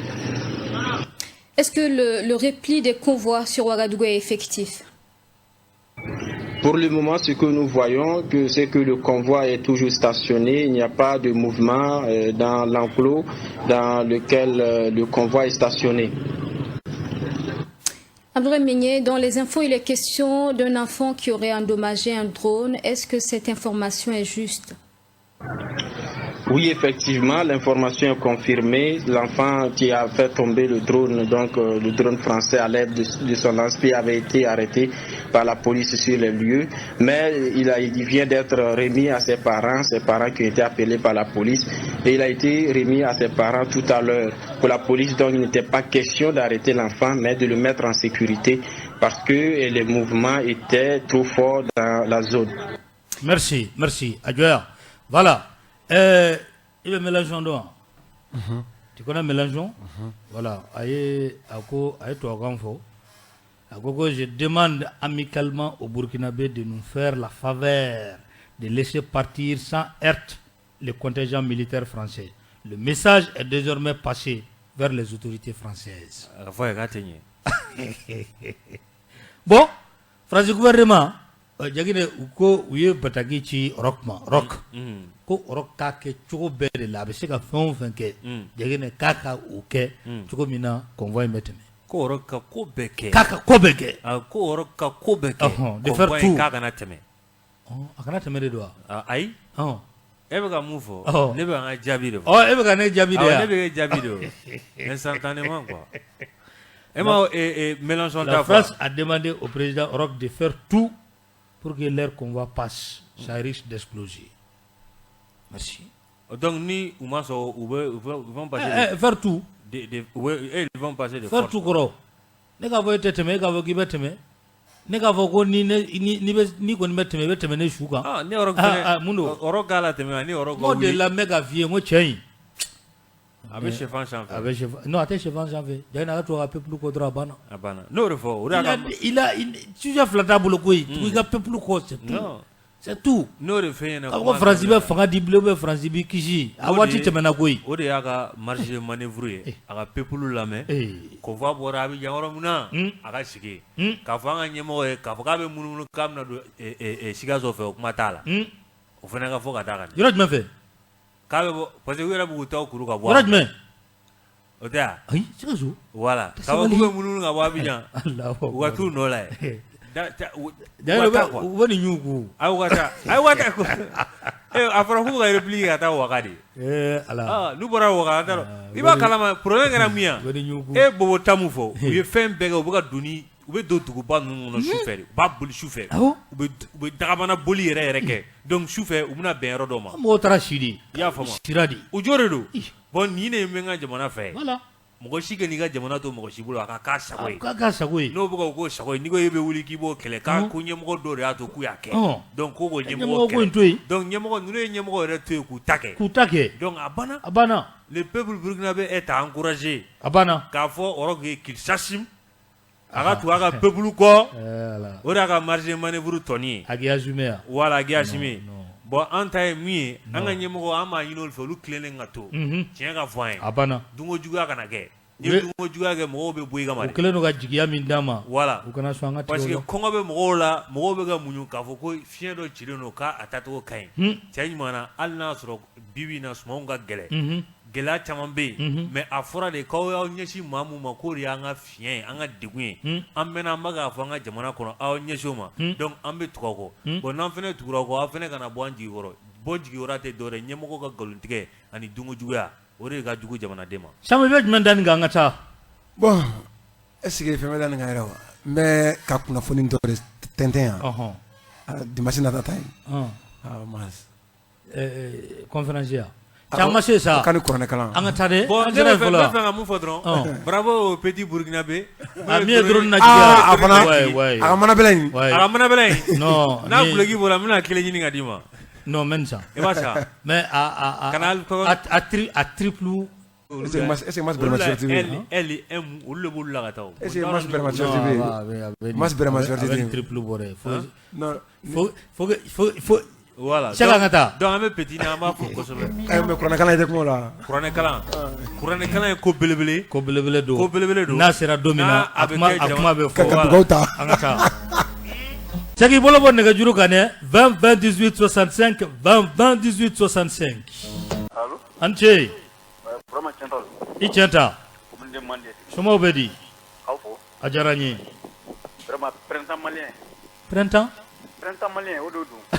Est-ce que le repli des convois sur Ouagadougou est effectif? Pour le moment, ce que nous voyons, c'est que le convoi est toujours stationné. Il n'y a pas de mouvement dans l'enclos dans lequel le convoi est stationné. Abdourahim Migné, dans les infos, il est question d'un enfant qui aurait endommagé un drone. Est-ce que cette information est juste? Oui, effectivement, l'information est confirmée. L'enfant qui a fait tomber le drone, donc le drone français à l'aide de son lance-pied, avait été arrêté par la police sur les lieux. Mais il vient d'être remis à ses parents qui ont été appelés par la police. Et il a été remis à ses parents tout à l'heure. Pour la police, donc, il n'était pas question d'arrêter l'enfant, mais de le mettre en sécurité parce que les mouvements étaient trop forts dans la zone. Merci, merci. Adjoya. Voilà. I bɛ Mélenchon dɔn wa? Tu connais Mélenchon? Voilà. A ye a ko a ye tubabukan fɔ. A ko ko je demande amicalement aux Burkinabés de nous faire la faveur de laisser partir sans heurt le contingent militaire français. Le message est désormais passé vers les autorités françaises. A ka fɔ a ye k'a tɛ ɲɛ. Bon, France gouvernement, Jaginɛ, u ko u ye bataki ci Roch ma, Roch. Ko Roch k'a kɛ cogo bɛɛ de la, a bɛ se ka fɛn o fɛn kɛ, Jaginɛ k'a ka o kɛ cogo min na convoi in bɛ tɛmɛ. Ko Roch ka ko bɛɛ kɛ. K'a ka ko bɛɛ kɛ. A ko Roch ka ko bɛɛ kɛ. Ɔhɔn, de faire Convoi in tout. k'a kana tɛmɛ. A kana tɛmɛ de don wa? Ayi. E bɛ ka mun fɔ? Ne bɛ ka n ka jaabi de fɔ. Ɔ, e bɛ ka ne jaabi de Awɔ, wa? ne bɛ k'e jaabi de o. Instantanément quoi. E ma Mélenchon La ta fɔ. France a demandé au président Roch de faire tout pour que leur convoi passe. Ça risque d'exploser. Merci. Donc ni u ma sɔn u bɛ ils vont passer Faire tout. de u bɛ ils vont passer de Faire force. tout kɔrɔ. Ne k'a fɔ e tɛ tɛmɛ, e k'a fɔ k'i bɛ tɛmɛ. Ne k'a fɔ ko ni ne ni ni bɛ ni kɔni bɛ tɛmɛ, i bɛ tɛmɛ ne su kan. Ah, ni Roch Ah, fɛnɛ ah, mun don? Roch k'a la tɛmɛ ni Roch N ka k'o de wuli. la n bɛ k'a f'i ye n ko cɛ in. A bɛ sɛfan sanfɛ. A bɛ sɛfan, non, a tɛ sɛfan sanfɛ. Jaginɛ, a ka to a ka peuple kɔ dɔrɔn, a banna. A banna. N'o de fɔ o de y'a Il a ka il a sujet fila t'a bolo koyi. Tugu i ka peuple kɔ, c'est tout. Non. C'est tout. N'o de f'e ɲɛna. K'a fɔ ko Faransi bɛ fanga di bilen ou bien Faransi b'i kisi. A waati tɛmɛna koyi. O de y'a ka marge de manœuvre ye. A ka peuple lamɛn. Convoi bɔra Abidjan yɔrɔ min na, a ka sigi yen. K'a fɔ an ka ɲɛmɔgɔ ye k'a fɔ k'a bɛ munumunu k'a bɛna don Sikaso fɛ, o kuma t'a la. O fana ka fɔ ka d'a kan. Yɔrɔ jumɛn fɛ? K'a bɛ bɔ parce que u yɛrɛ b'u taw kuru ka bɔ yɔrɔ jumɛn o tɛ wa ayi Sikaso voilà k'a fɔ k'u bɛ munumunu ka bɔ Abidjan u ka t'u nɔ la yen u bɛ nin ɲugu a y'u ka taa a y'u ka taa a fɔra k'u ka réplique ka taa Ouaga de ala n'u bɔra Ouaga an t'a dɔn i b'a kalama problème kɛra min ye e ye Bobo ta mun fɔ u ye fɛn bɛɛ kɛ u bɛ ka don u bɛ don duguba ninnu kɔnɔ sufɛ de u b'a boli sufɛ u bɛ dagabana boli yɛrɛ yɛrɛ kɛ donc sufɛ u bɛna bɛn yɔrɔ dɔ ma mɔgɔw taara si de i y'a faamu sira de u jo de don bon nin de bɛ n ka jamana fɛ voilà mɔgɔ si kan'i ka jamana to mɔgɔ si bolo a ka k'a sago ye a ka k'a sago ye n'o bɛ ka k'o sago ye n'i ko e bɛ wuli k'i b'o kɛlɛ k'a ko ɲɛmɔgɔ dɔw de y'a to k'u y'a kɛ donc k'o k'o ɲɛmɔgɔ ko in to yen donc ɲɛmɔgɔ ninnu ye ɲɛmɔgɔ yɛrɛ to yen k'u ta kɛ k'u ta kɛ donc a banna a banna le peuple burkinabé est à encourager a banna k'a fɔ o yɔrɔ qu'il s'assume a ka tugu a ka peuple kɔ o de y'a ka marge de manœuvre tɔnin ye a k'i assumer wa voilà a k'i assumer bon an ta ye min ye an ka ɲɛmɔgɔ an b'a ɲini olu fɛ olu tilennen ka to tiɲɛ ka fɔ an ye a banna dunko juguya kana kɛ n'i ye dunko juguya kɛ mɔgɔw bɛ bɔ i kama u kɛlen don ka jigiya min d'an ma voilà u kana sɔn an ka tigɛ parce que kɔngɔ bɛ mɔgɔw la mɔgɔw bɛ ka muɲu k'a fɔ ko fiɲɛ dɔ cilen don k'a taacogo ka ɲi cɛ ɲuman na hali n'a sɔrɔ bi bi in na sumanw ka gɛlɛn gɛlɛya caman bɛ yen mais a fɔra de k'aw y'aw ɲɛsin maa min ma k'o de y'an ka fiɲɛ ye an ka degun ye an mɛnna an bɛ k'a fɔ an ka jamana kɔnɔ aw ɲɛsin o ma donc an bɛ tugu aw kɔ bon n'an fana tugura aw kɔ aw fana kana bɔ an jigi kɔrɔ bɔ jigi kɔrɔ tɛ dɔwɛrɛ ɲɛmɔgɔ ka nkalontigɛ ani dunko juguya o de ka jugu jamanaden ma. Samu i bɛ jumɛn da nin kan an ka taa. Bon est ce que fɛn bɛ da nin kan yɛrɛ wa n bɛ ka kunnafoni dɔ de tɛntɛn yan dimanche nata ta ye conférence ya an ma se sa kan ni kuranɛ kalan an ka taa dɛ bon ne bɛ fɛ ka mun fɔ dɔrɔn bravo au petit burkinabé a min ye drone lajigin a fana a ka manabɛlɛ in a ka manabɛlɛ in non n'a duloki bɔra n bɛna kelen ɲini ka d'i ma non n bɛ nin san i b'a san mais a triple Est-ce que Mas Bɛrɛma TV L M olu de b'olu la ka taa o est-ce que Mas Bɛrɛma TV Mas Bɛrɛma TV triple bɔra yen non faut faut voilà Sɛki an ka taa donc an bɛ petit an b'a fo kosɛbɛ mais kuranɛ kalan i tɛ kuma o la kuranɛ kalan kuranɛ kalan ye ko belebele ko belebele don ko belebele don n'a sera don min na a kuma bɛ fɔ ka dugawu ta an ka taa Sɛki i bolo bɔ nɛgɛjuru kan dɛ 20 20 18 65 20 20 18 65 allo a ni ce Burama tiɲɛ ta don i tiɲɛ ta commune de Mande somaw bɛ di k'aw fo a diyara n ye vraiment printemps malien printemps printemps malien o de don ka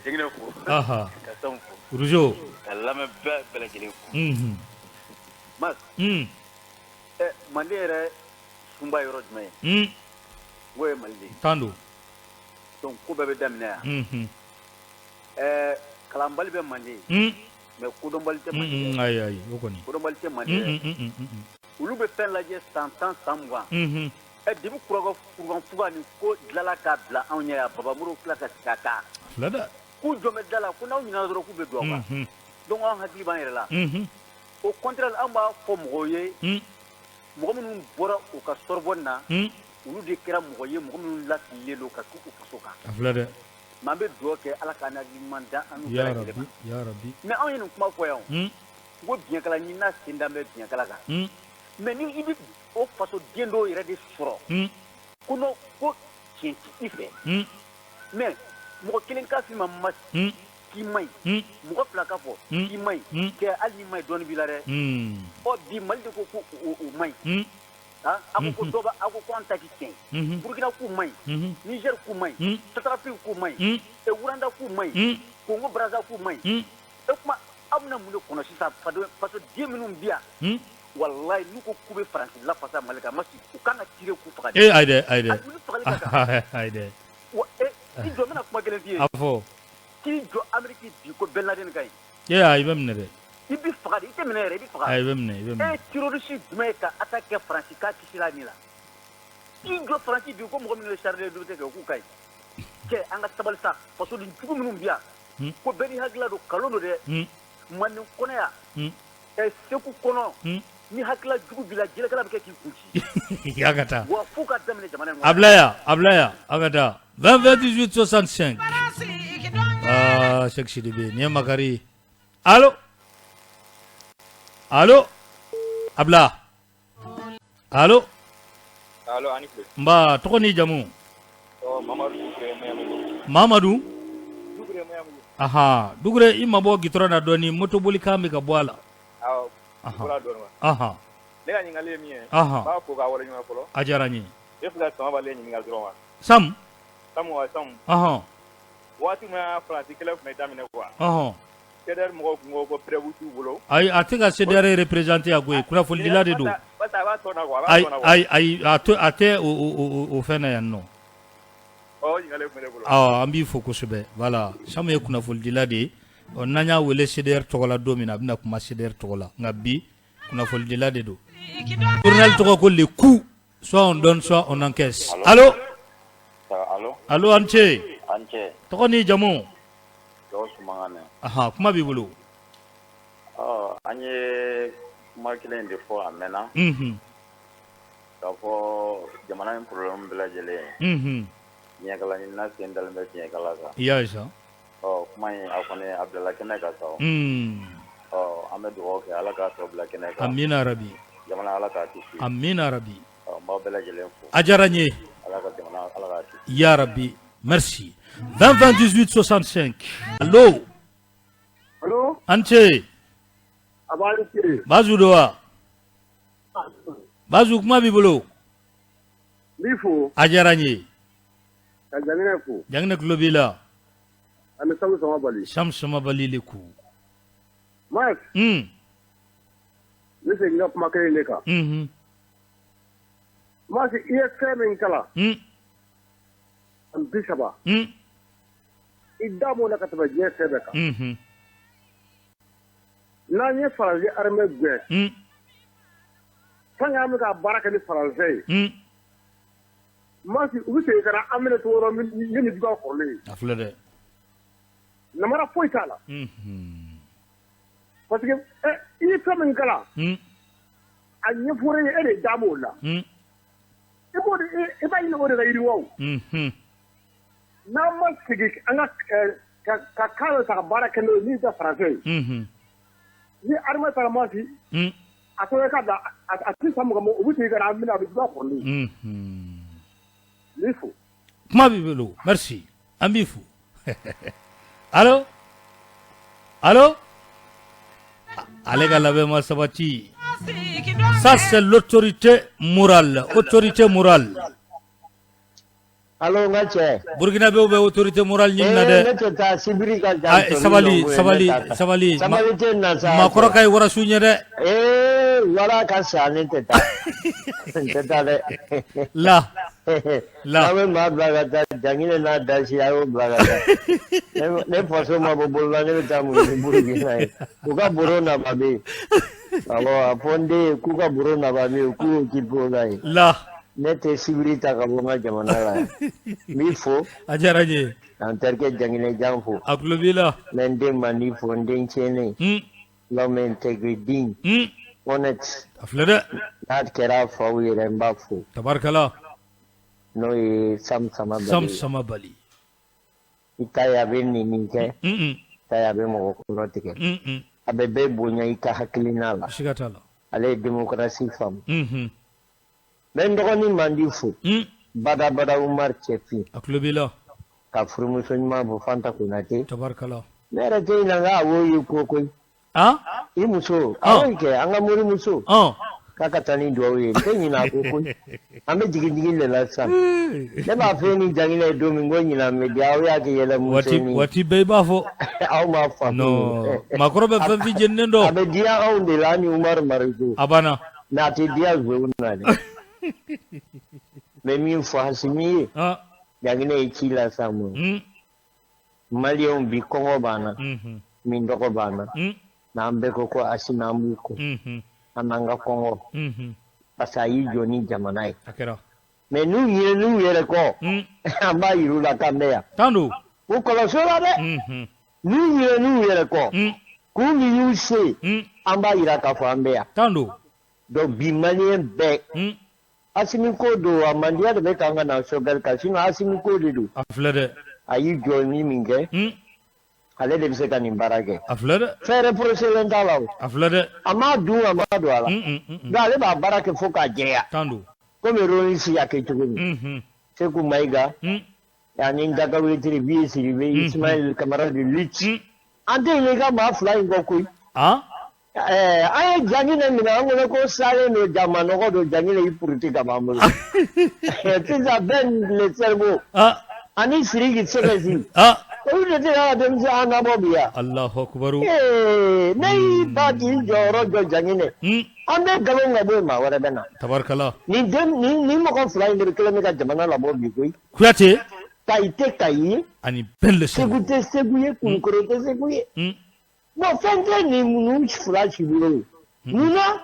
Jɛnginɛ fo aha ka Samu fo Rougeau ka lamɛn bɛɛ lajɛlen fo unhun Mas un ɛ Mande yɛrɛ sunba ye yɔrɔ jumɛn ye un n k'o ye Mali de ye tan don donc ko bɛɛ bɛ daminɛ yan unhun ɛɛ kalanbali bɛ Mande un mais kodɔnbali tɛ Mande un ayi ayi o kɔni kodɔnbali tɛ Mande un un un olu bɛ fɛn lajɛ san 10 san 20 unhun ɛ depuis kurukanfuga nin ko dilanla k'a bila anw ɲɛ yan Baba Moriw tila ka segin a kan fila dɛ k'u jɔ bɛ da la ko n'aw ɲinɛna dɔrɔn k'u bɛ don aw kan unhun donc anw hakili b'an yɛrɛ la unhun au contraire an b'a fɔ mɔgɔw ye un mɔgɔ minnu bɔra u ka Sorbonne na un olu de kɛra mɔgɔ ye mɔgɔ minnu lafililen don ka k'u faso kan a filɛ dɛ mais an bɛ dugawu kɛ Ala k'an hakili ɲuman da an n'u bɛɛ ya lajɛlen rabi ma ya rabi mais anw ye nin kuma fɔ yan o un n ko biɲɛkala ɲinina sen dalen bɛ biɲɛkala kan un mais ni i bɛ o faso den dɔw yɛrɛ de sɔrɔ un ko non ko tiɲɛ tɛ i fɛ un mais mɔgɔ kelen k'a f'i ma Mas un k'i man ɲi un mɔgɔ fila k'a fɔ Un. k'i man ɲi Un. kɛ hali n'i man ɲi dɔɔni b'i la dɛ un ɔ bi Mali de ko ko o man ɲi un ah a ko ko dɔ b'a a ko ko an ta ti tiɲɛ ye Mhm. Burukina k'u man ɲi Mhm. Niger k'u man ɲi Un. Centrafrique k'u man ɲi Un. e Rwanda k'u man ɲi Un. Congo Brazza k'u man ɲi Un. e kuma aw bɛna mun de kɔnɔ sisan faso fasoden minnu bi yan Un. walayi n'u ko k'u bɛ Faransi lafasa Mali kan Masi u kan ka tirer k'u faga de Eh ayi dɛ ayi dɛ A u ni fagali ka kan ayi dɛ wa e i jɔ n bɛna kuma kelen f'i ye a fɔ k'i jɔ Amérique bi ko Ben Laden ka ɲi e ayi i bɛ minɛ dɛ i bɛ faga de i tɛ minɛ yɛrɛ i bɛ faga ayi i bɛ minɛ i bɛ e minɛ ye terroriste jumɛn ye ka attaque kɛ Faransi k'a kisira a ni la i jɔ Faransi bi ko mɔgɔ minnu ye Charlie Hebdo kɛ k'u ka ɲi cɛ an ka sabali sa fasoden jugu minnu bi yan Un. ko bɛɛ n'i hakilila don nkalon don dɛ un Manden kɔnɔ yan un ɛ Segu kɔnɔ un ni hakilila jugu b'i la jɛnɛkɛla bɛ kɛ k'i kun ci a ka taa wa f'u ka daminɛ jamana in kɔnɔ a bila yan a bila yan a ka taa 20 20 18 65 aa Sɛki Sidibe nin ye makari ye allo allo a bila allo Allo ani tile. nba tɔgɔ n'i jamu Ɔ Mamadu Dukure Maɲanbugu. Mamadu Dukure Maɲanbugu. Ahan Dukure i mabɔ gitɔrɔn na dɔɔni motobolikan bɛ ka bɔ a la. Awɔ Ahan. bɔra dɔɔni wa. Ahan. Ne ka ɲininkali ye min ye. Ahan. N b'a fo k'a waleɲuman fɔlɔ. A diyara n ye. E fɛ ka Samabali ɲininka dɔrɔn wa. Sam. Samu wa Samu. Ɔhɔn. Waati min na Faransi kɛlɛ tun bɛ daminɛ quoi. Ɔhɔn. CDR mɔgɔw tun ko ko preuve t'u bolo. Ayi a tɛ ka CDR représenter yan koyi kunnafonidila de don. Parce que a b'a tɔn na quoi a b'a Ayi tɔn na quoi. ayi ayi a tɛ a tɛ o o o fɛn na yan nɔ. Ɔ o ɲininkali tun bɛ ne bolo. Awɔ an b'i fo kosɛbɛ voilà Samu ye kunnafonidila de ye ɔ n'an y'a wele CDR tɔgɔ la don min na a bɛna kuma CDR tɔgɔ la nka bi kunnafonidila de don. Journal tɔgɔ ko le coup soit on donne soit on encaisse. Allo Allo allo a ni ce. A ni ce. Tɔgɔ n'i jamu? Gawusu Makan. Ahan kuma b'i bolo. Ɔ an ye kuma kelen in de fɔ a mɛnna. Unhun. K'a fɔ jamana in problème bɛɛ lajɛlen. Unhun. Fiɲɛkala ɲinina sen dalen bɛ fiɲɛkala kan. I y'a ye sa. Ɔ kuma in a kɔni a bilala kɛnɛ kan sa. Un. Ɔ an bɛ dugawu kɛ Ala k'a tɔ bila kɛnɛ kan. Amina rabi. Jamana Ala k'a kisi. Amina rabi. Ɔ n b'aw bɛɛ lajɛlen fo. A diyara n ye. Ala ka jamana Ala k'a kisi. Ya rabi merci 20 20 18 65 allo. Allo. A ni ce. A b'a ni ce. Bazu don wa? Bazu kuma b'i bolo. N b'i fo. A diyara n ye. Ka Janginɛ fo. Janginɛ tulo b'i la. Ani Samu Samabali. Samu Samabali le ko. Mas. Un. N bɛ segin n ka kuma kelen in de kan. Unhun. Mas i ye fɛn min kalan. Un. San 30. Un. I da b'o la ka tɛmɛ diɲɛ fɛn bɛɛ kan. Unhun. N'an ye Faransi armée gɛn. Un. Tant que an bɛ ka baara kɛ ni Faransɛ ye. Un. Mas u bɛ segin ka na an minɛ cogo wɛrɛ min ni juguya kɔrɔlen ye. A filɛ dɛ. Namara foyi t'a la. Unhun. Parce que i ye fɛn min kalan. Un. A ɲɛfɔra e ye e de da b'o la. Un. I b'o de i b'a ɲini o de ka yiriwa o. Unhun. N'an ma segin an ka ka kan dɔ ta ka baara kɛ n'o ye min tɛ Faransɛ ye. Unhun. Ni armée taara Masi. Un. A tɔgɔ ka da a tɛ san 20 bɔ u bɛ segin ka na an minɛ a bɛ juguya kɔrɔlen ye. Unhun. N b'i fo. Kuma b'i bolo merci an b'i fo allo allo ale ka labɛn ma sabati ça c'est l'autorité morale autorité morale Allo n ka cɛ. Burkinabéw bɛ autorité morale ɲini na dɛ. Ne tɛ taa Sibiri ka jan. Ayi, sabali sabali sabali. Sabali tɛ na sa. Maakɔrɔ ka ɲi warasu ɲɛ dɛ. Ee wara ka sa ne tɛ taa. N tɛ taa dɛ. La. La. N'aw bɛ maa bila ka taa Janginɛ n'a dasi a y'o bila ka taa. Ne faso ma bɔ bolo la ne bɛ taa mun ɲini Burukina ye. U ka boro naba bɛ yen. Awɔ a fɔ n den ye k'u ka boro naba bɛ yen k'u y'o k'i bolo la yen. La. Ne tɛ sibiri ta ka bɔ n ka jamana la yan. N b'i fo. A diyara n ye. Ka n terikɛ Janginɛ Jan fo. A tulo b'i la. N bɛ n den Mandi fo n den tiɲɛnen. L'homme intègre digne. Honnête. A filɛ dɛ. N'a kɛra a faw yɛrɛ n b'a fo. Tabarikala. N'o ye Sam Samabali ye. Sam Samabali. I ta ye a bɛ nɛni kɛ. I ta ye a bɛ mɔgɔ kɔnɔ tigɛ. A bɛ bɛɛ bonya i ka hakilina la. Siga t'a la. Ale ye démocratie faamu. N bɛ n dɔgɔnin Mandi fo. Badabada Umar Cɛfin. A tulo b'i la. Ka furumuso ɲuman fo Fanta Konate. Tabarikala. Ne yɛrɛ tɛ ɲinɛ n ka awo ye ko koyi. Han? I muso. Awo in kɛ an ka morimuso. K'a ka taa ni duwawu ye n tɛ ɲinɛ a kɔ koyi. An bɛ jigin jigin de la sisan. Ne b'a fɔ e ni Janginɛ ye don min ko ɲinan bɛ diya aw y'a kɛ yɛlɛ muso ni. Waati bɛɛ i b'a fɔ. Aw m'a faamu. Non maakɔrɔ bɛ fɛn fɛn jeninen dɔn. A bɛ diya anw de la an ni Umaru Mariko. A banna. Mais a tɛ diya zonw na dɛ. N bɛ min fɔ Asimi ye. Janginɛ ye ci las'an ma. Maliyɛnw bi kɔngɔ b'an na. Minnɔgɔ b'an na. N'an bɛɛ ko ko Asimi an b'u kɔ. An n'an ka kɔngɔ. Parce que a y'i jɔ ni jamana ye. A kɛra. Mais n'u ɲinɛn'u yɛrɛ kɔ. An b'a yir'u la k'an bɛ yan. Tan don. U kɔlɔsi o la dɛ. N'u ɲinɛn'u yɛrɛ kɔ. K'u min y'u se. An b'a yira k'a fɔ an bɛ yan. Tan don. Donc bi maliyɛn bɛɛ. Asimi ko don a mandiya de bɛ k'an ka na Choguel kan sinon Asimi ko de don. A filɛ dɛ. A y'i jɔ ni min kɛ. Ale de bɛ se ka nin baara kɛ. A filɛ dɛ. Fɛn reproché t'a la o. A filɛ dɛ. A m'a dun a m'a don a la. Donc ale b'a baara kɛ fo k'a jɛya. Tan don. Komi Ronis y'a kɛ cogo min. Seku Mayiga. Ani Dakawetiri Biye Sidibe Ismaël Kamara de lutte an tɛ ɲinɛ i ka maa fila in kɔ koyi an ye Janginɛ minɛ an kɔnɔ ko salen don jama nɔgɔ don Janginɛ y'i puruti ka b'an bolo sisan Ben le cerveau ani Sidiki Sɛgɛsi olu de tɛ ka denmisɛn an nabɔ bi yan Alahu akibaru ee ne y'i ba k'i jɔyɔrɔ jɔ Janginɛ an bɛ nkalon ka bɔ yen maa wɛrɛ bɛ na tabarikala nin den nin mɔgɔ fila in de kelen bɛ ka jamana labɔ bi koyi Kuyate Kayi tɛ Kayi ye ani Ben le Segu tɛ Segu ye Kulukoro tɛ Segu ye bon fɛn tɛ nin ninnu fila si bolo mun na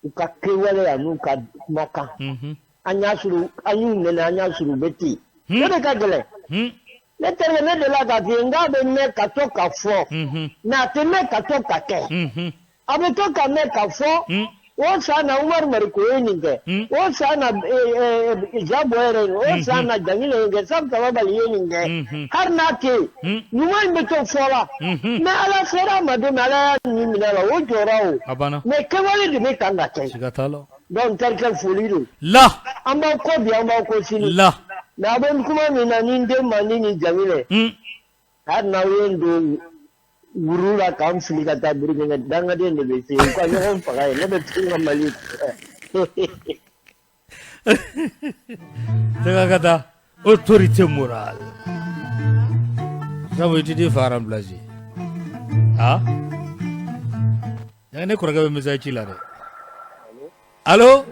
u ka kɛwale an'u ka kumakan an y'a sɔrɔ an y'u nɛnɛ an y'a sɔrɔ u bɛ ten o de ka gɛlɛn ne terikɛ ne delila k'a f'i ye n k'a bɛ mɛn ka to ka fɔ mais a tɛ mɛn ka to ka kɛ a bɛ to ka mɛn ka fɔ o san na Umaru Mariko ye nin kɛ o san na Jean Bɔyɛrɛ ye o san na Janginɛ ye nin kɛ Sam Tababali ye nin kɛ hali n'a tɛ yen ɲuman in bɛ to fɔ la mais Ala sera a ma don min Ala y'a ni minɛ a la o jɔra o mais kɛwale de bɛ kan ka kɛ donc n terikɛ foli don la an b'aw kɔ bi an b'aw kɔ sini la mais a bɛ kuma min na ni n den man di ni Janginɛ hali n'aw ye n don wuru la k'an fili ka taa Burukina dangaden de bɛ se u ka ɲɔgɔn faga yen ne bɛ to n ka Mali Tɛgɛ ka taa autorité morale sabu i tɛ t'i fa remplacer ah ne kɔrɔkɛ bɛ message ci la dɛ allo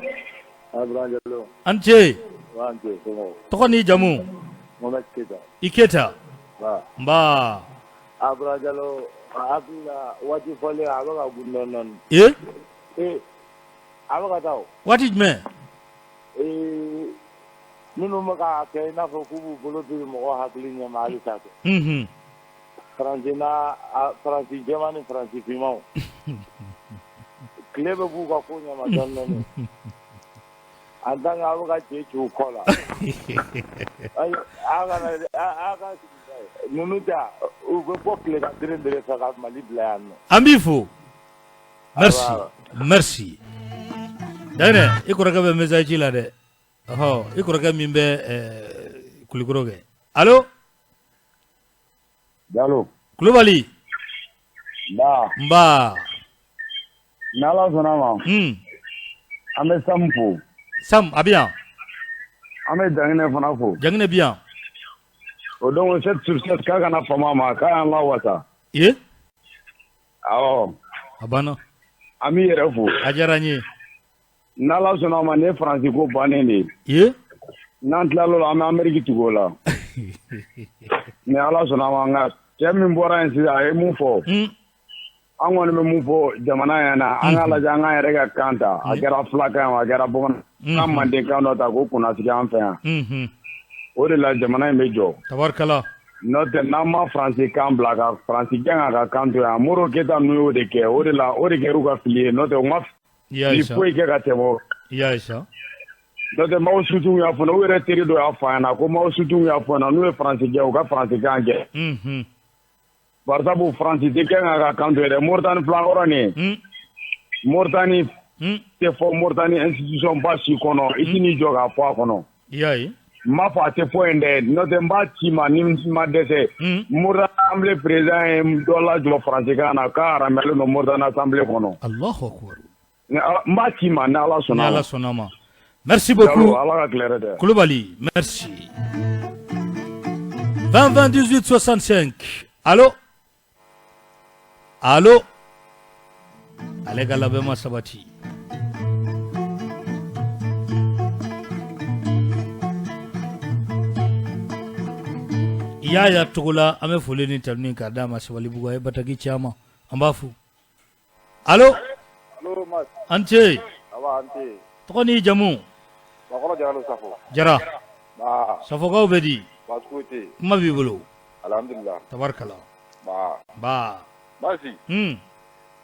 an ce tɔgɔ ni jamu i Keyita nba waati jumɛn minnu bɛ k'a kɛ i n'a fɔ k'u b'u bolo biri mɔgɔ hakili ɲɛma halisa kɛ Faransi jɛman ni Faransi finmanw tile bɛ b'u ka ko ɲɛma dɔɔnin dɔɔnin en tant que aw bɛ ka je ci u kɔ la ninnu ta u bɛ bɔ tilegan bere bere fɛ ka Mali bila yan nɔ an b'i fo merci merci Danɛ i kɔrɔkɛ bɛ message ci la dɛ ɔhɔ i kɔrɔkɛ min bɛ Kulikɔrɔ kɛ allo Jalo. Kulubali. Nba. Nba. N'Ala sɔnna ma. Un. An bɛ Sam fo. Sam a bɛ yan. An bɛ Janginɛ fana fo. Janginɛ bɛ yan. O donc 7 sur 7 k'a kana fama a ma k'a y'an lawasa. Ee. Awɔ. A banna. An b'i yɛrɛ fo. A diyara n ye. N'Ala sɔnna a ma nin ye Faransi ko bannen de ye. Ee. N'an tilal'o la an bɛ Ameriki tugu o la. Ni Ala sɔnna a ma nka cɛ min bɔra yen sisan a ye mun fɔ. Un. An kɔni bɛ mun fɔ jamana ɲɛna an k'a lajɛ an k'an yɛrɛ ka kan ta a kɛra fulakan ye o a kɛra bamanan an ka mandenkan dɔ ta k'o kunnasigi an fɛ yan. Unhun. O de la jamana in bɛ jɔ. Tabarikala. N'o tɛ n'an ma Faransi kan bila ka Faransi gɛn k'a ka kan to yan Modibo Keyita ninnu y'o de kɛ o de la o de kɛra u ka fili ye n'o tɛ u ma fili foyi kɛ ka tɛmɛ o I y'a ye sa. N'o tɛ Mao Tse-tung y'a fɔ u yɛrɛ teri dɔ y'a fɔ a ɲɛna ko Mao Tse-tung y'a fɔ ɲɛna n'u ye Faransi gɛn u ka Faransi kan gɛn. Unhun. Barisabu Faransi tɛ gɛn k'a ka kan to yen dɛ Moritani filankɔrɔ nin ye. Moritani tɛ fɔ Moritani institution ba si kɔnɔ i tɛn'i jɔ k'a fɔ a kɔnɔ. I y'a ye. N m'a fɔ a tɛ fɔ yen dɛ n'o tɛ n b'a ci ma ni n ma dɛsɛ. Moritani assemblée président ye dɔ lajɔ faransikan na k'a haramuyalen don Moritani assemblée kɔnɔ. Alahu akibaru. N b'a ci ma ni Ala sɔnna ma. Ni Ala sɔnna ma. Merci beaucoup. Ala ka tile hɛrɛ dɛ. Kulubali merci. 20 20 18 65 allo allo ale ka labɛn ma sabati. Yaya Togola an bɛ foli ni tanuni k'a d'a ma Sabalibugu a ye bataki ci an ma an b'a fo allo Allo Mas an ce ça va an ce tɔgɔ n'i jamu Bakɔrɔ Jara don Safo Jara nba Safokaw bɛ di baasi foyi tɛ yen kuma b'i bolo alhamdulila tabarikala nba nba Masi un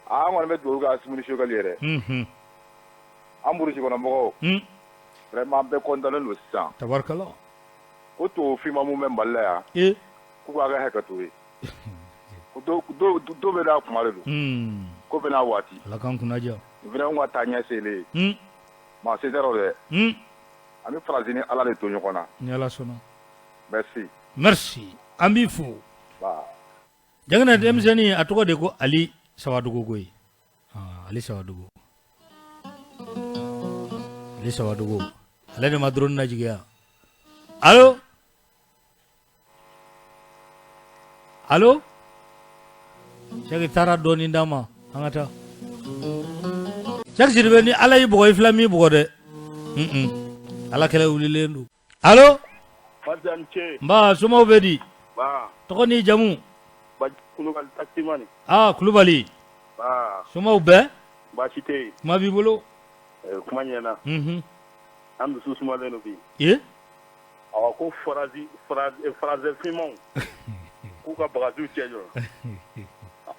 an kɔni bɛ dugawu kɛ Asimi ni Choguel yɛrɛ unhun an burusi kɔnɔ mɔgɔw un vraiment an bɛɛ content don sisan tabarikala ko tubabu finman mun bɛ Mali la yan ee k'u k'a kɛ hakɛto ye ko don bɛɛ n'a kuma de don ko bɛɛ n'a waati Ala k'an kunna diya vraiment ka taa ɲɛ selen ye maa se tɛ dɛ an bɛ Faransi ni Ala de to ɲɔgɔn na ni Ala sɔnna Merci. Merci an b'i fo. Ba. Jangina denmisɛnnin a tɔgɔ de ko Ali Sawadogo koyi. Ah, Ali Sawadogo. Ali Sawadogo. Ale de ma drone lajigin yan. Allo? Allo? Sɛki taara dɔɔnin d'an ma an ka taa. Sɛki Sidibe ni Ala y'i bugɔ i fila m'i bugɔ dɛ. Un Ala kɛlɛ wulilen don. Allo? Fadja ni ce. Nba somaw bɛ di? Ba. Tɔgɔ n'i jamu? Ba Kulubali taximan. Ah Kulubali. Ba. Somaw bɛɛ? Baasi tɛ yen. Kuma b'i bolo? Kuma ɲɛna. Unhun. An dusu sumalen don bi. Ee? Awa ko faransi faransi finmanw k'u ka bagajiw cɛ jɔ.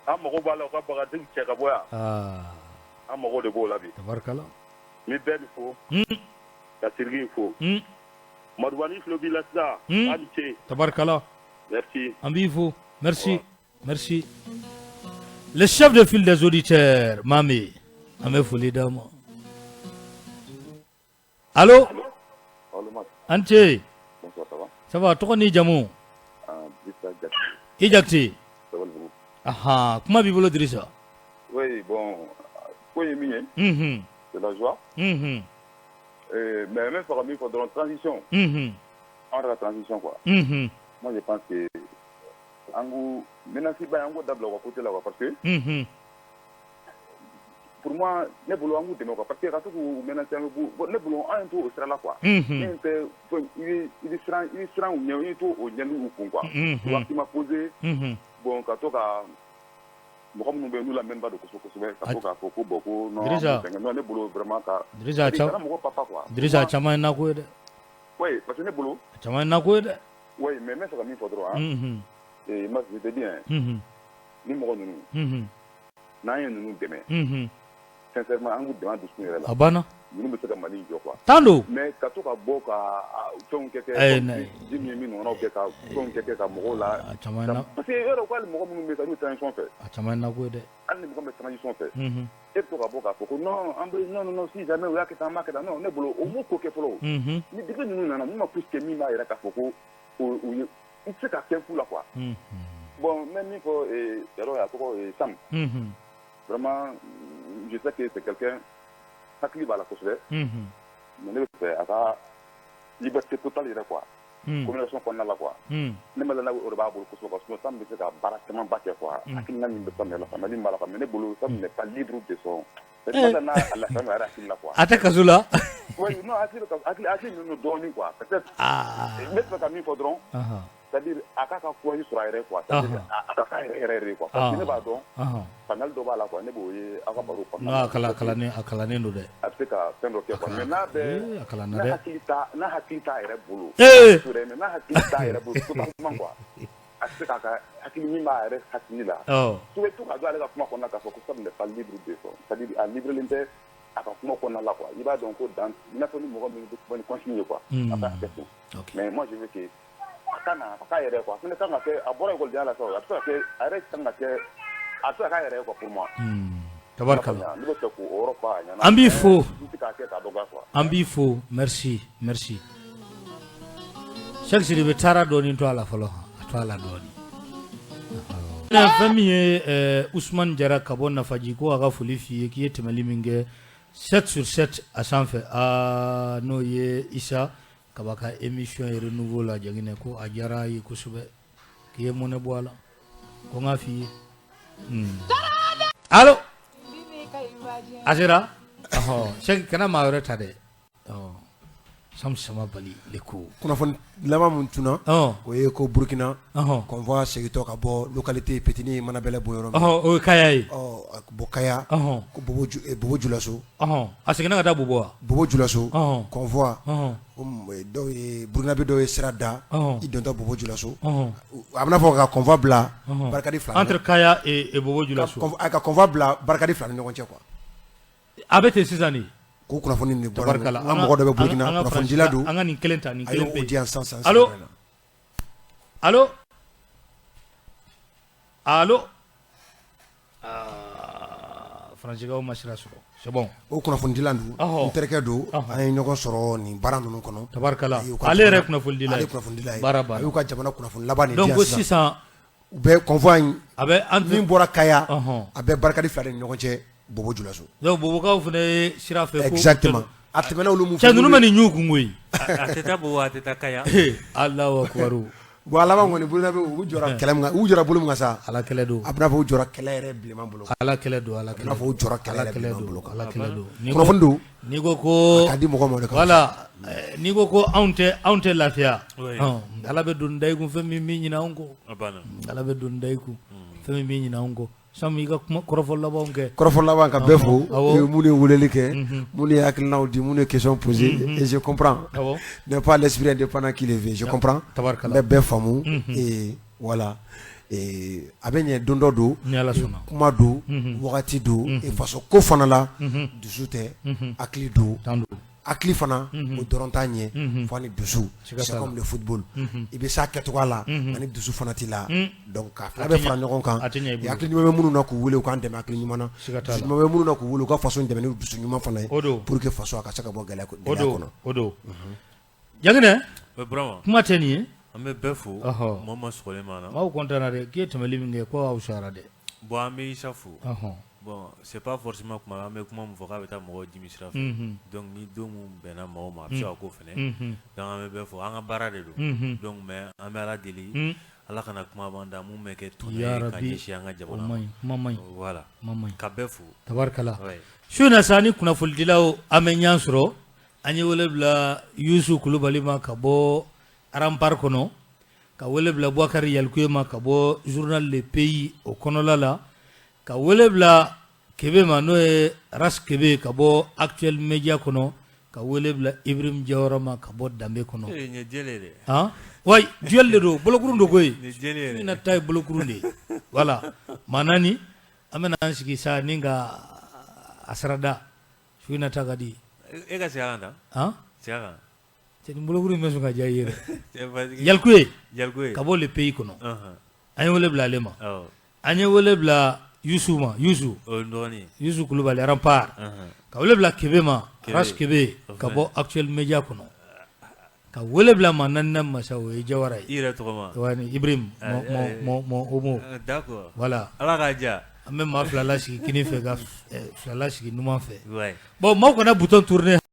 An mago b'a la u ka bagajiw cɛ ka bɔ yan. Aa. An mago de b'o la bi. Tabarikala. N bɛ bɛɛ de fo. Un. Ka Sidiki fo. Un. Madubani tulo b'i la sisan. Un. A ni ce. Tabarikala. Merci. An b'i fo. Merci. Merci. Le chef de file des auditeurs, Mami, an bɛ foli d'a ma. Allo? An ce. Bonsoir, ça va? Ça va, tɔgɔ n'i jamu? Ah, Drissa Diakité. I Jakite. Sabalibugu. Ahan, kuma b'i bolo Dirisa. Oui, bon, ko ye min ye. Unhun. C'est la joie. Unhun. Mais n bɛ fɛ ka min fɔ dɔrɔn transition. Unhun. An yɛrɛ ka transition quoi. Unhun. Moi je pense que an k'u menace ba in an k'o dabila u ka côté la quoi parce que. Unhun. Pour moi ne bolo an k'u dɛmɛ quoi parce que ka to k'u menacer an bɛ bon ne bolo an t'o sira la quoi. Unhun. Min tɛ fɛn i bɛ siran u ɲɛ i t'o ɲɛli u kun quoi. Unhun. Acte ma poser. Unhun. Bon ka to ka mɔgɔ minnu bɛ yen n'u lamɛnba don kosɛbɛ kosɛbɛ ka to k'a fɔ ko bon ko non Dirisa. non ne bolo vraiment ka. Dirisa kana mɔgɔ papa quoi. Dirisa a caman ye nako ye dɛ. Oui parce que ne bolo. A caman ye nako ye dɛ. Oui mais n bɛ fɛ ka min fɔ dɔrɔn. Unhun. Et moi je te dis hein. Unhun. Ni mɔgɔ ninnu. Unhun. N'an ye ninnu dɛmɛ. Unhun. Sincèrement an k'u dɛmɛ an dusukun yɛrɛ la. A banna. Ninnu bɛ se ka Mali jɔ quoi. Tan don. Mais ka to ka bɔ ka fɛnw kɛ kɛ. Ayi ne. Ji min min ɲɔgɔnnaw kɛ ka fɛnw kɛ kɛ ka mɔgɔw la. A caman na. Parce que yɔrɔ ko hali mɔgɔ minnu bɛ yen n'u transition fɛ. A caman ye nako ye dɛ. Hali ni mɔgɔ min bɛ transition fɛ. Unhun. E bɛ to ka bɔ k'a fɔ ko non an bɛ non non si jamais u y'a kɛ tan an b'a kɛ tan non ne bolo o m'o ko kɛ fɔlɔ o. Unhun. Ni depuis ninnu nana ninnu ma fosi kɛ min b'a jira k'a fɔ ko u ye i tɛ se ka fɛn k'u la quoi. Unhun. Bon n bɛ min fɔ yɔrɔ a tɔgɔ Sam. Unhun. Vraiment je sais que c'est quelqu'un hakili b'a la kosɛbɛ. Unhun. Mais ne bɛ fɛ a ka liberté totale yɛrɛ quoi. Un. Communication kɔnɔna la quoi. Un. Ne ma la o de b'a bolo kosɛbɛ quoi sinon Sam bɛ se ka baara camanba kɛ quoi. Un. Hakilina min bɛ Sam yɛrɛ la faamuyali min b'a la quoi mais ne bolo Sam n'est pas libre de son. Eh. Ne ma la n'a lafiyalen don a yɛrɛ hakili la quoi. A tɛ kaso la. Oui non hakili bɛ hakili ninnu dɔɔnin quoi peut-être. Ah. N bɛ fɛ ka min fɔ dɔrɔn. Anhan. C'est à dire a k'a ka courage sɔrɔ a yɛrɛ quoi. C'est à dire a ka k'a yɛrɛ yɛrɛ de quoi. Parce que ne b'a dɔn. Anhan. Faamuyali dɔ b'a la quoi ne b'o ye aw ka baro kɔnɔna Non la. a kalannen don dɛ. A bɛ se ka fɛn dɔ kɛ quoi mais n'a bɛ a kalanna n'a dɛ. hakili t'a yɛrɛ bolo. Ee. Mais n'a hakili t'a yɛrɛ bolo totalement quoi. A tɛ se k'a ka hakili min b'a yɛrɛ hakili la. Ɔ. Tu bɛ to ka don ale ka kuma kɔnɔna k'a fɔ ko Sam n'est pas libre de son c'est à dire a libre tɛ a ka kuma kɔnɔna la quoi i b'a dɔn ko dans i n'a fɔ ni mɔgɔ min bɛ kuma ni consigne ye quoi. Un. A ka hakɛ to. Mais moi je veux que a ka na a k'a yɛrɛ quoi a fana kan ka kɛ a bɔra ekɔlidenya la sa a bɛ se ka kɛ a yɛrɛ kan ka kɛ a bɛ se ka k'a yɛrɛ ye quoi pour moi. Tabarikala. Ne bɛ fɛ k'o yɔrɔ fɔ a ɲɛna. An b'i fo. N tɛ k'a kɛ k'a dɔgɔya quoi. An b'i fo merci merci. Cheikh Sidibe taara dɔɔnin to a la fɔlɔ a to a la dɔɔnin. Fɛn min ye Usumani Jara ka bɔ Nafaji ko a ka foli f'i ye k'i ye tɛmɛli min kɛ 7 sur 7 a sanfɛ aa n'o ye Isa Kaba ka émission ye renouveau la Jaginɛ ko a diyara a ye kosɛbɛ k'i ye mɔnɛ bɔ a la ko n k'a f'i ye. Allo a sera ɔhɔ Cheikh kana maa wɛrɛ ta dɛ ɔ Sam Samabali le ko kunnafoni laban min tunna o ye ko Burukina convoi segintɔ ka bɔ localité Petini mana bɛlɛ bɔ yɔrɔ min o ye Kaya ye bɔ Kaya ko Bobo Julaso a seginna ka taa Bobo wa Bobo Julaso convoi dɔw ye Burukinabe dɔw ye sira da i dontɔ Bobo Julaso a bɛna fɔ ka convoi bila barricade fila entre Kaya et Bobo Julaso ka convoi bila barricade fila ni ɲɔgɔn cɛ quoi a bɛ ten sisan de ko kunnafoni nin bɔra n ka mɔgɔ dɔ bɛ Burukina kunnafonidila don an ka nin kelen ta nin kelen a y'o di yan sisan allo allo allo Faransikaw ma sira sɔrɔ c'est bon. O kunnafonidila don, n terikɛ don, an ye ɲɔgɔn sɔrɔ nin baara ninnu kɔnɔ. Tabarikala, ale yɛrɛ ye kunnafonidila ye. Ale ye kunnafonidila ye. Baara banna. A y'u ka jamana kunnafoni laban de di yan Donc sisan u bɛ convoi in a bɛ an min bɔra Kaya a bɛ barricade fila de ni ɲɔgɔn cɛ Bobo Julaso. Donc Bobokaw fana ye sira fɛ. Exactement a tɛmɛna olu mun fɛ. Cɛ ninnu bɛ nin ɲun kun koyi. A tɛ taa Bobo a tɛ taa Kaya. Alahu akibaru. Bon a laban kɔni Burukina u jɔra kɛlɛ min kan u jɔra bolo min kan sa Ala kɛlɛ don a bɛna fɔ u jɔra kɛlɛ yɛrɛ bilenman bolo kan. Ala kɛlɛ don Ala kɛlɛ don. A bɛna fɔ u jɔra kɛlɛ yɛrɛ bilenman bolo kan. Ala kɛlɛ don. Kunnafoni don. N'i ko ko a ka di mɔgɔ ma o de kama. Voilà n'i ko ko anw tɛ anw tɛ lafiya. Ala bɛ doni da i kun fɛn min b'i ɲinɛ anw kɔ. A banna. Ala bɛ doni da i kun fɛn min b'i ɲinɛ anw kɔ. Samu i ka kuma kɔrɔfɔ labanw kɛ. Kɔrɔfɔ laban ka bɛɛ fo minnu ye weleli kɛ minnu ye hakilinaw di minnu ye question poser et je comprends n'est pas l'esprit indépendant qui le veut je comprends n bɛ bɛɛ faamu et voilà a bɛ ɲɛ don dɔ don kuma don wagati don et faso ko fana la dusu tɛ hakili don hakili fana o dɔrɔn t'a ɲɛ fo ni dusu c'est comme le football i bɛ s'a kɛcogoya la ani dusu fana t'i la donc k'a fila bɛɛ fara ɲɔgɔn kan hakili ɲuman bɛ minnu na k'u wele u k'an dɛmɛ hakili ɲuman na dusu ɲuman bɛ minnu na k'u wele u ka faso dɛmɛ ni dusu ɲuman fana ye pour que faso a ka se ka bɔ gɛlɛya kɔnɔ. O don Jaginɛ kuma tɛ nin ye an bɛ bɛɛ fo mɔgɔ ma sɔgɔlen ma na maaw content na dɛ k'i ye tɛmɛli min kɛ ko aw fisayara dɛ bon an bɛ Isa fo bon c'est pas forcément kuma an bɛ kuma min fɔ k'a bɛ taa mɔgɔw dimi sira fɛ donc ni don min bɛnna mɔgɔw ma a bɛ se ka k'o fana donc an bɛ bɛɛ fo an ka baara de don donc mais an bɛ Ala deli Ala kana kuma b'an da mun bɛ kɛ tɔnɔ ye ka ɲɛsin an ka jamana ma kuma man ɲi voilà ka bɛɛ fo tabarikala su in na sa ni kunnafonidilaw an bɛ ɲɔgɔn sɔrɔ an ye wele bila Yusu Kulubali ma ka bɔ Rempart kɔnɔ ka wele bila Bubakari Yalikuye ma ka bɔ journal Le Pays o kɔnɔla la ka wele bila Kebe ma n'o ye Ras Kebe ka bɔ Actuel Media kɔnɔ ka wele bila Ibrahim Jawara ma ka bɔ Danbe kɔnɔ wayi duel de don bolokurun don koyi na ta ye bolokurun de ye voilà maa naani an bɛna an sigi sa ni ka a sarada su in na ta ka di e ka segin a kan tan segin a kan cɛ nin bolokuru in bɛ sɔn ka diya i ye dɛ Yalikuye ka bɔ Le Pays kɔnɔ an ye wele bila ale ma an ye wele bila Yusu ma Yusu Yusu Kulubali Rempart ka wele bila Kebe ma Ras Kebe ka bɔ Actuel Media kɔnɔ ka wele bila maa naaninan ma sa o ye Jawara ye i yɛrɛ tɔgɔ ma Ibrahim Omo voilà Ala k'a diya an bɛ maa fila lasigi kinin fɛ ka fila lasigi numan fɛ bon maaw kana bouton tourner.